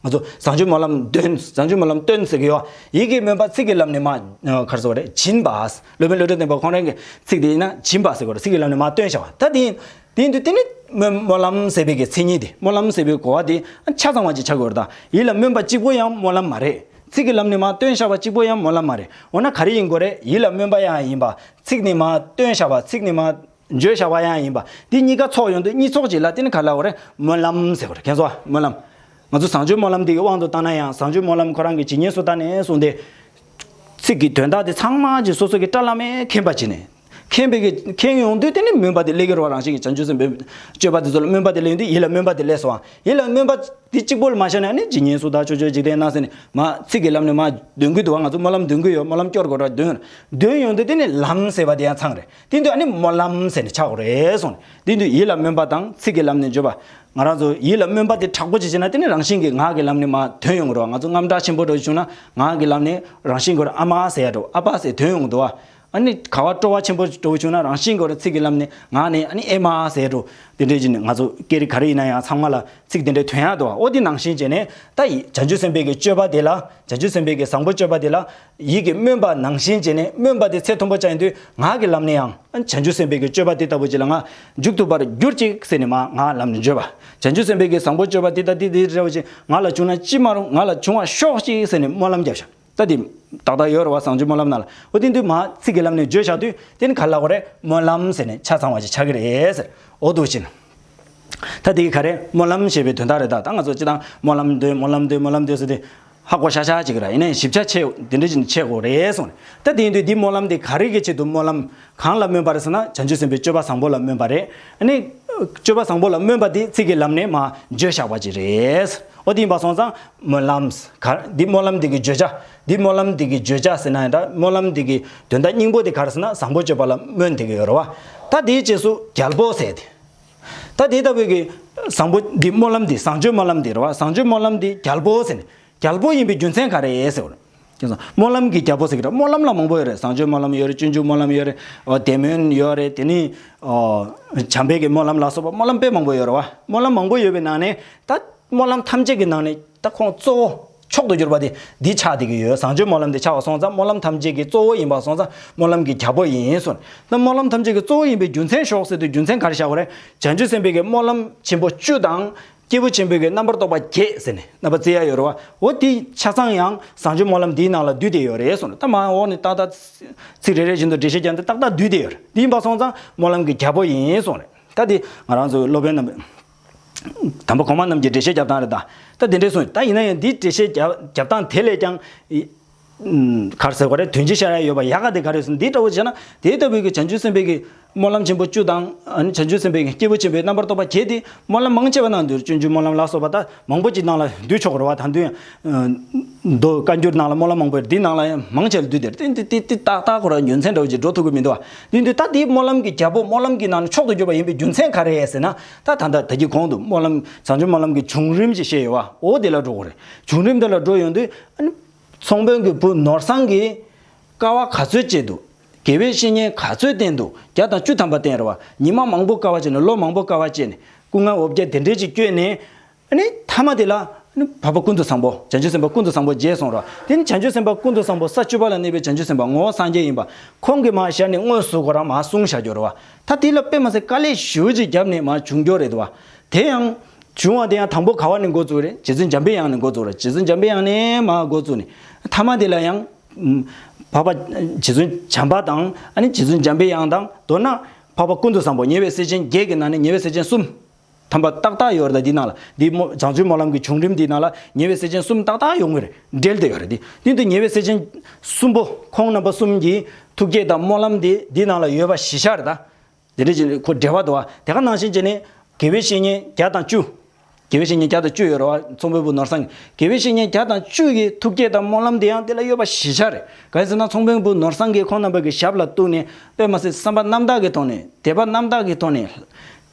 ང་ཚོ་བཟང་སྤྱོད་སྨོན་ལམ་འདོན། བཟང་སྤྱོད་སྨོན་ལམ་བཏོན་ཟེར་གི་ཡོད། ཡིད་ཀྱི་སྨོན་པ་ཚིག་གི་ལམ་ནས་མར་ཨ་ག་རེ་ཟེར་དགོས་རེད། བྱིན་པ། སློབ་དཔོན་བློ་གྲོས་བརྟན་པ་ཁོང་རང་གི་ཚིག་དེ་ཡིན་ན་བྱིན་པ་ཟེར་དགོས་རེད། ཚིག་གི་ལམ་ནས་མར་བཏོན་བཞག་པ། ད་དེ་ཡིན། དེ་ཡིན་དུས་དེ་ནི་སྨོན་སྨོན་ལམ་ཟེར་བའི་གི་མཚན་ཉིད་དེ། སྨོན་ལམ་ཟེར་བའི་གོ་བ་དེ་ཆ་ཚང་བ་ཅིག་ཆགས་དགོས་རེད། ད་ཡིད་ལ་སྨོན་པ་གཅིག་པོ་ཡང་སྨོན་ལམ་མ་རེད། ཚིག་གི་ལམ་ནས་མར་བཏོན་བཞག་པ་གཅིག་པོ་ཡང་སྨོན་ལམ་མ་རེད། འོ་ན་ག་རེ་ཡིན་དགོས་རེད། ཡིད་ལ་སྨོན་པ་ཡང་ཡིན་པ། ཚིག་ནས་མར་བཏོན་བཞག་པ། ཚིག་ནས་མར་བརྗོད་བཞག་པ་ཡང་ཡིན་པ། འདི་གཉིས་ཀ་ཚོགས་ཡོང་དུས་གཉིས་ཚོགས་ཅིག་ལ་དེ་ནི་ག་རེ་ལབ་དགོས་རེད། སྨོན་ལམ་ཟེར་དགོས་རེད། མཁྱེན་སོང་ཨ། སྨོན་ལམ། ང་ཚོ་བཟང་སྤྱོད་སྨོན་ལམ་འདི་གི་དབང་དུ་བཏང་ན་ཡང་། བཟང་སྤྱོད་སྨོན་ལམ་ཁོ་རང་གི་ཇི་སྙེད་སུ་དག་ནས་གསུངས་ཏེ། ཚིག་གི་དོན་དག་དེ་ཚང་མ་ཅིག་སོ་སོ་གི་སྐྲ་ལམ་མེ་མཁྱེན་པ་བྱས་ནས། མཁྱེན་པའི་གི་མཁྱེན་ཡོང་དུས་དེ་ནི་སྨོན་པ་དེ་སླེབས་ཀྱི་རེད་པ། རང་བཞིན་གྱིས་བྱང་ཆུབ་སེམས་དཔའི་སྤྱོད་པ་དེ་ཚོ་ལ་སྨོན་པ་དེ་སླེབས་ཡོང་དུས་ཡིད་ལ་སྨོན་པ་དེ་སླེབས་སོང་བ། ཡིད་ལ་སྨོན་པ་དེ་གཅིག་པོ་ལ་མ་བཞག་ནས་ནི་ཇི་སྙེད་སུ་དག་ཕྱོགས་བཅུའི་འཇིག་རྟེན་ན་ཟེར་ནས་མར་ཚིག་གི་ལམ་ནས་མར་འདོན་གྱི་འདུག་བ། ང་ཚོ་སྨོན་ལམ་འདོན་གྱི་ཡོད། སྨོན་ལམ་སྐྱོར་དགོས་ར་འདོན། འདོན་ཡོང་དུས་དེ་ནི་ལམ་ཟེར་བ་དེ་ཡང་ཚང་རེད། དེ་དུས་ཨ་ནི་སྨོན་ལམ་ཟེར་ནས་ཆགས་དགོས་རེད་གསུངས་ནས། དེ་དུས་ཡིད་ལ་སྨོན་པ་དང་ཚིག་གི་ལམ་ནས་བརྗོད་པ། ང་རང་ཚོ་ཡིད་ལ་སྨོན་པ་དེ་དྲག་པོ་ཅིག་བྱས་ན་དེ་ནི་རང་བཞིན་གྱིས་ངག་གི་ལམ་ནས་མར་ཐོན་ཡོང་གི་རེད་བ། ང་ཚོ་དངངས་སྐྲག་ཆེན་པོ་འདྲ་བྱུང་ན་ངག་གི་ལམ་ནས་རང་བཞིན་གྱིས་ཨ་མ་ཟེར་ཡ་འདྲ་བོ། ཨ་ཕ་ཟེར་ཐོན་ཡོང་གི་འདུག་བ། ཨ་ནི་ག་བ་སྤྲོ་བ་ཆེན་པོ་འདྲ་བོ་བྱུང་ན་རང་བཞིན་གྱིས་ཚིག་གི་ལམ་ནས་ངག་ནས་ཨ་ནི་ཨེ་མ་ཟེར་འདྲ་བོ། དེ་འདྲས་ཀྱི་ནི་ང་ཚོ་སྐད་རིགས་ག་རེ་ཡིན་ན་ཡང་ཚང་མ་ལ་ཚིག་དེ་འདྲས་ཐོན་ཡག་འདུག་བ། འོ་དེ་ནང་བཞིན་བྱས་ནས་ད་ཡིད་བྱང་ཆུབ་སེམས་དཔའི་གི་སྤྱོད་པ་དེ་ལ། བྱང་ཆུབ་སེམས་དཔའི་གི་བཟང་པོ་སྤྱོད་པ་དེ་ལ་ཡིད་ཀྱིས་སྨོན་པ་ནང་བཞིན་བྱས་ནས། སྨོན་པ་དེ་ཚད་མཐོན་པོ་ཆགས་ཡོང་དུས་ངག་གི་ལམ་ནས་ཡང་བྱང་ཆུབ་སེམས་དཔའི་གི་སྤྱོད་པ་དེ་ལྟ་བུ་ཅིག་ལ་ང་འཇུག་ཐུབ་པར་གྱུར་ཅིག་ཟེར་ནས་མར་ངག་ལམ་ནས་བརྗོད་པ། བྱང་ཆུབ་སེམས་དཔའི་གི་བཟང་པོ་སྤྱོད་པ་དེ་ལྟ་དེ་དེ་འདྲ་བ་ཅིག་ང་ལ་བྱུང་ན་ཅི་མ་རུང་། ང་ལ་བྱུང་བར་ཤོག་ཅིག་ཟེར་ནས་སྨོན་ལམ་བརྒྱབ་ཤག་ད་དེ་ཏག་ཏག་ཡོད་རེད་བ། བཟང་སྤྱོད་སྨོན་ལམ་ནང་ལ། འོ་དེ་དུས་མར་ཚིག་གི་ལམ་ནས་བརྗོད་བཞག་དུས་དེ་ནི་ག་རེ་ལབ་དགོས་རེད། སྨོན་ལམ་ཟེར་ནས་ཆ་ཚང་བ་ཅིག་ཆགས་ཀྱི་རེད་ཟེར། འོ་འདུག་ཕྱིན། ད་དེ་ག་རེ་སྨོན་ལམ་ཞེས་པའི་དོན་དག་རེད། ད་ད་ང་ཚོ་སྤྱིར་བཏང་སྨོན་ལམ་འདོན། སྨོན་ལམ་འདོན། སྨོན་ལམ་འདོན་ཟེར་དུས་ཧ་གོ་ཤག་ཤག་ཅིག་རེད། ཡིན་ནའི་ཞིབ་ཆ་ཆེ་དེ་འདྲ་ཅིག་ཆེ་དགོས་རེད་གསུངས་ནས། ད་དེ་ཡིན་དུས་འདི་སྨོན་ལམ་དེ་ག་རེ་གི་ཆེད་དུ་སྨོན་ལམ། གང་ལ་སྨོན་པ་རེད་ཟེར་ན། བྱང་ཆུབ་སེམས་དཔའི་སྤྱོད་པ་བཟང་པོ་ལ་སྨོན་པ་རེད། ཨ་ནི་སྤྱོད་པ་བཟང་པོ་ལ་སྨོན་པ་དེ་ཚིག་གི་ལམ་ནས་མར་བརྗོད་བཞག་པ་ཅིག་རེད། འོ་དེ་ཡིན་པ་སོང་ཙང་སྨོན་ལམ་ག་འདི་སྨོན་ལམ་འདི་གི་བརྗོད་བྱ། འདི་སྨོན་ལམ་འདི་གི་བརྗོད་བྱ་ཟེར་ན་ཡང་འདྲ། སྨོན་ལམ་འདི་གི་དོན་དག་སྙིང་པོ་དེ་ག་རེ་ཟེར་ན་བཟང་པོ་སྤྱོད་པ་ལ་སྨོན་དེ་གི་ཡོད་རེད་བ། ད་དེའི་རྗེས་སུ་རྒྱལ་པོ་ཟེར་ཏེ། ད་དེ་ལྟ་བུའི་གི་བཟང་པོ་འདི་སྨོན་ལམ་འདི་བཟང་སྤྱོད་སྨོན་ལམ་འདི་རེད་བ། བཟང་སྤྱོད་སྨོན་ལམ་འདི་རྒྱལ་པོ་ཟེར་ནས། རྒྱལ་པོ་ཡིན་པའི་རྒྱུ་མཚན་ག་རེ་ཟེར་བ་རེད། སྨོན་ལམ་གྱི་རྒྱལ་པོ་ཟེར་གྱི་རེད། སྨོན་ལམ་ལ་མང་པོ་ཡོད་རེད། བཟང་སྤྱོད་སྨོན་ལམ་ཡོད་རེད། སྤྱོད་འཇུག་སྨོན་ལམ་ཡོད་རེད། འོ་དད་སྨོན་ཡོད་རེད། དེ་ནི་འོ་བྱམས་པའི་གི་སྨོན་ལམ་ལ་སོགས་པ་སྨོན་ལམ་དཔེ་མང་པོ་ཡོད་རེད་བ། སྨོན་ལམ་མང་པོ་ཡོད་པའི་ནང་ནས་ད་སྨོན་ལམ་ཐམས་ཅད་ཀྱི་ནང་ནས་ད་ཁོང་གཙོ་བོ་མཆོག་ཏུ་གྱུར་པ་དེ་འདི་ཆགས་བསྡད་ཀྱི་ཡོད། བཟང་སྤྱོད་སྨོན་ལམ་འདི་ཆགས་པ་སོང་ཙང་སྨོན་ལམ་ཐམས་ཅད་ཀྱི་གཙོ་བོ་ཡིན་པ་སོང་ཙང་སྨོན་ལམ་གྱི་རྒྱལ་པོ་ཡིན་གསུངས། ད་སྨོན་ལམ་ཐམས་ཅད་ཀྱི་གཙོ་བོ་ཡིན་པའི་རྒྱུ་མཚན་ཤོག་ཟེར་དུས་རྒྱུ་མཚན་ག་རེ་བཞག་པ་རེད། བྱང་ཆུབ་སེམས་དཔའི་གི་སྨོན་ལམ་ཆེན་པོ་བཅུ་དང་། སྐྱེས་བུ་ཆེན་པོའི་གི་རྣམ་པར་རྟོག་པ་བརྒྱད་ཟེར་ནས་རྣམ་པ་བརྩི་ཡ་ཡོད་རེད་བ། འོ་དེ་ཆ་ཚང་ཡང་བཟང་སྤྱོད་སྨོན་ལམ་འདིའི་ནང་ལ་འདུས་ཏེ་ཡོད་རེད་གསུངས་རེད། ད་མར་འོག་ནས་ཏག་ཏག་ཚིག་རེ་རེ་བཞིན་དུ་འགྲེལ་བཤད་རྒྱབ་ན་ཏག་ཏག་འདུས་ཏེ་ཡོད་རེད། འདི་ཡིན་པ་སོང་ཙང་སྨོན་ལམ་གྱི་རྒྱལ་པོ་ཡིན་གསུངས་རེད། ད་དེ་ང་རང་ཚོའི་སློབ་དཔོན་རྣམ་པས། དམ་པ་གོང་མ་རྣམས་ཀྱི་འགྲེལ་བཤད་རྒྱབ་སྟངས་རེད་ད། ད་དེ་འདྲས་གསུངས། ད་ཡིན་ན་ཡང་འདིའི་འགྲེལ་བཤད་རྒྱབ་རྒྱབ་སྟངས་དེ་ལས་ཀྱང་། ཨ་ག་རེ་ཟེར་དགོས་རེད། དོན་ཆེ་ཤར་ཡ་ཡོད་པ་ཡག་ག་དེ་ག་རེ་ཟེར་ན། འདི་ལྟ་བུའི་གི་བྱང་ཆུབ་སེམས་དཔའི་གི་སྨོན་ལམ་ཆེན་པོ་བཅུ་དང་། ཨ་ནི་བྱང་ཆུབ་སེམས་དཔའི་གི་སྐྱེས་བུ་ཆེན་པོའི་རྣམ་པར་རྟོག་པ་བརྒྱད་དེ་སྨོན་ལམ་མང་ཆེ་བ་ནང་འདུས། སྤྱོད་འཇུག་སྨོན་ལམ་ལ་སོགས་པ་ད་མང་པོ་ཅིག་ནང་ལ་འདུས་ཆོག་གི་རེད་བ། ད་དུང་ཡང་། མདོ་བཀའ་འགྱུར་ནང་ལ་སྨོན་ལམ་མང་པོ་ཡོད་རེད། འདི་ནང་ལ་ཡང་མང་ཆེ་བ་འདུས་ཏེ་རེད། དེ་འདི་དེ་དེ་ཏག་ཏག་ཁོ་རང་རྒྱུ་མཚན་འདྲ་བོ་ཅིག་འགྲོ་ཐུབ་ཀྱི་མི་འདུག་བ། དེ་འདི་ད་དེའི་སྨོན་ལམ་གྱི་རྒྱལ་པོ་སྨོན་ལམ་གྱི་ནང་ནས་མཆོག་ཏུ་གྱུར་པ་ཡིན་པའི་རྒྱུ་མཚན་ག་རེ་རེད་ཟེར་ན། ད་ད་ལྟ་ད་གིན་གོང་དུ་སྨོན་ལམ་བྱང་ཆུབ་སྨོན་ལམ་གྱི་བྱུང་རིམ་ཅིག་བཤད་ཡོད་བ། འོ་དེ་ལ་འགྲོ་དགོས་རེད། བྱུང་རིམ་དེ་ལ་འགྲོ་ཡོང་དུས་ཨ་ནི། ཚོང་དཔོན་གྱི་བུ་ནོར་བཟང་གིས་དཀའ་བ་ག་ཚོད་སྤྱད་འདུག་དགེ་བའི་བཤེས་གཉེན་ག་ཚོད་བསྟེན་འདུག་བརྒྱ་དང་བཅུ་ཐམ་པ་བསྟེན་རེད་བ། ཉི་མ་མང་པོ་དཀའ་བ་སྤྱད་ནས། ལོ་མང་པོ་དཀའ་བ་སྤྱད་ནས། སྐུ་ངལ་འོ་བརྒྱལ་དེ་འདྲས་ཅིག་བསྐྱོད་ནས། ཨ་ནི་མཐའ་མ་དེ་ལ་ཨ་ནི་འཕགས་པ་ཀུན་ཏུ་བཟང་པོ། བྱང་ཆུབ་སེམས་དཔའ་ཀུན་ཏུ་བཟང་པོ་མཇལ་སོང་ར། དེ་ནི་བྱང་ཆུབ་སེམས་དཔའ་ཀུན་ཏུ་བཟང་པོ་ས་བཅུ་པ་ལ་གནས་པའི་བྱང་ཆུབ་སེམས་དཔའ་ངོ་བོ་སངས་རྒྱས་ཡིན་པ། ཁོང་གིས་མར་ཞལ་ནས་དངོས་སུ་ཁོ་རང་མར་གསུངས་བཞག་རྒྱུ་རེད་བ། ད་དེ་ལ་དཔེ་མ་ཟད་དཀའ་ལས་ཞེ་པོ་ཅིག་བརྒྱབ་ནས་མར་བྱུང་རྒྱུ་རེད་བ། དེ་ཡང་བྱུང་བ་དེ་ཡང་དང་པོ་ག་བ་ནས་འགོ་བཙུགས་རེད། རྗེ་བཙུན་འཇམ་པའི་དབྱངས་ནས་འགོ་བཙུགས་རེད། རྗེ་བཙུན་འཇམ་པའི་དབྱངས་ནས་མར་འགོ་བཙུགས་ནས། མཐའ་མ་དེ་ལ་ཡང་། འཕགས་པ་རྗེ་བཙུན་བྱམས་པ་དང་། ཨ་ནི་རྗེ་བཙུན་འཇམ་པའི་དབྱངས་དང་། མདོར་ན་ འཕགས་པ་ཀུན་ཏུ་བཟང་པོ། ཉེ་བའི་སྲས་ཆེན་བརྒྱད་ཀྱི་ནང་ནས་ཉེ་བའི་སྲས་ཆེན་གསུམ། ཐམ་པ་ཏག་ཏག་ཡོད་རེད། ད་འདི་ནང་ལ་འདི་སྨོ་བྱང་ཆུབ་སྨོན་ལམ་གྱི་བྱུང་རིམ་འདི་ནང་ལ་ཉེ་བའི་སྲས་ཆེན་གསུམ་ཏག་ཏག་ཡོང་གི་རེད། འབྲེལ་ཏེ་ཡོད་རེད། འདི་འདི་འདི་ཉེ་བའི་སྲས་ཆེན་གསུམ་པོ་ཁོང་རྣམ་པ་གསུམ་གྱི་ཐུགས་བསྐྱེད་དང་སྨོན་ལམ་འདི་འདི་ནང་ལ་ཡོད་པ་གཞི་བཞག་རེད། ད་དེ་འདྲ་ཅིག་ཁོ་འབྲེལ་བ་འདུག་བ། དེ་ག་ནང་བཞིན་བྱས་ནས་དགེ་བའི་བཤེས་གཉེན་བརྒྱ་དང་བཅུ། དགེ་བའི་བཤེས་གཉེན་བརྒྱ་དང་བཅུ་ཡོད་རེད་བ། ཚོང་དཔོན་པོ་ནོར་བཟང་གི་དགེ་བའི་བཤེས་གཉེན་བརྒྱ་དང་བཅུ་ཡི་ཐུགས་བསྐྱེད་དང་སྨོན་ལམ་འདི་ཡང་དེ་ལ་ཡོད་པ་གཞི་བཞག་རེད། གང་ཡིན་ཟེར་ན་ཚོང་དཔོན་པོ་ནོར་བཟང་གིས་ཁོང་རྣམ་པ་གི་ཞབས་ལ་གཏུགས་ནས་དཔེ་མ་སྲིད་བསམ་པ་རྣམ་དག་གི་ཐོག་ནས་དད་པ་རྣམ་དག་གི་ཐོག་ནས།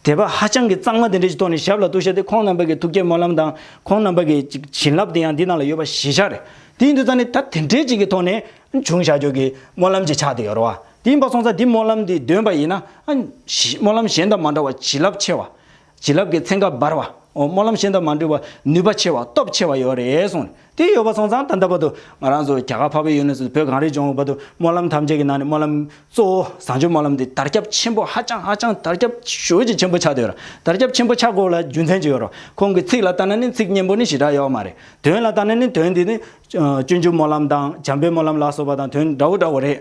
དད་པ་ཧ་ཅང་གི་གཙང་མ་དེ་འདྲ་ཞིག་ཐོག་ནས་ཞབས་ལ་གཏུགས་བཞག་སྟེ་ཁོང་རྣམ་པ་གི་ཐུགས་བསྐྱེད་སྨོན་ལམ་དང་ཁོང་རྣམ་པ་གི་ཅིག་བྱིན་རླབས་དེ་ཡང་འདི་ནང་ལ་ཡོད་པ་གཞི་བཞག་རེད། དེ་ཡིན་དུས་ཙང་ནི་ད་དེ་འདྲའི་ཅིག་གི་ཐོག་ནས་བྱུང་བཞག་རྒྱུ་གི་སྨོན་ལམ་ཅིག་ཆགས་བསྡད་ཡོད་རེད་བ། དེ་ཡིན་པ་སོང་ཙང་འདི་སྨོན་ལམ་འདི་འདོན་པ་ཡིན་ན་ཨ་ཞི་སྨོན་ལམ་གཞན་དང་མ་འདྲ་བ་བྱིན་རླབས་ཆེ་བ། བྱིན་རླབས་ཀྱི་ཚན་ཁ་འབར་བ། འོ་སྨོན་ལམ་གཞན་དང་མ་འདྲ་བ་ནུས་པ་ཆེ་བ་སྟོབས་ཆེ་བ་ཡོད་རེད་གསུངས། དེ་ཡོད་པ་སོང་ཙང་ད་ལྟ་བར་དུ་ང་རང་ཚོ་རྒྱ་གར་འཕགས་པའི་ཡུལ་ནས་བཟུང་བོད་གངས་རིའི་ལྗོངས་བར་དུ་སྨོན་ལམ་ཐམས་ཅད་ཀྱི་ནང་ནས་སྨོན་ལམ་གཙོ་བོ་བཟང་སྤྱོད་སྨོན་ལམ་འདི་དར་ཁྱབ་ཆེན་པོ་ཧ་ཅང་ཧ་ཅང་དར་ཁྱབ་ཞེ་པོ་ཅིག་ཆེན་པོ་ཆགས་བསྡད་ཡོད་རེད། དར་ཁྱབ་ཆེན་པོ་ཆགས་དགོས་ལ་རྒྱུ་མཚན་ཅིག་ཡོད་རེད། ཁོང་གི་ཚིག་ལ་ལྟ་ན་ནི་ཚིག་སྙན་པོ་ནི་ཞེ་དྲག་ཡོད་མ་རེད། དོན་ལ་ལྟ་ན་ནི་དོན་འདི་ནི་སྤྱོད་འཇུག་སྨོན་ལམ་དང་འཇམ་དཔལ་སྨོན་ལམ་ལ་སོགས་པ་དང་དོན་འདྲ་བོ་འདྲ་བོ་རེད།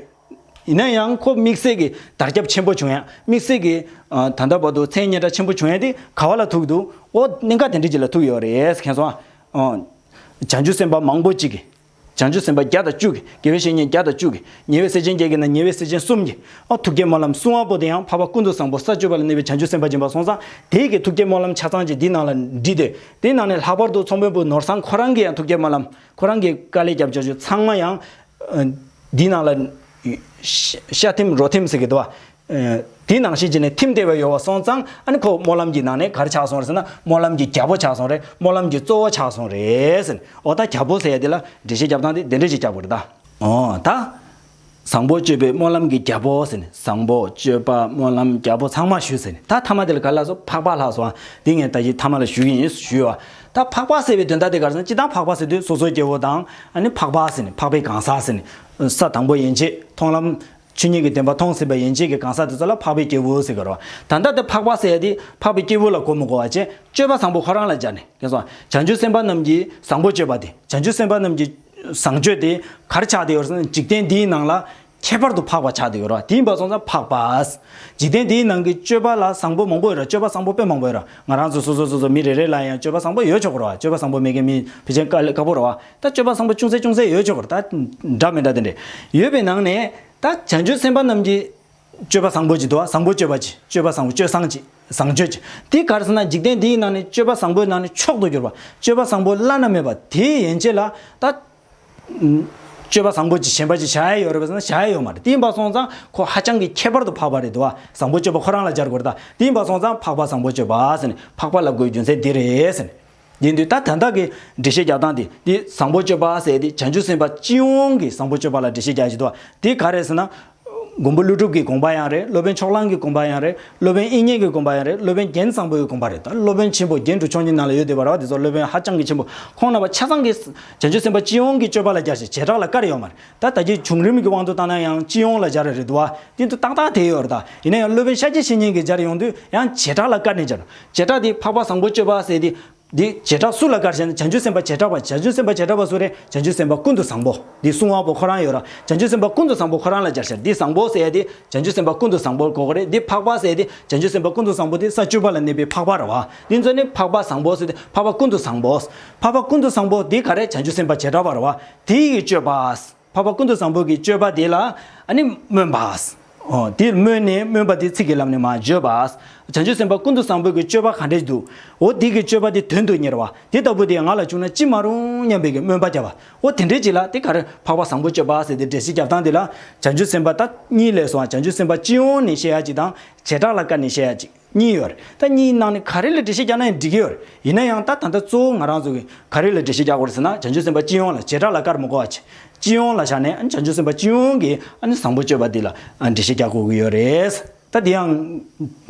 ཡིན་ན་ཡང་ཁོ་དམིགས་བསལ་གྱི་དར་ཁྱབ་ཆེན་པོ་བྱུང་ཡ། དམིགས་བསལ་གྱི་ད་ལྟ་བར་དུ་མཚན་སྙན་གྲགས་ཆེན་པོ་བྱུང་ཡ་དེ་ག་བ་ལ་ཐུག་འདུག་འོ་གནད་འགག་དེ་འདྲ་ཅིག་ལ་ཐུག་ཡོད་རེད་མཁྱེན་སོང་ཨ། བྱང་ཆུབ་སེམས་དཔའ་མང་པོ་ཅིག་གིས། བྱང་ཆུབ་སེམས་དཔའ་བརྒྱ་དང་བཅུ་གིས། དགེ་བའི་བཤེས་གཉེན་བརྒྱ་དང་བཅུ་གིས། ཉེ་བའི་སྲས་ཆེན་བརྒྱད་ཀྱི་ནང་ཉེ་བའི་སྲས་ཆེན་གསུམ་གྱིས། ཨོ་ཐུགས་བསྐྱེད་སྨོན་ལམ་གསུང་བ་པོ་དེ་ཡང་འཕགས་པ་ཀུན་ཏུ་བཟང་པོ་ས་བཅུ་པ་ལ་གནས་པའི་བྱང་ཆུབ་སེམས་དཔའ་ཡིན་པ་སོང་ཙང་དེའི་གི་ཐུགས་བསྐྱེད་སྨོན་ལམ་ཆ་ཚང་ཅིག་འདི་ནང་ལ་བྲིས་ཏེ། དེའི་ནང་ནས་ལྷག་པར་དུ་ཚོང་དཔོན་པོ་ནོར་བཟང་ཁོ་རང་གིས་ཡང་ཐུགས་བསྐྱེད་སྨོན་ལམ་ཁོ་རང་གིས་དཀའ་ལས་བརྒྱབ་བྱ་ཆུ་ཚང་མ་ཡང་། འདི་ནང་ལ་ཤ་ཤ་ཐིམ་རོ་ཐིམ་ཟེར་གི་འདུག་བ། དེ་ནང་བཞིན་བྱས་ནས་ཐིམ་བསྡད་པ་ཡོད་པ་སོང་ཙང་ཨ་ནི་ཁོ་སྨོན་ལམ་གྱི་ནང་ནས་ག་རེ་ཆགས་སོང་རེད་ཟེར་ན་སྨོན་ལམ་གྱི་རྒྱལ་པོ་ཆགས་སོང་རེད། སྨོན་ལམ་གྱི་གཙོ་བོ་ཆགས་སོང་རེད་ཟེར་ནས། འོ་ད་རྒྱལ་པོ་ཟེར་ཡ་དེ་ལ་འགྲེལ་བཤད་རྒྱབ་སྟངས་དེ་དེ་འདྲ་ཞིག་རྒྱག་དགོས་རེད་ད། འོ་ད། བཟང་པོ་སྤྱོད་པའི་སྨོན་ལམ་གྱི་རྒྱལ་པོ་ཟེར་ནས། བཟང་པོ་སྤྱོད་པ་སྨོན་ལམ་རྒྱལ་པོ་ཚང་མ་ཞུས་ཟེར་ནས། ད་ཐ་མ་དེ་ལ་ག་ལ་སོ་འཕགས་པ་ལྷག་སོང་། འདི་ངས་ད་ཅི་ཐ་མ་ལ་ཞུ་གི་ཡིན་ཞུས་པ། ད་འཕགས་པ་ཟེར་བའི་དོན་དག་དེ་ག་རེ་ཟེར་ན་སྤྱིར་བཏང་འཕགས་པ་ཟེར་དུས་སོ་སོའི་སྐྱེ་བོ་དང་ཨ་ནི་འཕགས་པ་ཟེར་ནས་འཕགས་པའི་གང་ཟག་ཟེར་ནས། ས་དང་པོ་ཡན་ཆད་མཐོང་ལམ། ཆོས་ཉིད་ཀྱི་བདེན་པ་མཐོང་ཟིན་པ་ཡན་ཆད་ཀྱི་གང་ཟག་དེ་ཚོ་ལ་འཕགས་པའི་སྐྱེས་བུ་ཟེར་གི་རེད་བ། ད་ལྟ་དེ་འཕགས་པ་ཟེར་ཡ་དེ་འཕགས་པའི་སྐྱེས་བུ་ལ་གོ་མི་གོ་བ་བྱས་སྤྱོད་པ་བཟང་པོ་ཁོ་རང་ལ་སྦྱར་ནས་ཀྱང་སོང་བ། བྱང་ཆུབ་སེམས་དཔའ་རྣམས་ཀྱི་བཟང་པོ་སྤྱོད་པ་དེ། བྱང་ཆུབ་སེམས་དཔའ་རྣམས་ཀྱི་བཟང་སྤྱོད་དེ་ག་རེ་ཆགས་བསྡད་ཡོད་ཟེར་ན་འཇིག་རྟེན་འདིའི་ནང་ལ་ཁྱད་པར་དུ་འཕགས་པ་ཆགས་བསྡད་ཡོད་རེད་བ། དེ་ཡིན་པ་སོང་ཙང་འཕགས་པ། འཇིག་རྟེན་འདིའི་ནང་གི་སྤྱོད་པ་ལ་བཟང་པོ་མང་པོ་ཡོད་རེད། སྤྱོད་པ་བཟང་པོ་དཔེ་མང་པོ་ཡོད་རེད། ང་རང་ཚོ་སོ་སོ་སོ་སོ་མི་རེ་རེ་ལ་ཡང་སྤྱོད་པ་བཟང་པོ་ཡོད་ཆོག་གི་རེད་བ། སྤྱོད་པ་བཟང་པོ་མེད་མཁན་མི་ཕལ་ཆེར་དཀའ་ལས་ཁག་པོ་རེད་བ། ད་སྤྱོད་པ་བཟང་པོ་ཅུང་ཟད་ཅུང་ཟད་ཡོད་ཆོག་གི་རེད། ད་འདྲ་མི་འདྲ་དེ་འདྲ་ཡོད་པའི་ནང་ནས། ད་བྱང་ཆུབ་སེམས་དཔའ་རྣམས་ཀྱི་སྤྱོད་པ་བཟང་པོ་ཅིག་འདུག་བ། བཟང་པོ་སྤྱོད་པ་ཅིག་སྤྱོད་པ་བཟང་པོ་སྤྱོད་བཟང་ཅིག་བཟང་སྤྱོད་ཅིག་དེ་ག་རེ་ཟེར་ན་འཇིག་རྟེན་འདིའི་ནང་ནས་སྤྱོད་པ་བཟང་པོའི་ནང་ནས་མཆོག་ཏུ་གྱུར་པ། སྤྱོད་པ་བཟང་པོ་བླ་ན་མེད་པ་དེའི་ཡན་ཆད་ལ་ད། སྤྱོད་པ་བཟང་པོ་ཅིག་གཞན་པ་ཅིག་བྱ་ཡ་ཡོད་རེད་པས་ཟེར་ན་བྱ་ཡ་ཡོད་མ་རེད། དེ་ཡིན་པ་སོང་ཙང་ཁོ་ཧ་ཅང་གི་ཁྱད་པར་དུ་འཕགས་པ་རེད་འདུག་བ། བཟང་པོ་སྤྱོད་པ་ཁོ་རང་ལ་སྦྱར་དགོས་རེད་ད། དེ་ཡིན་པ་སོང་ཙང་འཕགས་པ་བཟང་པོ་སྤྱོད་པ་ཟེར་ནས་འཕགས་པ་ལབ་དགོས་རྒྱུ་མཚན་འདི་རེད་ཟེར་ནས། ཡིན་དུས་ད་ད་ལྟ་གི་འགྲེལ་བཤད་རྒྱག་སྟངས་དེ་འདི་བཟང་པོ་སྤྱོད་པ་ཟེར་དེ་བྱང་ཆུབ་སེམས་དཔའ་སྤྱི་ཡོངས་ཀྱི་བཟང་པོ་སྤྱོད་པ་ལ་འགྲེལ་བཤད་རྒྱག་བཞིན་འདུག་བ། དེ་ག་རེད་ཟེར་ན། མགོན་པོ་ཀླུ་སྒྲུབ་ཀྱི་དགོངས་པ་ཡང་རེད། སློབ་དཔོན་ཕྱོགས་གླང་གི་དགོངས་པ་ཡང་རེད། སློབ་དཔོན་དབྱིག་གཉེན་གྱི་དགོངས་པ་ཡང་རེད། སློབ་དཔོན་བྱང་ཆུབ་སེམས་དཔའ་རྒྱན་དྲུག་མཆོག་གཉིས་ནང་ལ་ཡོད་བསྡད་པ་རེད་བ། དེ་ཚོ་སློབ་དཔོན་ཧ་ཅང་གི་ཆེན་པོ་ཁོང་རྣམ་པ་ཆ་ཚང་གིས་བྱང་ཆུབ་སེམས་དཔའ་སྤྱི་ཡོངས་ཀྱི་སྤྱོད་པ་ལ་སྦྱར་ཞིང་བྱེ་བྲག་ལ་བཀར་ཡོད་མ་རེད། ད་ད་གིན་བྱུང་རིམ་གྱི་དབང་དུ་བཏང་ན་ཡང་སྤྱི་ཡོངས་ལ་སྦྱར་རེད་འདུག་བ། དེ་ཚོ་ཏག་ཏག་དེ་ཡོད་རེད་ད། ཡིན་ན་ཡང་སློབ་དཔོན་ཤཱཀྱའི་བཤེས་གཉེན་གྱིས་སྦྱར་ཡོང་དུས་ཡང་བྱེ་བྲག་ལ་བཀར་ནས་སྦྱར། བྱེ་བྲག་དེ་འཕགས་པ་བཟང་པོ་སྤྱོད་པ་ཟེར་དེ། འདི་བྱེ་བྲག་སུ་ལ་བཀར་ཞེ་ན། བྱང་ཆུབ་སེམས་དཔའ་བྱེ་བྲག་པ། བྱང་ཆུབ་སེམས་དཔའ་བྱེ་བྲག་པ་སུ་རེད། བྱང་ཆུབ་སེམས་དཔའ་ཀུན་ཏུ་བཟང་པོ། འདི་གསུང་བ་པོ་ཁོ་རང་ཡོད་ར། བྱང་ཆུབ་སེམས་དཔའ་ཀུན་ཏུ་བཟང་པོ་ཁོ་རང་ལ་སྦྱར་ཞེ་ན། འདི་བཟང་པོ་ཟེར་ཡ་དེ་བྱང་ཆུབ་སེམས་དཔའ་ཀུན་ཏུ་བཟང་པོ་གོ་གི་རེད། འདི་འཕགས་པ་ཟེར་ཡ་དེ་བྱང་ཆུབ་སེམས་དཔའ་ཀུན་ཏུ་བཟང་པོ་དེ་ས་བཅུ་པ་ལ་གནས་པའི་འཕགས་པ་རེད་བ། འདི་ཚོ་ནི་འཕགས་པ་བཟང་པོ་ཟེར་ཏེ་འཕགས་པ་ཀུན་ཏུ་བཟང་པོ། འཕགས་པ་ཀུན་ཏུ་བཟང་པོ་འདི་ག་རེ། བྱང་ཆུབ་སེམས་དཔའ་བྱེ་བྲག་པ་རེད་བ། དེ་ཡི་སྤྱོད་པ། འཕགས་པ་ཀུན་ཏུ་བཟང་པོ་གི་སྤྱོད་པ་དེ་ལ་ཨ་ནི་སྨོན་པ། ཨོ་དེ་སྨོན་ནས་སྨོན་པ་དེ་ཚིག་གི་ལམ་ནས་མར་བརྗོད་པ། བྱང་ཆུབ་སེམས་དཔའ་ཀུན་ཏུ་བཟང་པོ་གི་སྤྱོད་པ་ག་འདྲས་འདུག་འོ་དེ་གི་སྤྱོད་པ་དེ་དོན་དུ་གཉེར་བ། དེ་ལྟ་བུ་དེ་ང་ལ་བྱུང་ན་ཅི་མ་རུང་སྙམ་པའི་གི་སྨོན་པ་བརྒྱབ་པ། འོ་དེ་འདྲས་ཅིག་ལ་དེ་ག་རེ་འཕགས་པ་བཟང་པོ་སྤྱོད་པ་ཟེར་ཏེ་འགྲེལ་བཤད་རྒྱབ་སྟངས་དེ་ལ་བྱང་ཆུབ་སེམས་དཔའ་ད་གཉིས་ལས་སོང་བ། བྱང་ཆུབ་སེམས་དཔའ་སྤྱི་ཡོངས་ནས་བཤད་ཡ་ཅིག་དང་བྱེ་བྲག་ལ་བཀར་ནས་བཤད་ཡ་ཅིག་གཉིས་ཡོད་རེད། ད་གཉིས་ནང་ནས་ག་རེ་ལ་འགྲེལ་བཤད་རྒྱག་ན་ཡང་འགྲིག་གི་ཡོད་རེད། ཡིན་ན་ཡང་ད་ད་ལྟ་གཙོ་བོ་ང་རང་ཚོ་གི་ག་རེ་ལ་འགྲེལ་བཤད་རྒྱག་དགོས་རེད་ཟེར་ན། བྱང་ཆུབ་སེམས་དཔའ་སྤྱི་ཡོངས་ལ་བྱེ་བྲག་ལ་བཀར་མི་དགོས་པ་བྱས། སྤྱི་ཡོངས་ལ་བཞག་ནས་ཨ་ནི་བྱང་ཆུབ་སེམས་དཔའ་སྤྱི་ཡོངས་ཀྱི་ཨ་ནི་བཟང་པོ་སྤྱོད་པ་འདི་ལ་ཨ་འགྲེལ་བཤད་རྒྱག་དགོས་ཀྱི་ཡོད་རེད། ད་འདི་ཡང་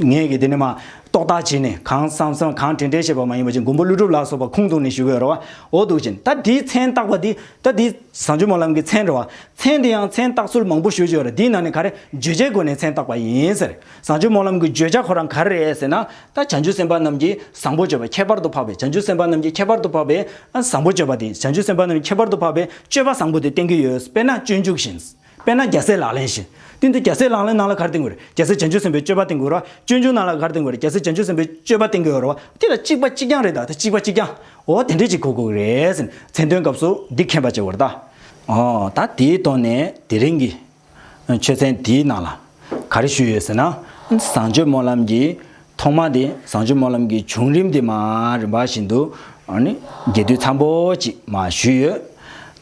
ངས་ཀྱི་འདི་ནས་མ་རྟོག་བཏགས་བྱས་ནས་གང་བསམ་བསམ་གང་དྲན་དྲན་བཤད་པ་མ་ཡིན་པ་ཅིག་མགོན་པོ་ཀླུ་སྒྲུབ་ལ་སོགས་པ་ཁུངས་གཏུགས་ནས་ཞུ་གི་ཡོད་རེད་བ། འོ་འདུག་ཅིང་ད་འདིའི་མཚན་བཏགས་པ་འདི་ད་འདི་བཟང་སྤྱོད་སྨོན་ལམ་གྱི་མཚན་རེད་བ། མཚན་འདི་ཡང་མཚན་བཏགས་ཚུལ་མང་པོ་ཞུ་རྒྱུ་ཡོད་རེད། འདིའི་ནང་ནས་ག་རེ་བརྗོད་བྱའི་སྒོ་ནས་མཚན་བཏགས་པ་ཡིན་ཟེར། བཟང་སྤྱོད་སྨོན་ལམ་གྱི་བརྗོད་བྱ་ཁོ་རང་ག་རེ་རེད་ཟེར་ན། ད་བྱང་ཆུབ་སེམས་དཔའ་རྣམས་ཀྱི་བཟང་པོ་སྤྱོད་པ་ཁྱད་པར་དུ་འཕགས་པའི། བྱང་ཆུབ་སེམས་དཔའ་རྣམས་ཀྱི་ཁྱད་པར་དུ་འཕགས་པའི་ཨ་བཟང་པོ་སྤྱོད་པ་དེ། བྱང་ཆུབ་སེམས་དཔའ་རྣམས་ཀྱི་ཁྱད་པར་དུ་འཕགས་པའི་སྤྱོད་པ་བཟང་པོ་དེ་བསྟན་གྱི་ཡོད། དཔེར་ན་སྤྱོད་འཇུག་བཞིན། དཔེར་ན་རྒྱལ་སྲས་ལག་ལེན་བཞིན། དེ་འདི་རྒྱལ་སྲས་ལག་ལེན་ནང་ལ་ག་རེ་བསྟན་དགོས་རེད། རྒྱལ་སྲས་བྱང་ཆུབ་སེམས་དཔའི་སྤྱོད་པ་བསྟན་དགོས་རེད་བ། སྤྱོད་འཇུག་ནང་ལ་ག་རེ་བསྟན་དགོས་རེད། རྒྱལ་སྲས་བྱང་ཆུབ་སེམས་དཔའི་སྤྱོད་པ་བསྟན་དགོས་རེད་བ། དེ་ལ་གཅིག་པ་གཅིག་རྐྱང་རེད། ད་དེ་གཅིག་པ་གཅིག་རྐྱང་། འོ་དེ་འདྲས་ཅིག་གོ་དགོས་རེད་ཟེར་ནས། མཚན་དོན་སྐབས་སུ་འདི་མཁྱེན་པ་བྱེད་དགོས་རེད་ད། ཨོ་ད་དེའི་ཐོག་ནས་དེ་རིང་གི་ཆོས་ཚན་དེའི་ནང་ལ་ག་རེ་ཞུས་ཡོད་ཟེར་ན། བཟང་སྤྱོད་སྨོན་ལམ་གྱི་ཐོག་མ་དེ། བཟང་སྤྱོད་སྨོན་ལམ་གྱི་བྱུང་རིམ་དེ་མར་རིམ་པ་བཞིན་དུ་ཨ་ནི་རྒྱས་བསྡུས་ཚང་པོ་ཅིག་མར་ཞུས་ཡོད།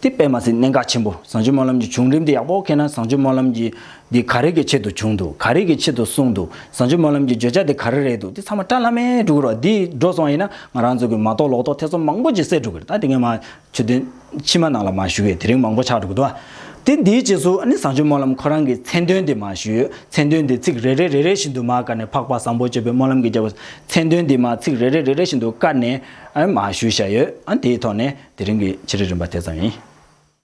དེ་དཔེ་མ་སྲིད་གནད་འགག་ཆེན་པོ། བཟང་སྤྱོད་སྨོན་ལམ་གྱི་བྱུང་རིམ་དེ་ཡག་པོ་མཁྱེན་ན། བཟང་སྤྱོད་སྨོན་ལམ་གྱི་འདི་ག་རེ་གི་ཆེད་དུ་བྱུང་འདུག་ག་རེ་གི་ཆེད་དུ་གསུངས་འདུག་བཟང་སྤྱོད་སྨོན་ལམ་གྱི་བརྗོད་བྱ་དེ་ག་རེ་རེད་འདུག་དེ་ཚང་མ་བཀྲ་ལམ་མེ་འགྲོ་གི་རེད་བ། འདི་འགྲོ་སོང་བ་ཡིན་ན་ང་རང་ཚོ་གི་མ་རྟོགས་ལོག་རྟོག་ཐེ་ཚོམ་མང་པོ་ཅིག་སེལ་འགྲོ་གི་རེད། ད་དེ་ངས་མར་ཆོས་ཐུན་ཕྱི་མ་ནང་ལ་མར་ཞུ་གི། དེ་རིང་མང་པོ་ཆགས་འགྲོ་གི་འདུག་བ། དེ་འདིའི་རྗེས་སུ་ཨ་ནི་བཟང་སྤྱོད་སྨོན་ལམ་ཁོ་རང་གི་མཚན་དོན་དེ་མར་ཞུས་ཡོད། མཚན་དོན་དེ་ཚིག་རེ་རེ་རེ་རེ་བཞིན་དུ་མར་བཀར་ནས། འཕགས་པ་བཟང་པོ་སྤྱོད་པའི་སྨོན་ལམ་གྱི་རྒྱལ་པོ། མཚན་དོན་དེ་མར་ཚིག་རེ་རེ་རེ་རེ་བཞིན་དུ་བཀར་ནས་ཨ་ནི་མར་ཞུས་བཞག་ཡོད། ཨ་ནི་དེའི་ཐོག་ནས་དེ་རིང་གི་བྱེད་རིམ་རིམ་པ་དེ་ཙམ་ཡིན།